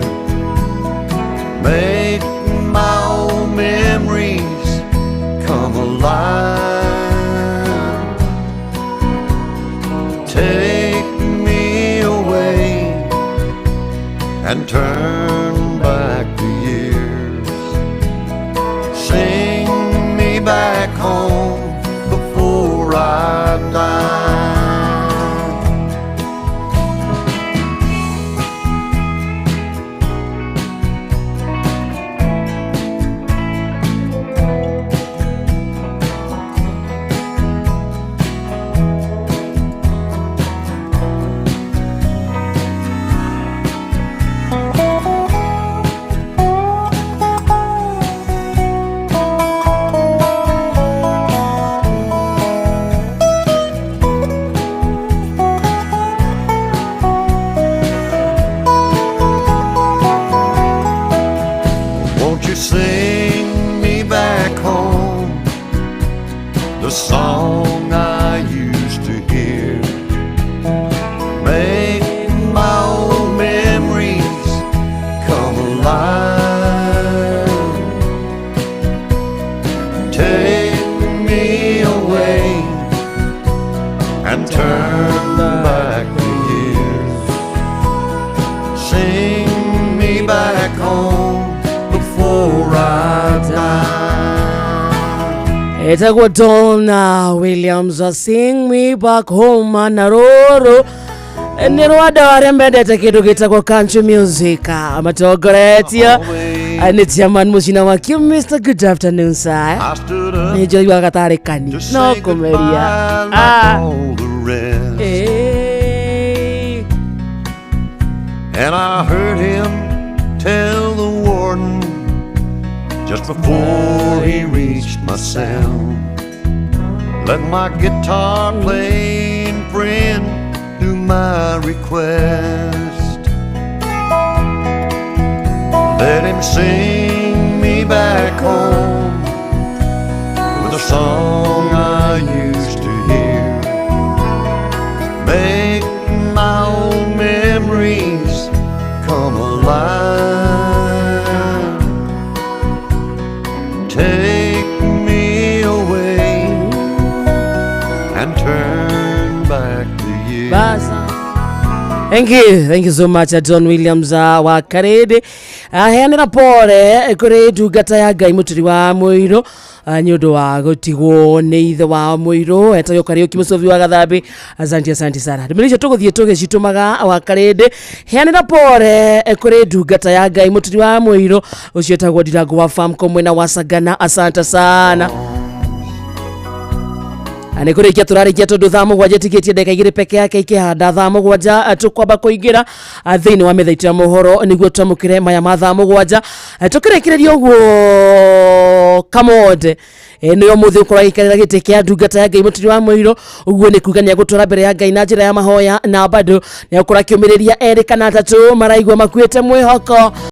Make my old memories come alive. Take me away and turn back the years. Sing me back home before I die. Won't you sing me back home, the song I used to hear? Make my old memories come alive. Take me away and turn back the years. Sing me back home before I die. Etagwo Donna Williams sing me back home na rũrũ nĩ rwa andũ arĩa mendete kĩndũ gĩtagwo country music matongoretio nĩ chairman mũcina wa Q Mr. Good afternoon sir. I stood up Nĩ njoiguaga gatarĩ kani to no say kũmeria goodbye like all the rest. And I heard him tell the warden just before he reached my cell, let my guitar playing friend do my request. Let him sing me back home with a song I used to hear. Make my old memories come alive. Take me away and turn back the years. Basa. Thank you so much John Williams wa Karede. Aheanĩra pore kũrĩ ndungata ya Ngai mũturi wa mũirũ nĩ ũndũ wa gũtigwo nĩ ithe wa mũirũ etagwo Kariũki mũcobi wa Gathambi. Asante, asante sana. Ndũmĩrĩri icio tũgũthiĩ tũgĩcitũmaga wa Karĩndĩ. Heanĩra pore kũrĩ ndungata ya Ngai mũturi wa mũirũ ũcio etagwo Ndirango wa Famco mwena wa Sagana. Asante sana. Nä kå rä kia tå rarä kia tondå thaa 7 tigä tie ndagä ka 2 peke yake ikä thaa 7 tå kwamba kå ingä ra thä inä wa metha itå ya mohoro nä guo twamå kä re maya ma thaa 7. Tå kä rä kä rä ria å guo kamonde nä å må thä å korwo agäikarä ra gä tä kä a ndungata ya Ngai må wa må å guo nä kuga nä agå twara mbere ya Ngai na njä ra ya mahoya, na bado nä agåkorwo akä å mä rä ria erä kana atatå maraigua makuä te mwä hoko.